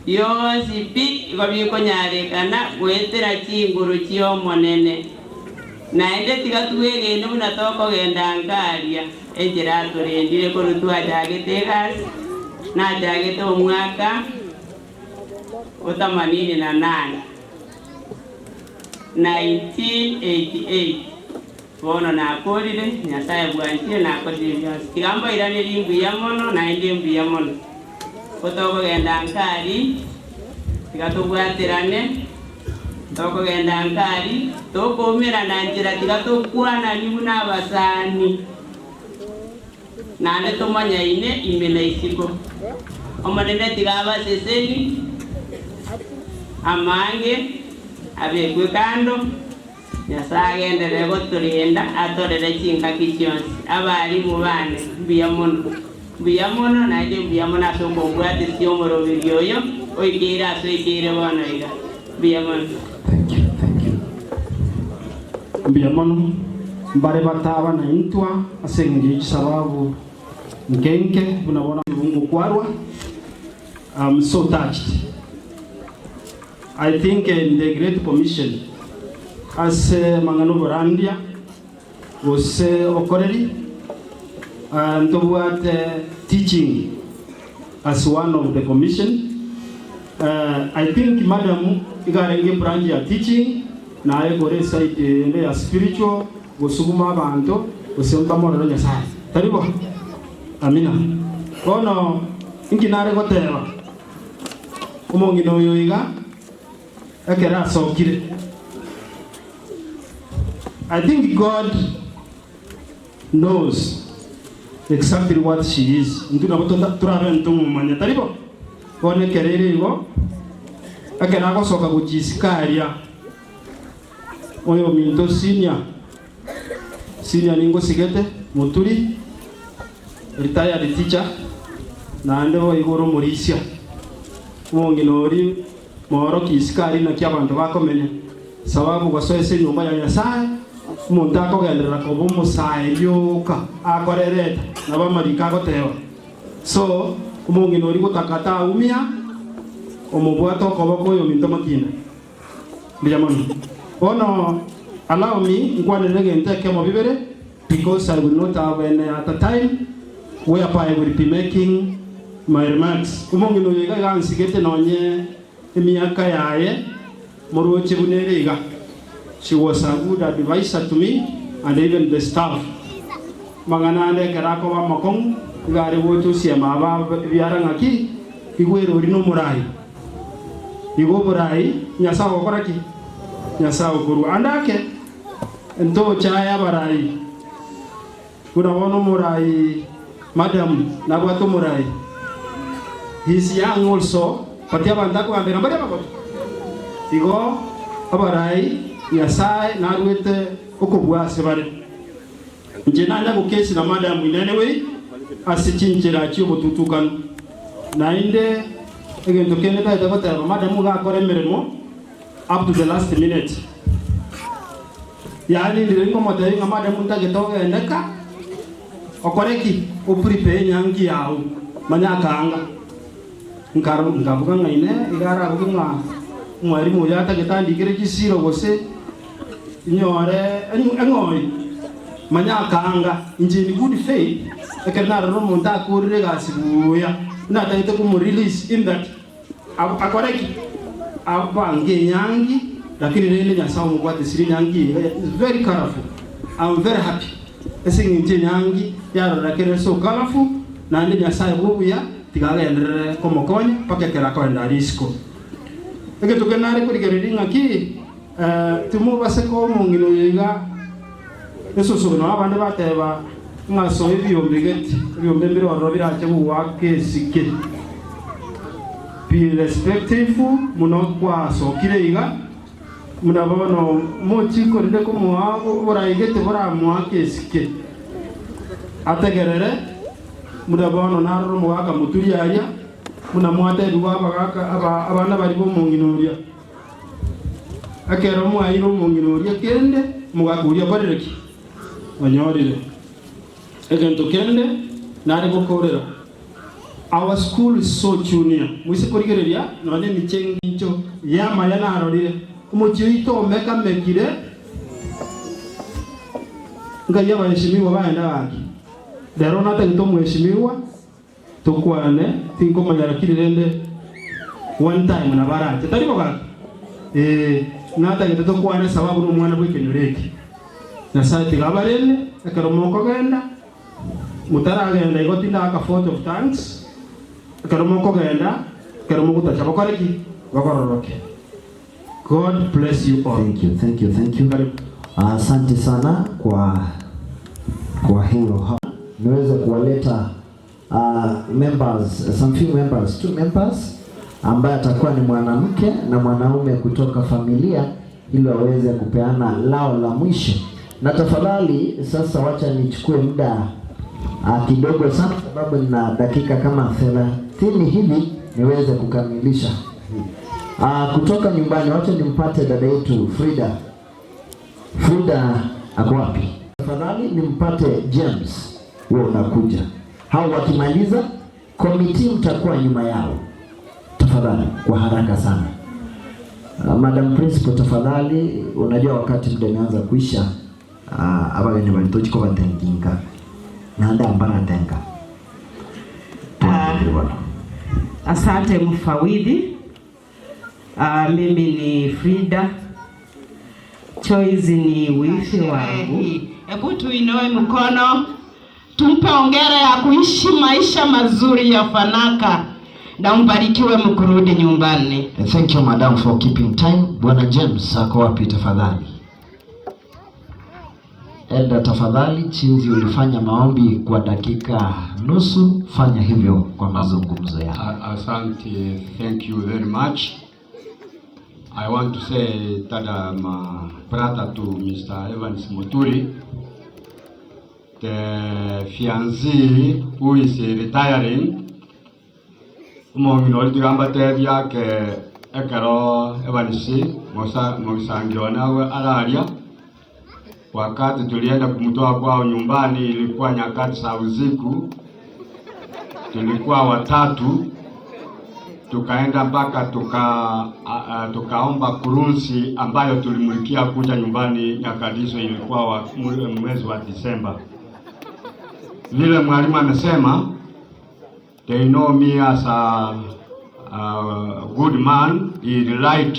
yonsi pi igo bikonyarekana gwetera chinguru chia omonene naende tiga twegende buna tokogenda nkaria enchera atorendire korwa twachagete egasi nachagete omwaka wa 88 1988 bono nakorire Nyasaye bwanchire nakorire bionsi tiga mbairanerie mbuya mono naende mbuya mono gotokogenda nkari tiga tobwaterane tokogenda nkari tokomerana nchera tiga tokwanani buna abasani naende tomanyaine ime na isiko omonene tiga abaseseni amange abekwe kando Nyasaye agenderere gotorenda atorere chinkaki chionsi abarimu bane mbuya mono mbuya mono naende mbuya mono ase okobwatisia omoroberi oyo oikeire ase oikeire bono iga mbuya mono. Mbuya mono mbare bataba na intwa ase eng'encho sababu nkenke buna bona Mungu kwarwa. I'm so touched. I think in the Great Commission ase mang'ano borandia gose okoreri ntobwate teaching as one of the commission. I think madam igarenge branch ya teaching naye gore side ende ya spiritual gosuguma abanto gose mbamorero Nyasaye taribo amina bono inki nare goteba omong'ina oyo iga ekero asokire. I think God knows exactly what she is. Ntu nabo turabe ntumumanya taribo bono ekero ere igo ekero agosoka gochisikaria oyo minto senior senior ningosigete muturi retired teacher naende boigoro omorisia omong'ina ori moro kisikari naki abanto bakomenya sababu gosoesa enyomba ya Nyasaye omonto akogenderera koba omosae rioka akorerete nabo amariko agoteba so omong'ina ori gotaka taumia omobwate okoboko oyo minto matinda mbuya mono bono allow me nkwanere egento ekemo bibere because I will not have any other time whereby I will be making my remarks. Omong'ina oyo iga iga nsigete nonye emiaka yaye moroche bunere iga. She was a good advisor to me and even the staff. Amang'ana ande ekero akoba amakong'u iga are gocha osiema aba ebiara ng'aki, igwere oria nomorai. Igo oborai Nyasae ogokora ki? Nyasae okorua. Ande ake ntochaye abarai buna bono omorai madam nabwate omorai he is young also but abanto akogambera mbari abagotu. Igo abarai Nyasae naruete okobua ase bare. Inche nanya gokesi na madam in any way ase chinchera chi'obotutukanu. Naende egento kende ntagete goteba, madam iga akore emeremo up to the last minute. Yaani ndire nkomotebia ng'a madam ntagete ogende ka okore ki? O prepare enyangi yao manya akaanga. Nkaro nkabuga ng'a inee iga araboke ng'a omwalimu oyo atagete andikere chisiro gose Inyore eng'oi, manya akaanga, inche in good faith, ekero narora omonto akorire egasi buya, buna atagete komo release in that akore ki? Abange enyangi, lakini rende Nyasae omobwatesirie enyangi eye is very colourful, I'm very happy ase eng'encho enyangi yarora kere so colourful, naende Nyasae bw'obuya tiga agenderere komokonya mpaka ekero akoenda risiko. Egento kende nare korigereria ng'aki. Timobase koa omong'ina oyo iga esusuro, nao abande bateba ng'a soa ebiombe gete, ebiombe mbire ororo birache gogoaka esike. Be respectful muno kwasokire iga, buna bono mochie korende komoa oborai gete boramoake esike. Ategerere, buna bono narore omogaka moturi aria, buna mwatebigwa abagaka aba abana baria b'omong'ina oria. Ekero mwaeire omong'ina oria kende, omogaka oria akorire ki? Onyorire. Egento kende nare gokorera, our school is so junior, moise korigereria nonya emiche engencho y'amaya narorire, omochie oito omekamekire, nkai abaheshimiwa baenda gaki? Rero natagete omweshimiwa Tokwane, tinkomanya lakini rende one time nabo aranche. Tari bo gaki? Ee, natagete tokwane sababu nomwana bw'ekenyoro eke. Nyasae tiga abarende ekero mokogenda, motaragenda igo tindaka vote of thanks, ekero mokogenda, ekero mogotacha bokore ki? Bogororoke. God bless you all. Thank you, thank you, thank you. Asante sana kwa kwa hilo. Niweze kuwaleta members, some few members, two members ambaye atakuwa ni mwanamke na mwanaume kutoka familia ili waweze kupeana lao la mwisho. Na tafadhali sasa, wacha nichukue muda kidogo sana, sababu nina dakika kama 30 hivi niweze kukamilisha. Kutoka nyumbani, wacha nimpate dada yetu Frida. Frida ako wapi? Tafadhali nimpate James, wewe unakuja. Hao wakimaliza, komiti mtakuwa nyuma yao. Tafadhali kwa haraka sana. Madam Principal tafadhali, unajua wakati muda umeanza kuisha, abageni balitochiko batenginga nanda ambaratenga. Asante mfawidhi. Mimi ni Frida Choice, ni wifi wangu. Hebu tuinue mkono tumpe hongera ya kuishi maisha mazuri ya fanaka na mbarikiwe mkurudi nyumbani. Thank you madam for keeping time. Bwana James ako wapi tafadhali? Elda tafadhali, chinzi ulifanya maombi kwa dakika nusu, fanya hivyo kwa mazungumzo yako. Asante, thank you very much. I want to say that I'm a brother to Mr. Evans Muturi, the fiancé who is retiring. Omong'ina oria tiga mbatebie ake ekero Evans mosa mogisangio one agwo araria, wakati tulienda kumtoa kwao nyumbani ilikuwa nyakati za usiku, tulikuwa watatu tukaenda mpaka tukaomba kurunzi ambayo tulimulikia kuja nyumbani nyakati hizo, ilikuwa mwezi wa Disemba. Vile mwalimu amesema, they know me as a good man. He relied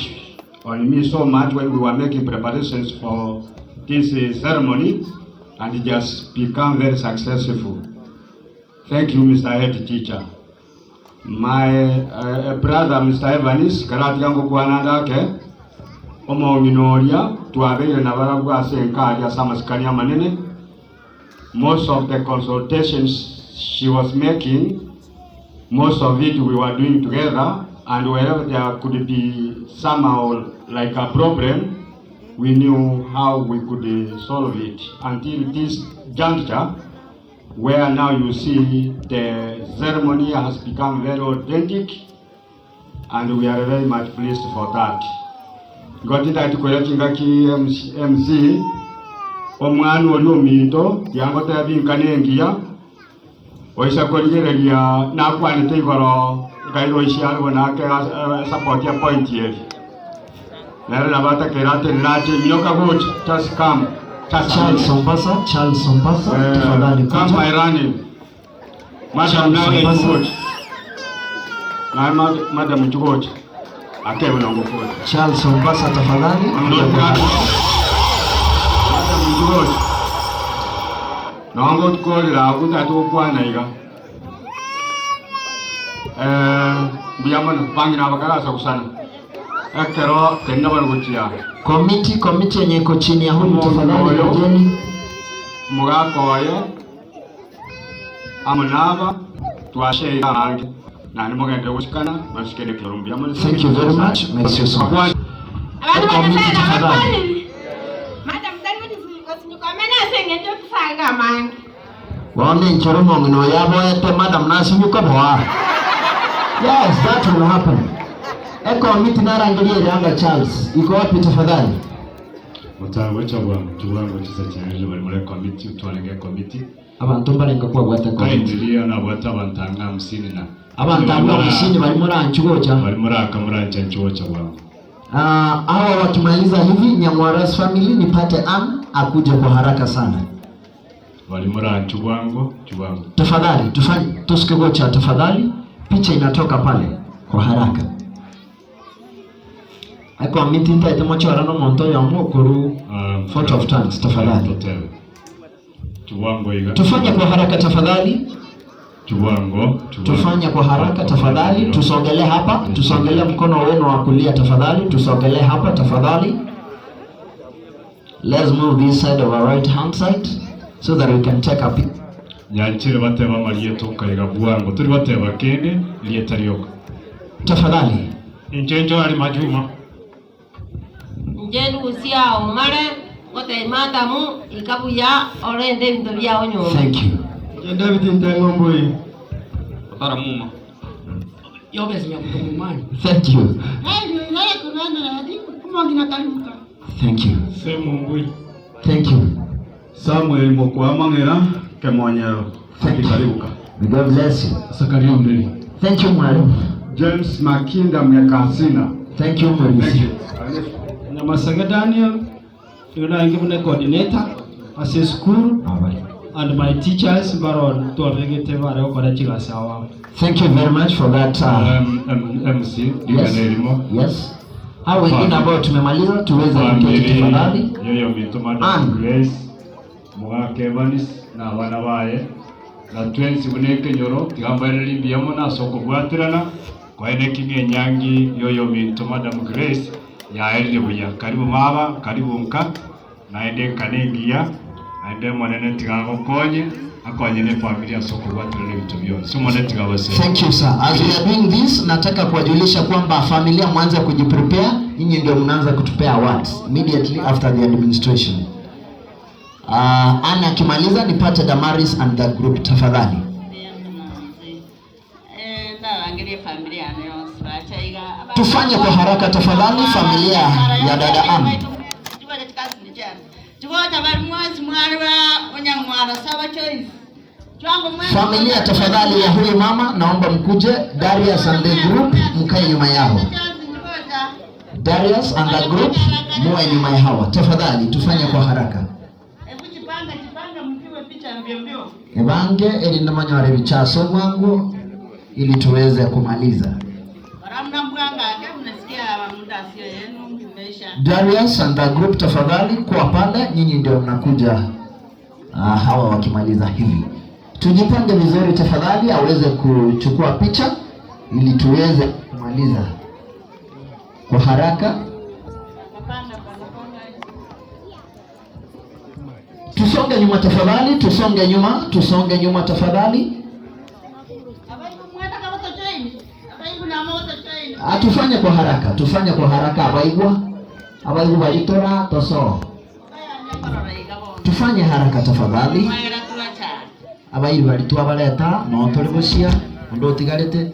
on me so much when we were making preparations for this ceremony and it has become very successful. Thank you Mr. Head Teacher. My brother Mr. Evans karatiga ngokwana ande ake, omong'ina oria twabeire nabarabwo ase enka aria ase amasikani amanene, most of the consultations she was making, most of it we were doing together and wherever there could be somehow like a problem, we knew how we could solve it until this juncture where now you see the ceremony has become very authentic and we are very much pleased for that. Igo tintageti koira chingaki MC, omwana oria ominto tiangotebia inka nengiya, oise korigereria nakwanete igoro nkairwa oisia are buna ake support ya point eri. Nere nabo atakeire atenene ache minyoka gocha just come just Charles Ombasa, Charles Ombasa, tafadhali come kuja. my running. Madam Charles nawe Ombasa. gocha. Naye madam gocha. Akebe nongo gocha. Charles Ombasa tafadhali. Madam gocha. Nongo tukorera agu tatukwana iga. Mbuya mono bangina abakarasa kusana. Ekero tenda bari gochia. Komiti, komiti yenye iko chini ya huyu tafadhali kujeni. Mugakoye amo naba twashe ange nani mugende gushikana bashikene kirumbia mono. Thank you very much. Merci so much. Komiti tafadhali. Waone nchero mong'ino yaboete madam nasinyuka boa. Yes, that will happen. Eko miti narangilia Iranga Charles. Iko wapi tafadhali? Mutawe cha bwangu kiwango chisa chenye bari muri committee utwarenge committee Abantu mbarenga kwa bwate komiti. kaindiria na bwata abantu anga 50 na Abantu anga 50 bari muri anchugocha. bari muri akamurancha nchugocha bwangu Hawa wakimaliza hivi Nyamwaras family nipate Ann akuje kwa haraka sana. bari muri anchu bwangu kiwango Tafadhali tufanye tusikigocha tafadhali, picha inatoka pale kwa haraka. Eko miti ntaite mochora no monto ya mokuru vote of thanks tafadhali. kiwango iga Tufanye kwa haraka tafadhali. kiwango Tufanye kwa haraka tafadhali, tusogelee hapa, tusogelee mkono wenu wa kulia tafadhali, tusogelee hapa tafadhali. Let's move this side of our right hand side so that we can take a pic. nyanchire bateba marieto kaiga bwango turi bateba kende lietarioka Tafadhali. Njenjo ali majuma nje lusia omare gote madamu ikabuya orende ebinto byao nyuma Thank you. David Ntengombui. Otara muma. Thank you. Thank you. Semumbui. Thank you. Samuel Mokwamang'era Kemonyero. Thank you. Karibuka. May God bless you. Sakaria Mbeli. Thank you mwalimu. James Makinda Mwekasina. Thank you mwalimu. Thank you. Nyamasage Daniel, yuna ngibune coordinator ase school and my teachers baron twabegete bare gukora chigasi awa. Thank you very much for that. MC Yes. Liganerimo. Yes. Hao wengine ambao tumemaliza tuweze kuketi tafadhali. Yoyo mito Madam Grace Mugaka Evans na abana baye na twensi bune ekenyoro tigambaireri mbuya mono ase okobwaterana kwaene king'e enyangi yoyo minto Madam Grace yaerire buya karibu maba karibu nka naende nka nengiya naende monene tigagokonye akonye ne familia ase okobwaterana ebinto bionsi omone tigabase Thank you sir. As we are doing this, nataka kuwajulisha kwamba familia mwanze kujiprepare. Nyinyi ndio mnaanza kutupea awards immediately after the administration. Ana akimaliza nipate Damaris and the group tafadhali. ndarangirie familia yane yonsi bachaiga Tufanye kwa haraka tafadhali, familia ya dada Ann. chigocha bari mwosi mwari wa onyang'wara saba choice chwango mwe Familia tafadhali ya huyu mama, naomba mkuje. Darius and the group mkae nyuma yao. Darius and the group muwe nyuma ya hawa tafadhali, tufanye kwa haraka. hebu chipanga chipanga mpigwe picha mbio mbio Ebange erinamanyore bichaso bwangu ili tuweze kumaliza. baramna mbwanga ake mnasikia muda sio yenu imeisha. Darius and the group tafadhali kuwa pale, nyinyi ndio mnakuja hawa wakimaliza hivi. Tujipange vizuri tafadhali, aweze kuchukua picha ili tuweze kumaliza kwa haraka. Tusonge nyuma tafadhali, tusonge nyuma, tusonge nyuma tafadhali. Tufanye kwa haraka, tufanye kwa haraka abaigwa abaigwa baitora toso. Tufanye haraka tafadhali. Abairi bari twabareta no turi bucia undu utigarite.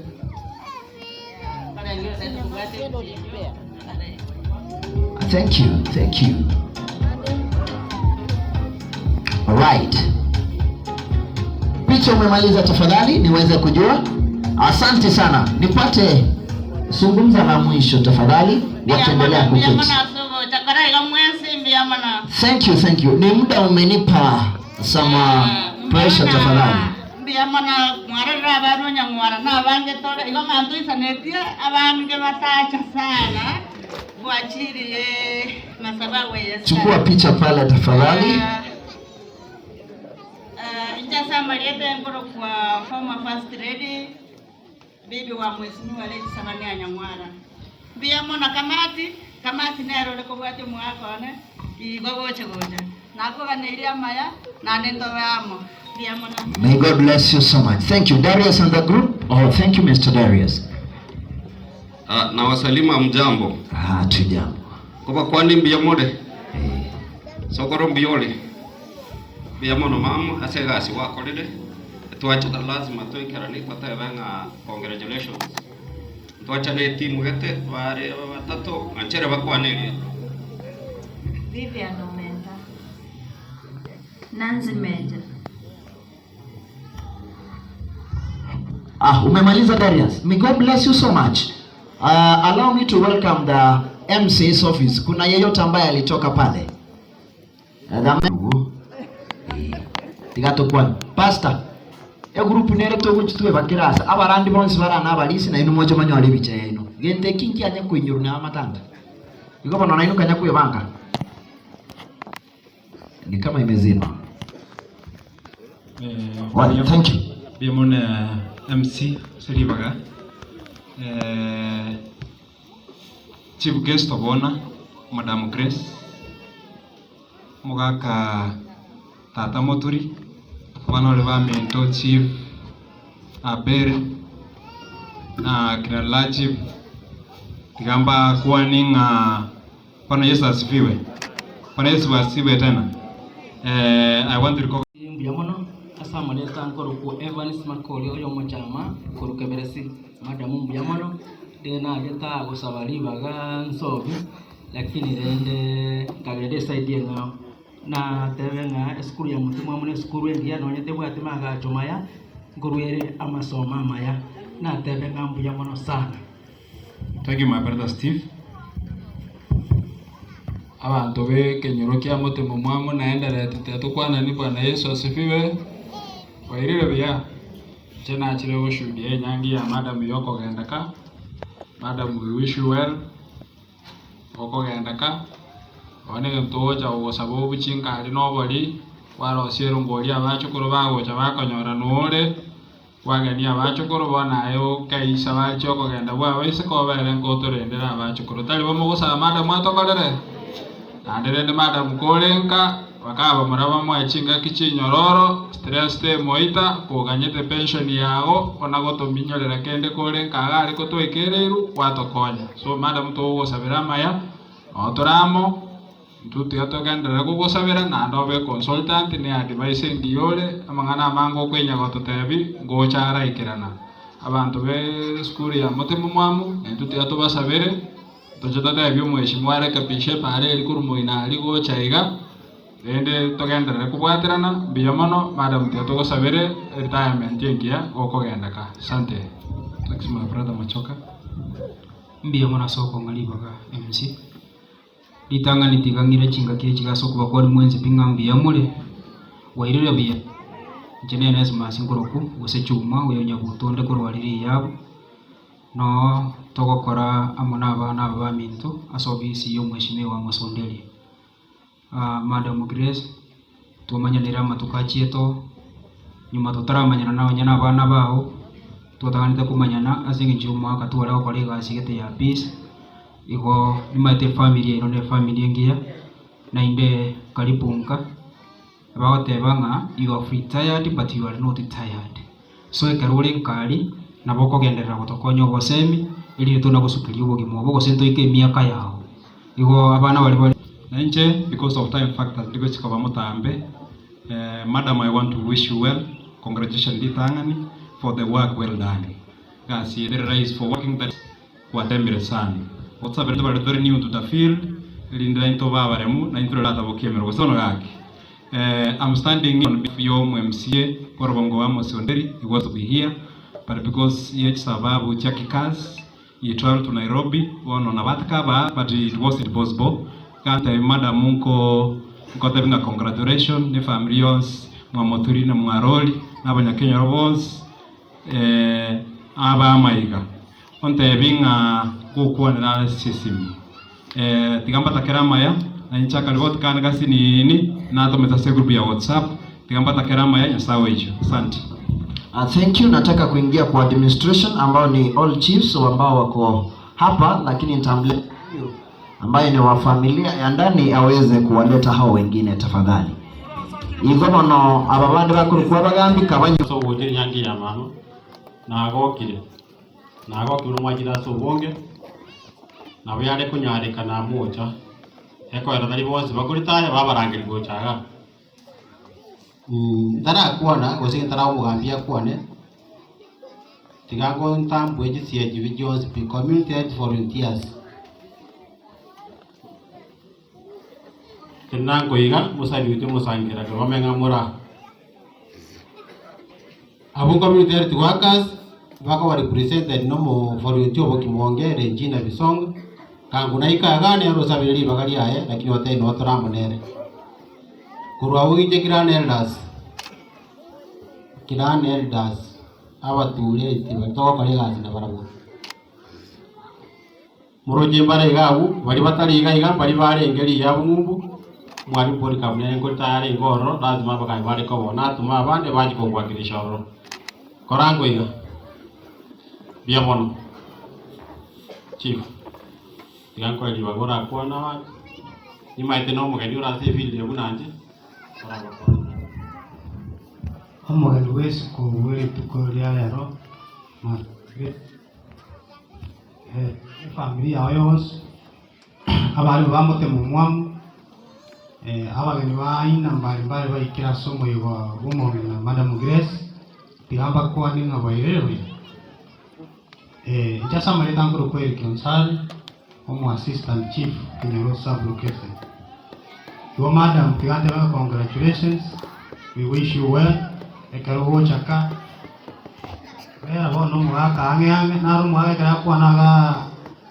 Thank you, thank you. All right. Picha umemaliza tafadhali, niweze kujua. Asante sana. Nipate zungumza la mwisho tafadhali, wakiendelea kuketi. Thank you, thank you. Ni muda umenipa some pressure tafadhali. Mbuya mono mwarorera abana onyang'wara na abange tore igo ng'a ntoisanetie abange batacha sana bwachiriye masababu ya Chukua picha pale tafadhali. Incha nkoro kwa former first lady bibi wa mheshimiwa Lady Sabania Nyang'wara mbuya mono kamati kamati nero ore kobwatia omwaka one igo gocha gocha nakoganeirie amaya nane ntobe amo mbuya mono. May God bless you so much. Thank you Darius and the group. Oh, thank you Mr. Darius. Na wasalimu mjambo. Tujambo. Koba kwani mbuya more. Sokoro mbiyole. Mbuya mono mama ase gasi wakorire. Twachana lazima twikera ni twatebe ng'a congratulations. Twachana timu gete bare batatu anchere bakwanirie. Vivian Omenda. Nancy Meja. Umemaliza Darius. May God bless you so much. Allow me to welcome the MC's office. Kuna yeyote ambaye alitoka pale? Tigato kwa Pastor. E group nere toguchitwe bakirasa abarandi bonsi barana abarisi na inu mojo manyore bicha ino. Gente kinki anya kuinyuru na matanga. Iko bono na inu kanya kuibanga. Ni kama imezima. Well, thank you. Bimone MC Siribaga. Chief guest of honor Madam Grace. Mugaka Tata Moturi. Abana ore ba mento Chief Abel na kina Lajib tigamba kwani ng'a Bwana Yesu asifiwe. Bwana Yesu asifiwe tena. I want to recognize mbuya mono ase amareta nkoroku Evans Makori oyo omochama koruka beresi madamu mbuya mono de nageta gosaba ribaga nsobi lakini rende nkagenda esaidi eng'ao na tebe ng'a esukuru ya mutumwa muno esukuru engiya nonyete bwate magacho maya nkorwere amasomo amaya na tebe ng'a mbuya mono sana. Thank you my brother Steve. Abantu bekenyoro kia mutemo mwamo naendelea tutetokwanani Bwana Yesu asifiwe. Wairire buya nche nachire goshuhudia enyangi ya madam yokogendeka. Madam, we wish you well okogendeka one egento ogocha gogosaba obuchinkari na obori kwarosia erongori abachukuru bagocha bakonyora nore kwagenia abachukuru bono aye okaisa bache okogenda bwabaise kobere nkotorendere abachukuru tari bomogosaba madam atokorere naende rende madam korenka bakaba muraba mwae chingaki chinyororo stress temoita koganyete pension yago ona gotominyorera kende korenka iga aria kotwaikereiru gwatokonya so madam togogosabera amaya notoramo ntutiga togenderere kogosabera naende obe consultant ni advice engiya ore amang'ana amange okoinya gototebi ngocha araikerana abanto be esukuru ya motemo mwamu ntutiga tobasabere toche totebi omweshimiwa arekebishe pare eri korwa moino aria gocha iga rende togenderere kobwaterana mbuya mono madam tiga togosabere retirement engiya gokogendeka asante. Thanks my brother Machoka. Mbuya mono ase okong'a ribaga MC. Ritang'ani tigang'ire chingaki echi ase okuba kwari mwensi pi ng'a mbuya more wairire buya inche nere Onesmus nkoroku gose Chuma oyo nyabuto onde korwa riria yabo. Noo togokora amo nabana aba baminto ase ofisi y'omweshimiwa Mosonderi. Madam Grace, twamanyanire amatuko achiete oo, nyuma totaramanyana nonya na abana bao, twataganete komanyana ase eng'encho y'omwaka tware gokora egasi gete ya peace, igo nimaete efamiri yaino na efamiri engiya, naende karibu nka. Bagoteba ng'a you have retired but you are not tired. So ekero ore nkari nabo okogenderera gotokonya obosemi erinde tona gosukeria obogima obo gose ntoike emiaka yao. Igo abana baria bare. Na inche because of time factors ndigochia koba motambe, madam I want to wish you well, congratulations ritang'ani for the work well done. Egasi ere very rahisi for working that gwatemire sana. Gosabera tobare tore new to the field erinde naintwe tobe abaremu naintwe toratabokie emeremo gose bono gaki I'm standing on behalf yo omo MCA bw'orobongo wa Amos Onderi he was to be here but because ye chisababu chia kikazi he traveled to Nairobi bono nabo atakaba but it wasn't possible iga ntebi madam nko nkotebi ng'a congratulation ne family yonsi mwamoturi na mwarori na abanyakenyoro bonsi Abamaiga, ontebi ng'a ngokwanera ase esimi. Tiga mbatakere amaya, na inche akariboti kane gasinini natomete ase egroup ya WhatsApp, tiga mbatakere amaya, Nyasae oichwe. Asante. Thank you. Nataka kuingia kwa administration ambao ni all chiefs ambao wako hapa, lakini nitamleta huyu ambaye ni wa familia ya ndani aweze kuwaleta hao wengine tafadhali. Igo bono aba bande bakorokwa abagambi kabanyu. Ase ogocha enyangi ya mama, nagokire, nagokire omwachire ase obonge, nabo yare konyarekana amocha, ekoera tari bonsi bakorete aya babarangeria gocha igaa. Ntarakwana gose ntaramogambi akwane, tiga ngontambue chisiachibi chionsi pi, community health volunteers. Tenena nkoiga, mosalute omosangererekano bame ng'a more aa. Abwo community health workers bakoba represented nomo volunteer obokimonge Regina Bisongo, kango naika igaa nere osabire ribaga riaye lakini otebire noo tore amo nere. Korwa abwo inche clan elders, clan elders abatureti baria togokora egasi nabarabwo. Moroche mbare iga abwo, baria batari iga iga mbaria barenge riiya abwo ng'umbu, mwalimu Polycarp nere nkorete arenge ororo, lazima abagayi bare koba oo, natome abande bache kongwakirisha ororo. Korangwe iga, mbuya mono, Chief, tiga nkoe ribaga orakwane abanto, nimaete na omogeni ore ase efield eye buna inche, orabakwane. Omogeni bw'esiko bwe rituko ria rero, Efamiri yao yonsi, abarimu ba motema omwamu, abageni ba aina mbari mbari baikire ase omoyega bw'omong'ina Madam Grace, tiga mbakwane ng'a bwairire buya. Inche ase amarieta nkorokwa Eric Onsare, omo assistant chief Kenyoro sub location. Igo madam tiga ntebe ng'a congratulations, we wish you well, ekero ogochaka. Bera bono omogaka ang'e ang'e, naro omogaka ekero akwana iga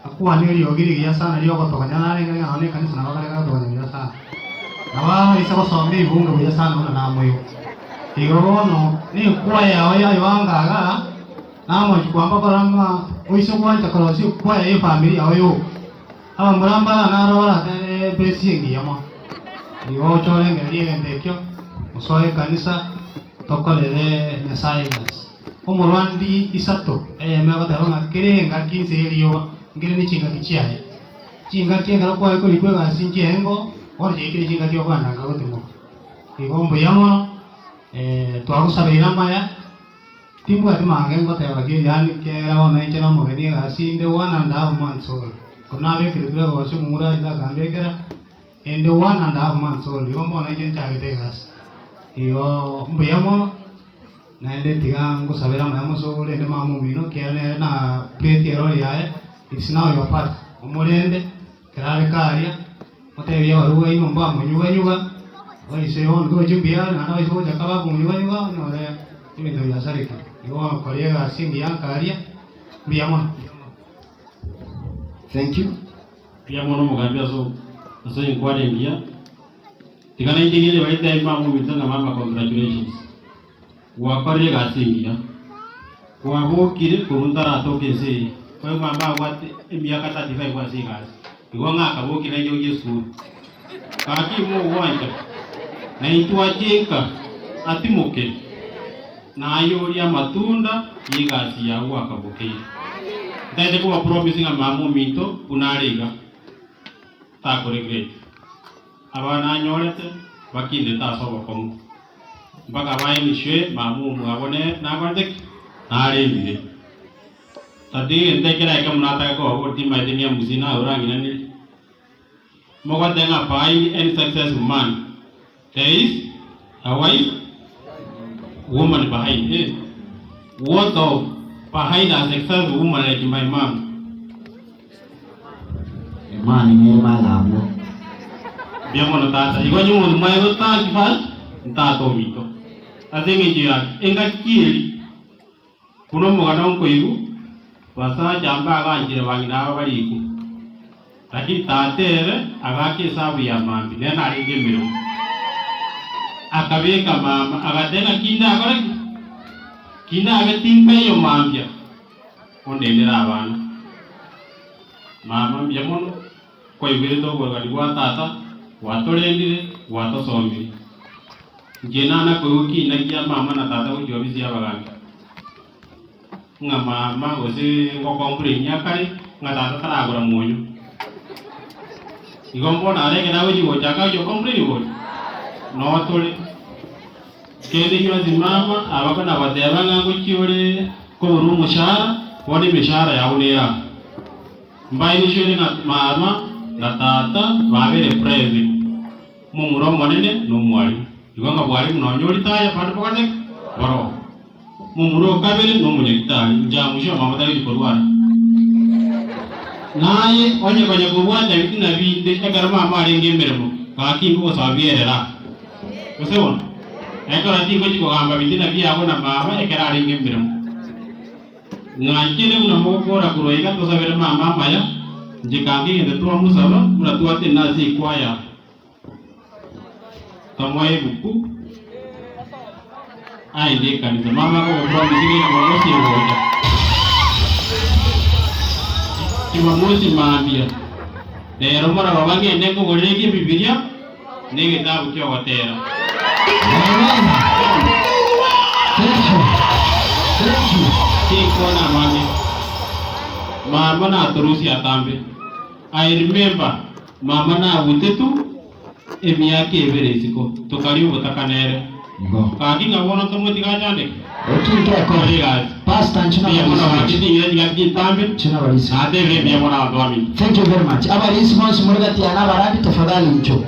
akwane eriogi rigiya sana ri'ogotogonya narenge ng'a nonya ekanisa nabo akare gagotogonya buya sana. Nabo abaisa gosoma ebunge buya sana buna namoigwa. Igo bono nekwaya yao yayoanga igaa, namochie kwamba korora ng'a oise gwancha korosia ekwaya ya efamiri yao yoka. Abamura mbare naro baratebe ebesi engiya mono. Igo oche orengererie egento ekio, osoe ekanisa, tokorere Nyasae egasi. Omorwandi isato eyemo egoteba ng'a kera engaki inse y'erioba nkere ne chingaki chiaye. Chingaki ekero kwaye korikwa egasi nchiengo, bono chiaikire chingaki okogenda nka gotimoka. Igo mbuya mono, twagosabeire amaya. Timbwati mange ngoteba ki, yaani ekiagera bono inche nomogeni egasi inde one and half months old. Korwa nabekeretwe egosio omomura aito akambekera, inde one and half months old, igo mbono inche nchagete egasi. Igo mbuya mono, naende tiga ngosabere amaya mosokoro rende mama omino ekiagera nere na plate erori yaye, it's now your part, omorende. Ekero are karia, motebie abarwani baino mbamonyuga-nyuga, abaise bono togochia mbuya are, naende abaise gocha nka bakomonyuga-nyuga, onyore ebinto biasarekire. Igo bono koria egasi engiya nkaria, mbuya mono. Thank you. Mbuya mono omogambi ase ase enkwara engiya, tiga nainche ng'ende baitebie mama ominto ng'a mama congratulations, gwakorire egasi engiya, kwabokire korwa ntaratoka ense eye. Koigwa mbabwate emiaka 35 ase egasi. Igo ng'a akabokia nainche gochia esukuru. Gaki mogwancha, na intwe ache nka atimoke, na ayorie amatunda y'egasi yao gwakabokeire. Ntaete koba promise ng'a mama ominto buna are iga, takoregret. Abana anyorete bakindete ase obokong'u, mpaka baenishwe mama omwabo nere nakorete ki? Narendire. Tatiga egento ekero ekemo natake kobaboria timanyeti ng'a emusi naye orang'inanerie. Mogote ng'a behind any successful man there is a wise woman behind eh. What of behind a successful woman like my mom? Imani nere magambwo. Mbuya mono tata. Igo onye omonto mwaye gotaki first, ntata ominto. Ase eng'encho yaki, engaki eri. Buna omogano nkoigwa, basacha mbaganchire bang'ina aba barikwe. Lakini tata ere agaaka esabu ya mambia, nere narenge emeremo. Akabeka mama, agateba ng'a ki ndakore ki? Ki ndabe tinkaiyo mambia, ondendere abana. Mama mbuya mono, kwaigwerete oborwani bwa tata, gwatorendire, gwatosomirie. Inche nana koigwa kina kia mama na tata gochia ofisi y'abagambi, ng'a mama gose ngokomplaini akare ng'a tata taragora monyo. Igo mbono are ekero agochia gochaka agochia gocomplain bori? Noo tore. Kende gionsi mama abakona goteba ng'a ngochia ore koborwa omoshahara, bono emeshahara yago nere aa. Mbaenishere ng'a mama na tata babere present. Omomura omonene nomwarimu. Igo ng'a bwarimu nonya oritaya bande bogoteba ki? Boroo. Momura o kabere nomonyagitari, inche amusio mama tageti korwara. Naye onye konya kobwata ebitina binde ekero mama arenge emeremo, gaki ingogosaba bierere aa. Gose bono? Ekero tingochi kogamba bitina biago na mama ekero arenge emeremo. Ng'anchire buna mogokora korwa iga tosabere mama amaya, inche kange egento twamosaba buna twatenena ase ekwaya tomoe ebuku aende ekanisa. Mama akogopromise ng'a Jumamosi egocha. Jumamosi mambia, rero morababa ng'ende nkogorere ekebibiria na egetabu ki'ogotera. Tinkwana amange. Mama natorusia atambe. I remember mama nabutetu emiaka ebere isiko tokaria obotaka nere. Gaki ng'a bono tomotiga achandeke? Tore egasi. Pastor nchuna Mbuya mono abarisi gaki ting'ira chingaki chintambe. Nchuna abarisi. Natebire mbuya mono abanto bamino. Thank you very much. Abarisi bonsi muri gati yane abarandi tafadhali incho.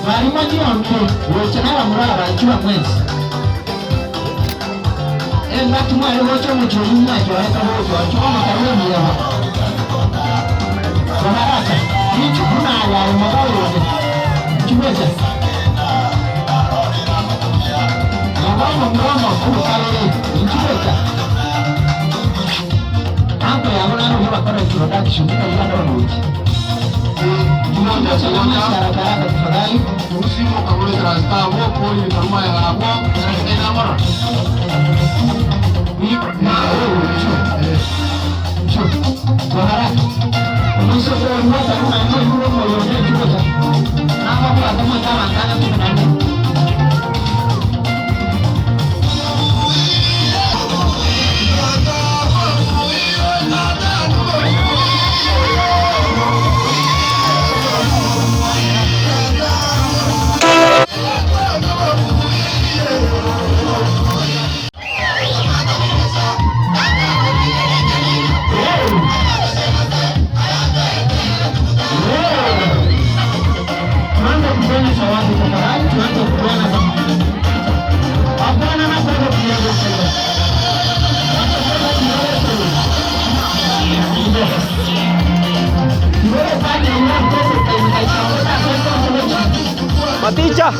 Barimo nyombi gocha n'abamura abanchwa mwensi engaki mwari gocha omochori mwachorete gocha chono karwe miyaba kwa haraka inchu buna ayare mogoyone chibwecha Mabamo mromo kubukarere inchibwecha Anko yabona no bakora introduction ikaigana omuki Tunaomba haraka haraka tafadhali. Kwa haraka. Teacher.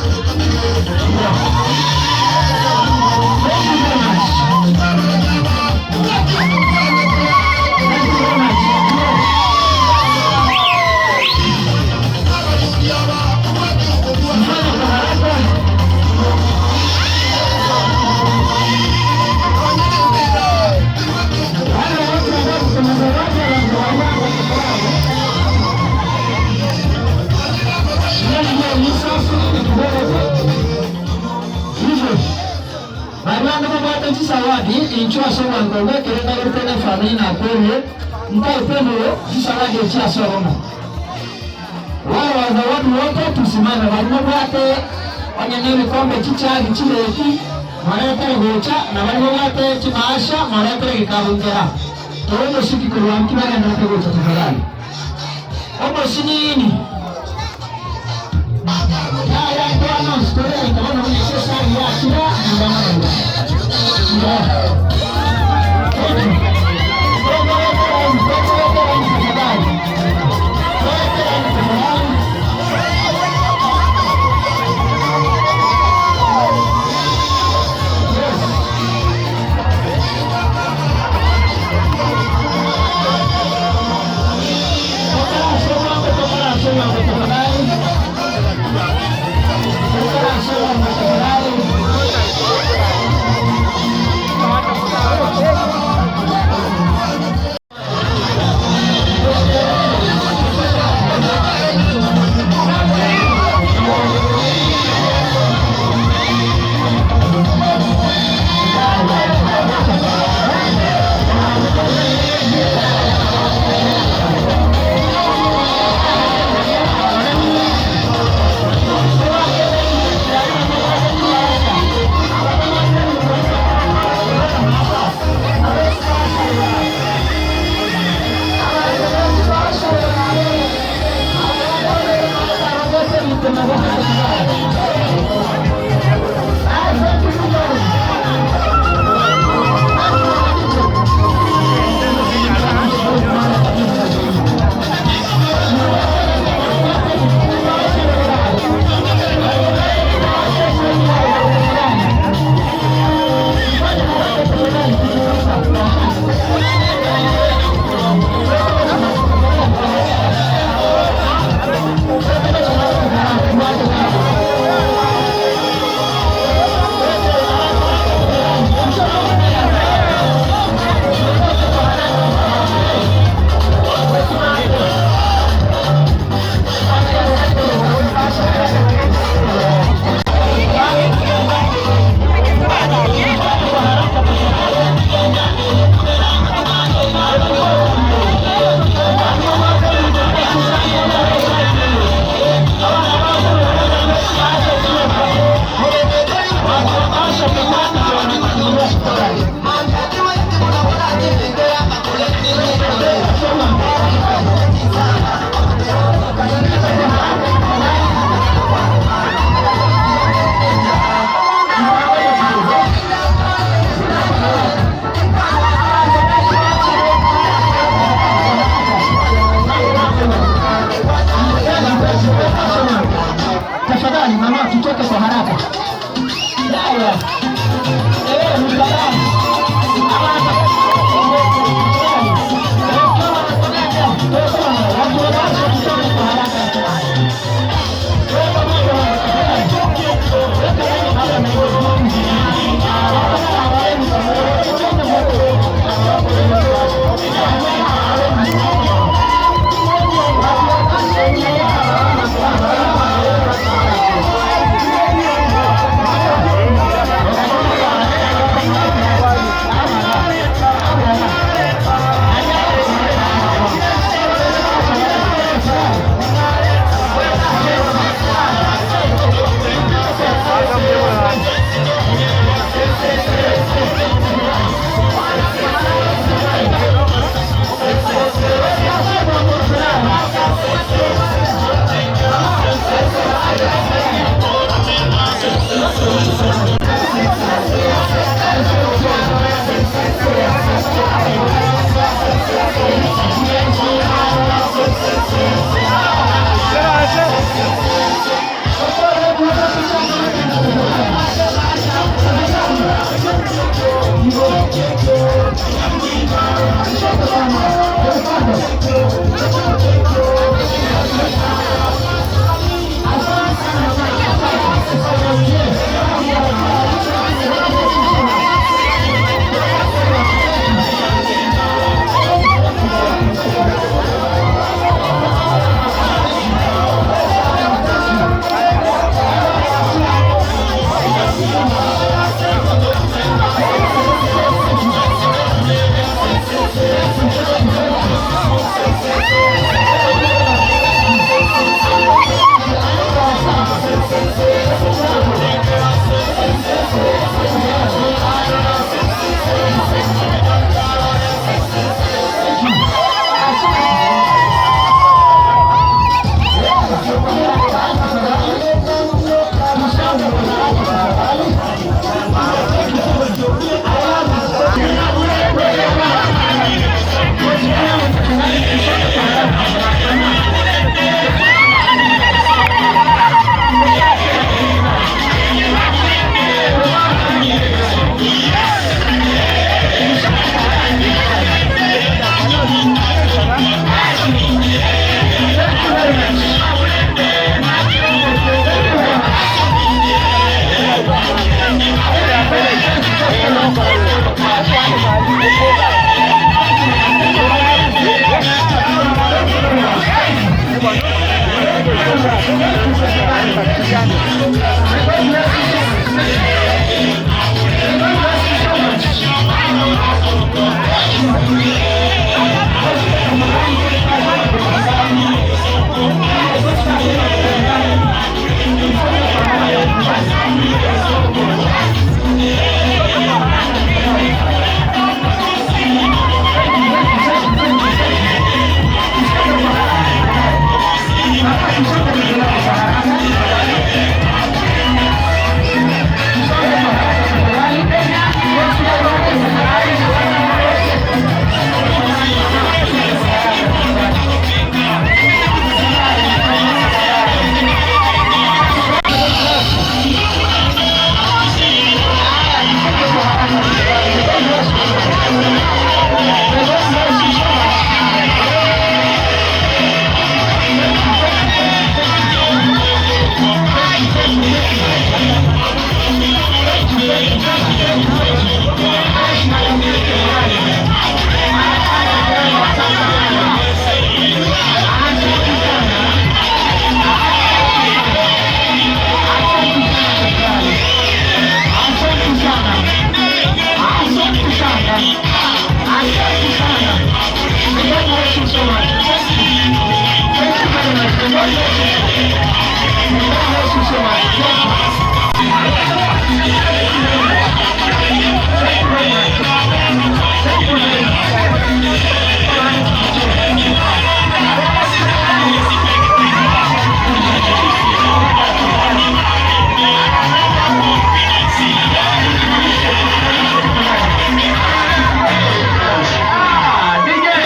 Abana babwate chisawadi inchu ase obwango bwekere ndagerete na efamiri nakwerire ntaepenire chisawadi echi ase obomo wale wazawadi wote tusimame bari babwate onye na ebikombe chichagi chireki mwaretere gocha na bari babwate chimaasha mwaretere gikabu nkera tore omoshiki korwa nki bagenderete gocha tafadhali omoshi nini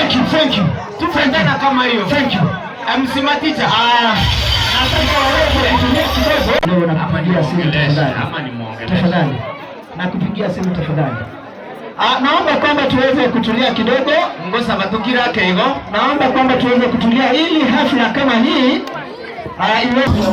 Thank you, thank you. Tupendana kama hiyo. Thank you. MC Matita. Ah. Nataka waweze kutumia kidogo. Leo nakupigia simu tafadhali. Tafadhali. Nakupigia simu tafadhali. Ah, naomba kwamba tuweze kutulia kidogo. Ngosa matukira keigo. Naomba kwamba tuweze kutulia ili hafla kama hii iweze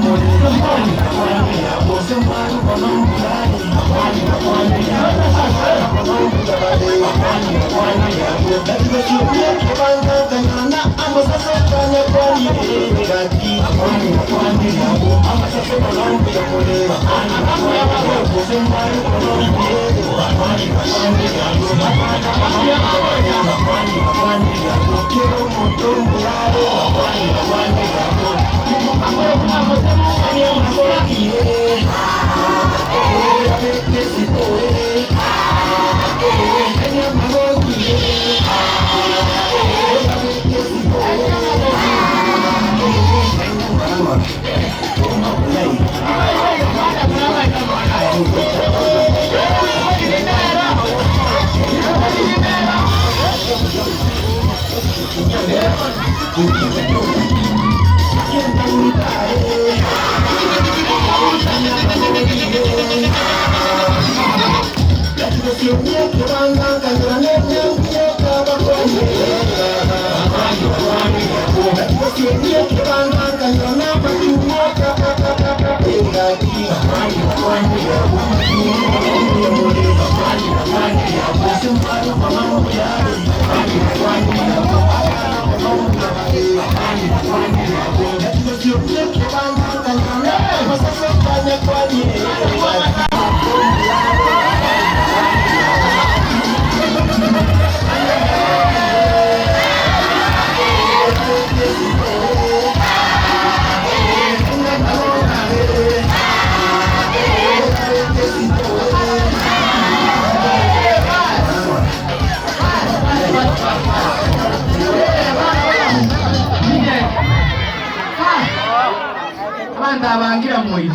Abana abangira moyo.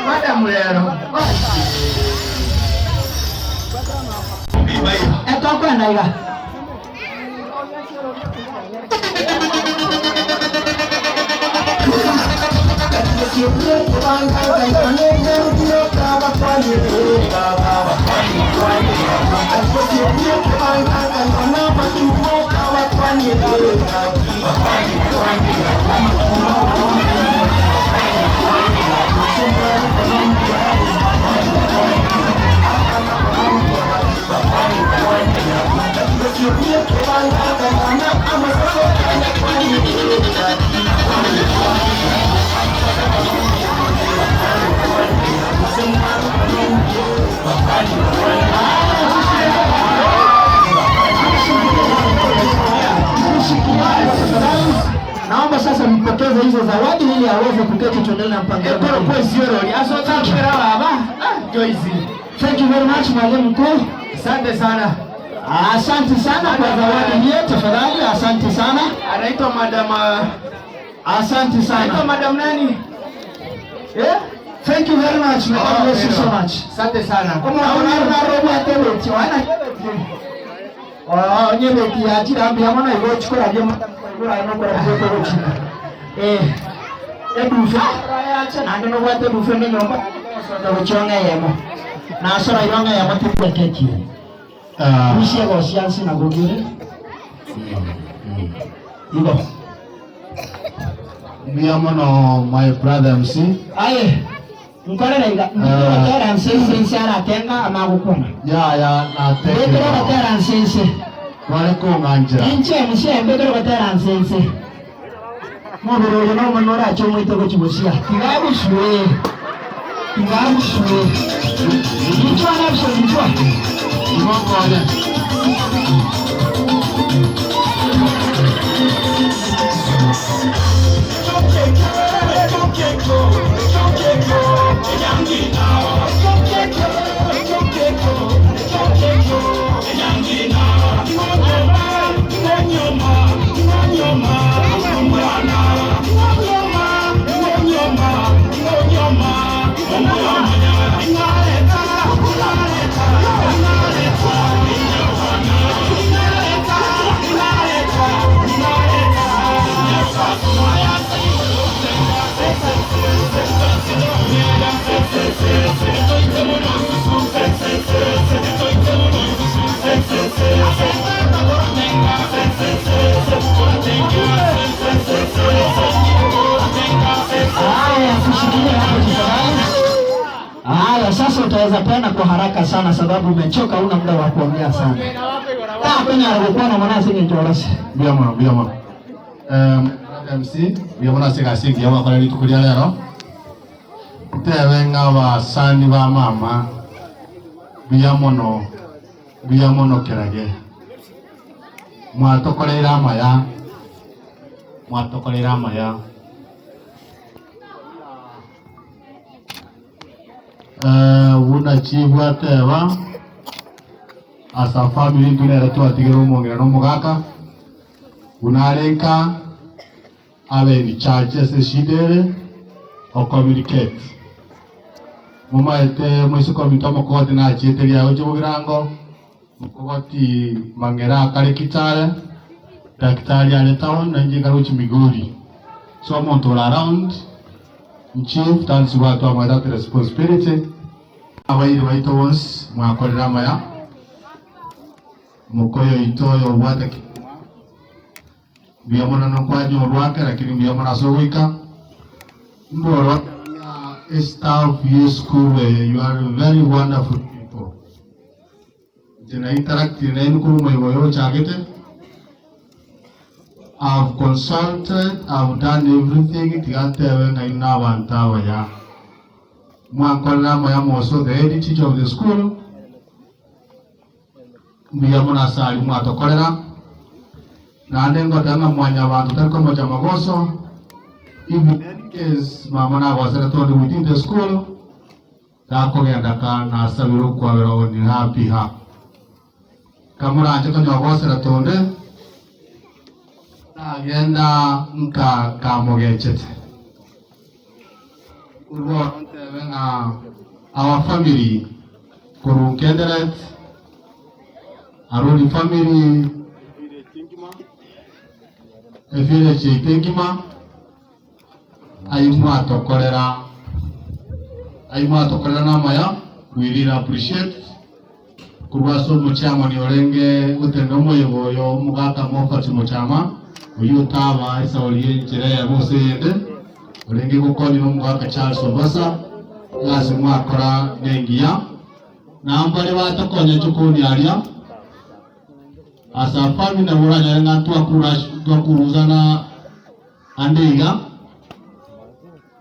Madamu lero. Etokwenda iga. ampokeze hizo zawadi ili aweze kuketi tuendelee na mpangilio. Ekoro kwesiorori asotambera baba Ah, Joyce. Thank you very much mwalimu mkuu. Asante sana. Asante sana kwa zawadi hiyo tafadhali, asante sana. Anaitwa madam Asante sana. Anaitwa madam nani? Eh? Thank you very much. May God bless you so much. Asante sana. Onyebeti yachira mbuya mono igo chikoraria nokoragochika edufe yacha naende nobwate edufe nenyomba gochionga eyemo nasora ironga eyemo tibweketie rusie gosia nsi nagogire igo Mbuya mono my brother MC. aye nkorera iga ndikogotera nsense nse aratenga amagukuna Ya ya natekera. ndikogotera nsense Wale kung'anjira. inche musembe ndikogotera nsense mubiri uyu nomono orache omwite gochigosia tigagusue tigagusue gichwa nabso gichwa Imongonya. Haya, tushikilie hapo tafadhali. Haya, sasa utaweza tena kwa haraka sana sababu umechoka, huna muda wa kuongea sana. Ah, kwenye alikuwa na mwana singe njorose. Mbuya mono mbuya mono. Brother MC mbuya mono ase egasi engiya gwakora rituko ria rero. Ntebe ng'a abasani ba mama mbuya mono mbuya mono kerage. Mwatokoreire amaya mwatokoreire amaya. Buna chief ateba as a family intwe nere twatigere omong'ina na omogaka buna are nka abe in charge ase eshida ere ocommunicate momaete moise community omokogoti nachiete riago chibogirango mokogoti mang'era akare Kitale daktari are town nainche nkare gochia Migori so omonto ore around chief that's what twamwete that responsibility abairi baito bonsi mwakorire amaya mokoyo oito oyo obwate mbuya mono nokwanyorwa ake lakini mbuya mono ase ogoika mboro staff ye school you are very wonderful people nche na interact nainu korwa omoigo oyo ochagete I've consulted, I've done everything tiga ntebe ng'a inwe abanto abaya mwankorera amaya moso the head teacher of the school mbuya mono ase aria mwatokorera naende ngoteba ng'a mwanyabanto tari komocha magoso if in any case mama nagosere tonde within the school takogenda ka nasabire okwabera on her behalf kamoranche konyogosera tonde nagenda nka kamogechete urwo ntebe ng'a our family korwa Nkenderet Arori family evillage yaito engima aye mwatokorera aye mwatokorera na amaya we really appreciate korwa ase omochairman orenge gotenda omoyega oyo omogaka Moffat Mochama oyo otaba esauri enchera eyemo ase eyende orenge gokonywa omogaka Charles Obasa egasi mwakora nengiya nambare batokonya chokoni aria as a family nabo oranyore ng'a twakuruzana ande iga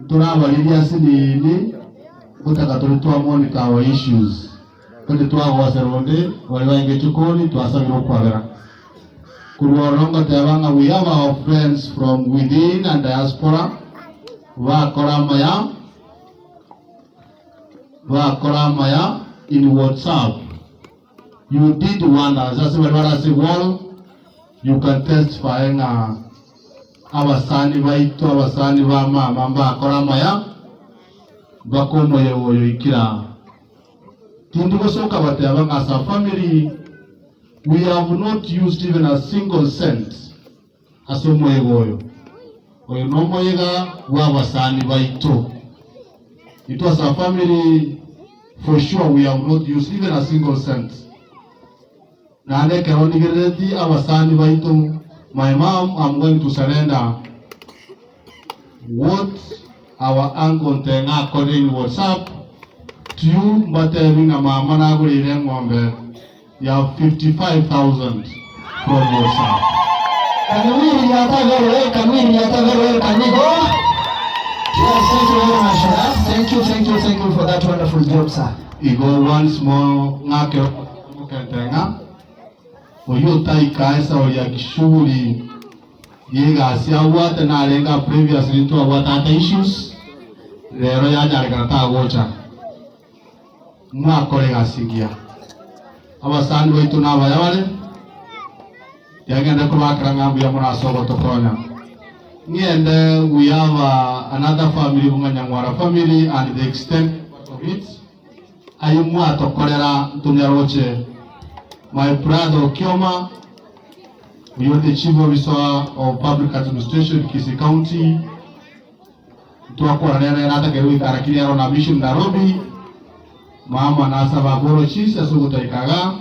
ntorabariria ase nini gotaka tore twa monitor our issues onde twagosera onde bari baenge chokoni twasabire okwabera. Korwa ororo ngoteba ng'a we have our friends from within and diaspora bakora amaya, bakora amaya in WhatsApp. You did wonders ase baria bare ase wall you can testify ng'a abasani baito abasani ba mama mbakora amaya mpaka omoyega oyo oikire aa. Tindi gosoka goteba ng'a as a family We have not used even a single cent ase omoyega oyo. Oyo nomoyega bw'abasani baito. Intwe as a family for sure we have not used even a single cent. Naende ekero ndigerereti abasani baito, my mom I'm going to surrender what our uncle Ntenga akorire in WhatsApp to you mbatebi ng'a mama nagoreire eng'ombe ya 55,000 from WhatsApp. Kamwiri yatagarwe, Kamwiri yatagarwe, Kamigo. Yes, thank you very much for that. Thank you, thank you, thank you for that wonderful job, sir. Igo once more ng'ake omokentenga oyio otaika esao ya kishughuli y'egasi abwate narenge a previously ntwabwate ata issues rero yanyarekana tagocha. Mwakora egasi engiya. Abasani baito nabaya bare, tiagende kobakera ng'a mbuya mono ase ogotokonya. Ng'ende we have another family buna Nyang'wara family and the extended part of it, ayio mwatokorera ntonyaroche. My brother Okioma, oyio the chief officer of public administration Kisii County, Ntwakwana nere natakeire goikara kiria aro na mission Nairobi mama nasaba apologies ase ogotoika iga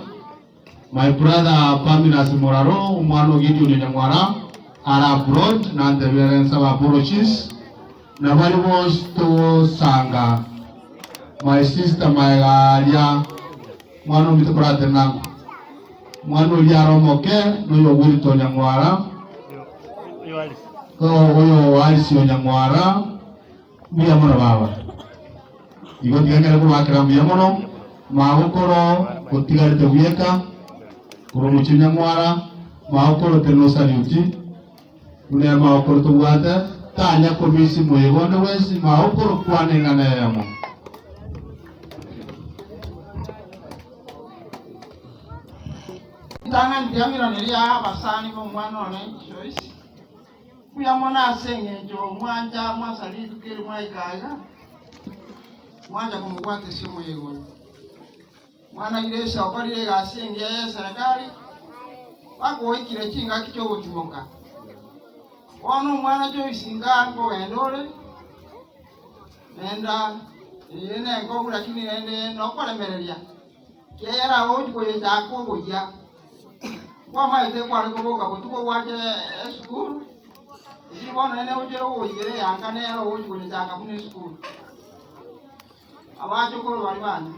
my brother Paminas Moraro omwana o Gideon Onyang'wara are abroad nantebia ere nsabe apologies na baria bonsi togosanga my sister maega aria mwana ominto koratenena ango mwana oria are omoke noyo Wilton Onyang'wara Oyo Alice Onyang'wara, mbuya mono baba. Igo tiga nkere kobakera mbuya mono, magokoro otigarete bweka korwa omochie Onyang'wara, magokoro tari nosariuti, buna ere magokoro tobwate, tanya komisi moyega onde bwensi, magokoro kwana eng'ana eyemo. Ritang'ani riang'irane ria abasani b'omwana one Joyce, mbuya mono ase engencho mwancha mwasaria rituko eri mwaika aiga, mwancha komobwatesia omoyega oyo. Mwana Grace okorire egasi engiya y'eserekari, mpaka oikire chingaki chi'ogotimoka. Bono omwana Joyce inga nkogenda ore, nenda eye nenkogu lakini rende nokoremereria. Kiagera ogochia koyechaka oboyia, kwamaete kware koboka botuko gwacha esukuru, riria bono nere ochere ogoikera eanga nere ogochia koyechaka buna esukuru. Abachokoro baria bane,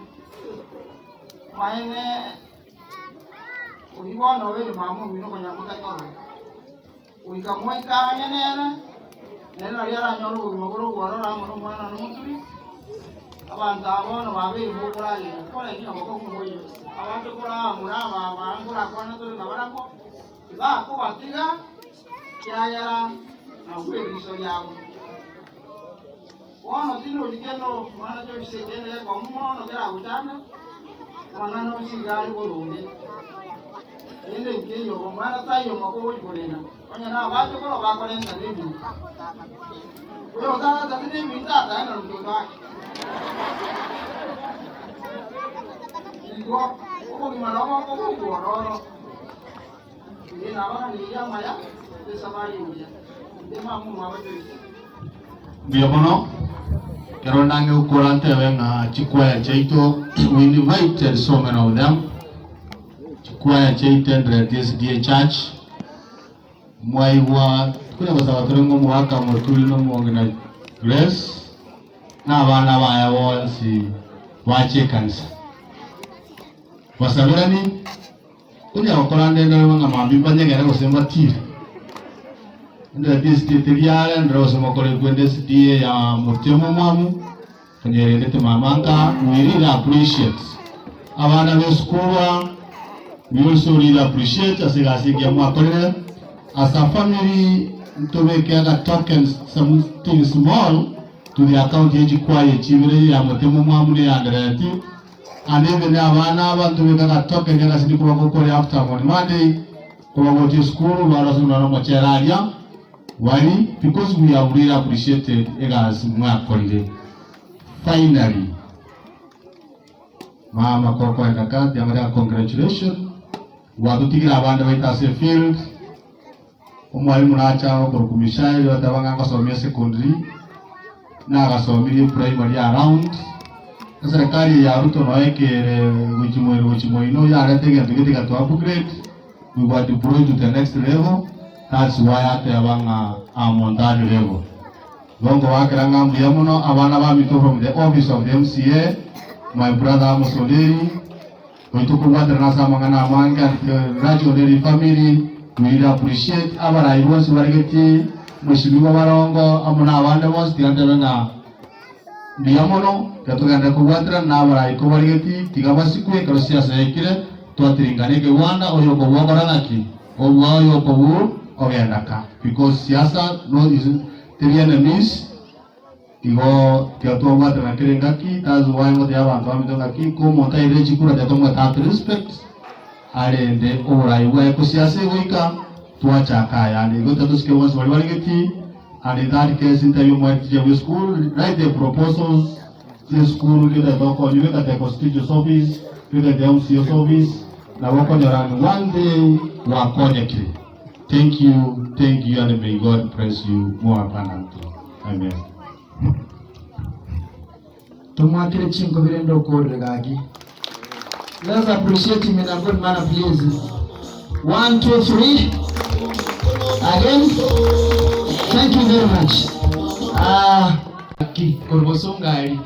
amaene oyio bono obeire mama omino konya motari korora. Goika moike ang'e nere, nere nario aranyore obogima bore obwororo amo nomwana one omoturi. Abanto aba bono babeire mokoragera, kora eki nobokong'u mboiyo. Abanto koraamura aba aba nkorakwane tore nabarabwo, tibakobatiga, ekiagera nabwo eriiso riabo. Bono tindori kende omwana Joyce ekende gekong'u mono keragochande, amang'ana onsi iga are boronge. Kende nkeiyo omwana taiyo omoko ogochia korenda, onye nabachokoro bakorenta nebinto. Oyo otaratati nebinto atae na mtoto wake. Igo obogima nabo bokoba obwororo. Ee, nabaganirie amaya ase esabari engiya. Inde mama omwabo Joyce. Mbuya mono, ekero ndange gokora ntebe ng'a chikwaya chiaito we invited so many of them, chikwaya chiaito Endereti SDA Church, mwaigwa konya gosaba tore ng'a omogaka Moturi na omong'ina Grace na abana baye bonsi bache ekanisa. Basaberani, konya gokora nde ndore ng'a mambia mbanyegere gose mbatire. Endereti estate teri are, ndore gose mokore kwende SDA ya Motemo Mwamu, konyerendete mama nka, we really appreciate. Abana b'esukuru aa. We also really appreciate ase egasi engiya mwakorire. As a family ntobeke aga token something small to the account ye chikwaya echi ibere ya Motemo Mwamu na eya Ndereti and even abana aba ntobeke aga token agasini koba gokore after on Monday koba gocha esukuru barose buna nomochere aria bari because we have really appreciated egasi mwakorire. Finally. Mama kokoenda ka tianga congratulation gwatotigire abande baito ase efield omwalimu nacha okorokwa Mishael oteba ng'a ngosomia secondary nagasomirie primary around eserekari eye ya Ruto noyo ekere gochia moino gochia moino yareta egento gete egato upgrade we were deployed to the next level that's why ateba ng'a am on that level. Igo nkobakera ng'a mbuya mono abana baminto from the office of the MCA, my brother Amos Onderi, goita okobwaterana ase amang'ana amange and the Raji Onderi family, we really appreciate abarai bonsi baregetie Mweshimiwa Barongo amo na abande bonsi tiga ntebe ng'a mbuya mono, tiga togenderere kobwaterana na abarai kobarigetie tiga basikwe ekero siasa yaikire twatiringana ekegwanda oyo okobua okora ng'aki? Obua oyo okobuu ogenda ka because siasa no is teri enemies igo tiga twabwatana kera engaki that's why ngotebia abanto baminto ngaki ko omonto airire chikura tiga tomoe that respect arende oborai bwaye ko siasa egoika twachaka ayande igo tiga tosike bonsi baria baregeti and in that case ntebie omwalimu teacher bwe esukuru write the proposals chia esukuru erio otagete gokonywa beka the constituency office beka the MCA's office Nabo okonyora ng'a one day gwakonyekire. Thank you, thank you and may God bless you more abundantly. Amen. Tomwakere chinkobi rende okorire gaki. Let's appreciate him in a good manner please. One, two, three. Again. Thank you very much. Ah. Gaki, korwa bosongo aria.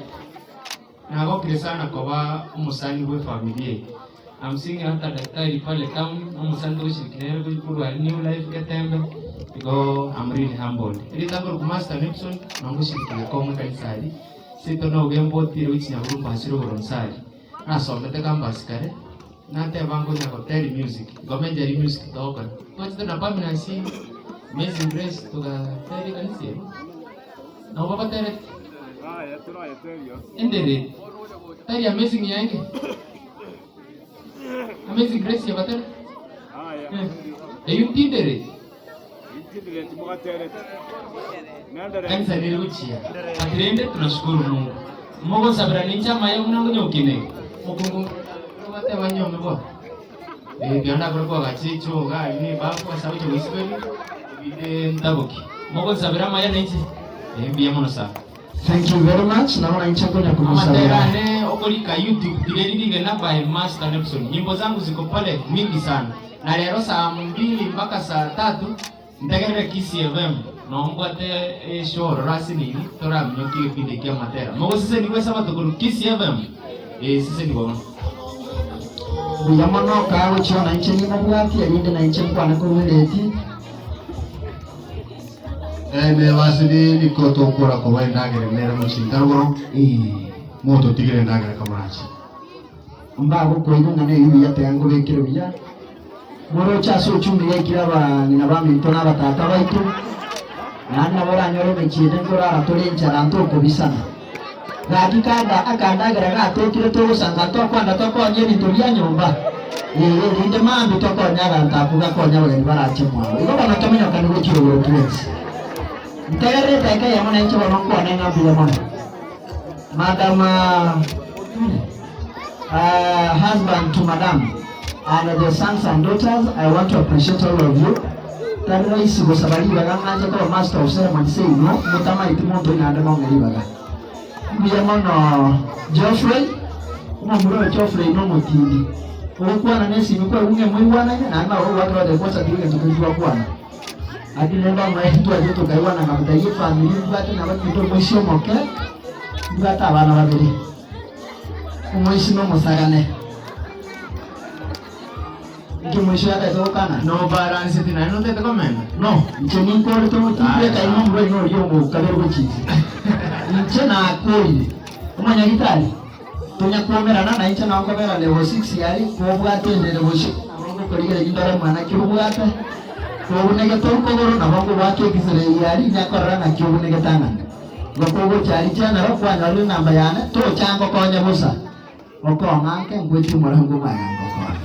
Nagokire sana koba omosani bw'efamiri eye. I'm seeing hata daktari pale town, nomosani togoshiriki nere korwa aria New Life Getembe, igo I'm really humbled. Erieta nkorokwa Master Nixon, nongoshiriki gekongo ekanisa aria, seito nogo embotire gochia Nyaburumba ase rogoro nse aria. Nasomete campus kare, nateba nkonya goteri music, igo mencheri music togokora. Twachete na Pamela Amazing Grace togatera ekanisa eye. Nabo babaterete endere tari amazing yaenge amazing grace yabaterete eyio ntindere kanisa nere gochia but rende tunashukuru Mungu mogosabera ninche amaya buna ngonyokine mokungu bateba nyome bo Ebianda ndakore koagacha echoo iga aria ne ebafu ase agocha goisiberia, erinde ntaboke. Mogonsabera amaya nainche? Ee, mbuya mono sana. Thank you very much. Nabo nainche nkonya Amatera komosabera. ane okorika YouTube tireri rigena by Master Nepson. Nyimbo zangu ziko pale mingi sana. Na rero saa mbili mpaka saa tatu ntegerere Kisii FM nombwate eshow ororo ase nini toraminyokie egepindi ekia amatera. Mogosesenigwa esabato korwa Kisii FM. Ee, sesenigwa mono. Mbuya mono kagochia na inche nimobwatie, erinde na inche nkwane korwa ereti. Ene basini niko tokora koba endagera nere mochintarogoro mototigere endagera kamorache. Mbagokoigwa ng'a neyio buya tiga nkobekere buya. Moroche ase ochumi gaikire abang'ina baminto na abatata baito, naende nabo oranyore emechie ende nkorara tore enchara ntokobisana. Gaki kanda akandagera gatokire togosanga tokwenda tokonye ebinto bia nyomba, ee, erinde mambia tokonye abanto abwo gakonye abageni barache mwabo. Igo bono tomenyokane gochia rogoro twensi. Ntegerere edaika eyemo nainche bono nkwane ng'a mbuya mono. Madam husband to madam and the sons and daughters, I want to appreciate all of you. Tari rahisi gosaba ribaga ng'anche koba master of ceremony seino, motamaeti monto oino ande mong'e ribaga. Mbuya mono Geoffrey, omomura oyo Geoffrey nomotindi. Ogokwana nesimi kwaigwa ng'a emoigwanaine naende nabo ogwakera goteba kwanza tiga egento keria twakwana. Lakini rende omoerio twachire tokaigwana nkamotebia efamiri mbwate nabaminto omoisia omoke, mbwate abana babere. Omoisia nomosagane. Inki omoisia oyo atagete gokana? No balance ti naende notagete komenta? No, inche ninkorete omotimbeka ime omorwaire noria omokabere gochia inse. Inche nakorire. Omonyagitari, tonya kwomerana nainche nao nkobera level 6 aria, kobwate ende level 6. Ngokorigereria ndore mwana ki obwate, kobunegete okogoro nabo nkogoaka ekisirei aria inyakorora ng'aki obunegete ang'ana. Igo kogocha aria general kwanyorire enamba yane, tocha ngokonye bosa, okong'anke nkwetie omorango omanya ngokonye.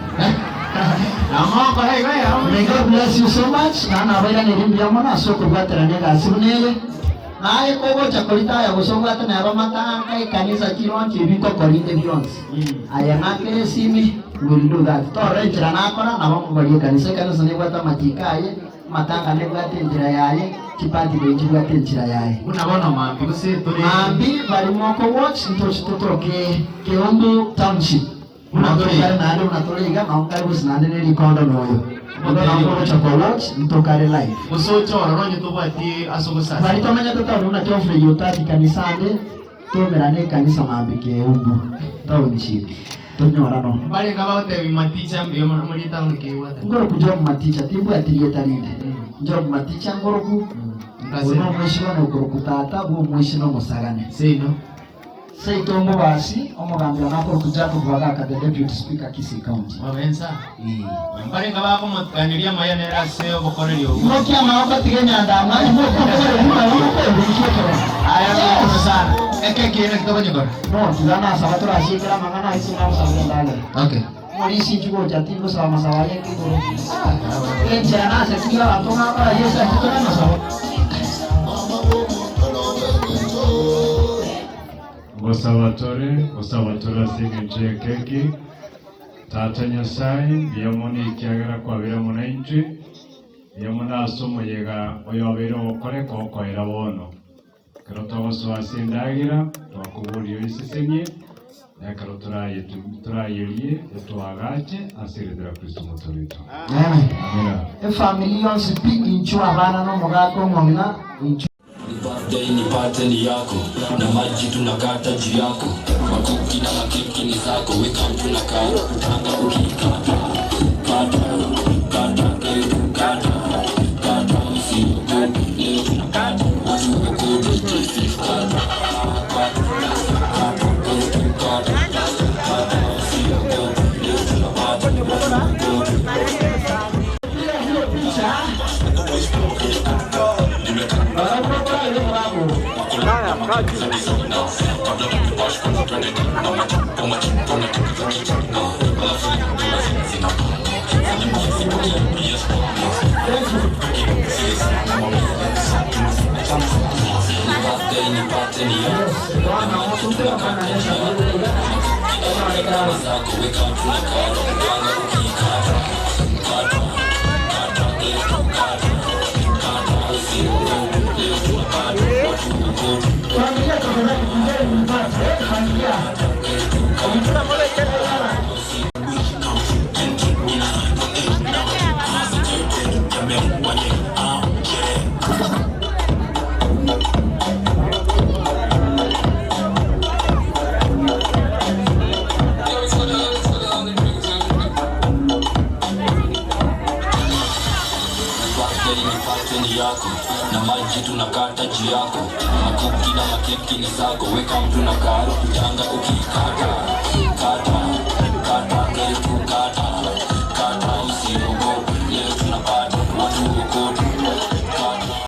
May God bless you so much, na nabairanerie mbuya mono ase okobwaterania egasi buna eye. Naye kogocha koritaya gose obwate neba amatanka, ekanisa, chironchi, ebi ngokora inde bionsi. Aye ng'akere esimi, will do that. Torora enchera nakora, nabo nkogoria ekanisa. Ekanisa nebwate amachiko aye, amatanga nebwate enchera yaye, chibirthday nchibwate enchera yaye. Buna bono mambia gose tore. Mambia bari moko watch ntoche totoke Keumbu township. Buna tore iga. Naende buna tore iga, nao nkare gose naende ne rikondo noyo. Igo nao nkogocha kwa watch ntokare live. Gose oche ororo onye tobwati ase ogosasima. Bari tomenyete town buna Geoffrey Yotati kanisa ande. Toumerane ekanisa mambia Keumbu township tonyorano. Mbarenge abagotebi Maticha mbuya mono moriete amo keigwete. Nkoroku Job Maticha timbwati rieta rinde. Job Maticha nkoroku oyo nomoisia one okoroku tata bwa omoisia nomosagane. Seino. Seito Mbobasi omogambi one akoroku Jacob Bagaka the deputy speaker Kisii county. Obensa. Mbarenge abakomoganeria amaya nere ase obokoreri obwo. Imokia amaboko tiga enyandama imokia obokoreri amaboko ebinto ekero. Aya mbuya sana. Eke ekiina naki tokonyekora? No, tiga nasaba torasiekere amang'ana aye ase nagosabera endagera. Okay. Omorisia inchuo gocha tingosaba amasabo aye ekegoro. Enchera nasekirie abanto ng'a bakora Yeso anchete namasabo. Ngosaba tore, ngosaba tore ase engencho y'ekeki. Tata Nyasae, mbuya mono ekiagera kwabeire amo naintwe, mbuya mono ase omoyega oyobeire ogokoreka okoera bono. Ekero togosoa ase endagera, twakoboria oisesenie, na ekero torayerie, otwagache ase erieta ria Kristo Omotoori oito. Amen. Amina. Efamiri yonsi pi, inchuo abana na omogaka omong'ina, inchuo. Birthday ni party ni yako na maji tunakata juu yako makuki na makeki ni zako weka mtu na karo kutanga ukikata kata kata karibu kata kata usiogope leo tunakata watu wakote kata kata kata karibu kata kata usiogope leo tunapata watu wakote. Birthday ni party ni yako na maji tunakata juu yako makuki na makeki ni zako weka mtu na karo kutanga ukikata kata kata karibu kata kata usiogope leo tunapata watu wokote kata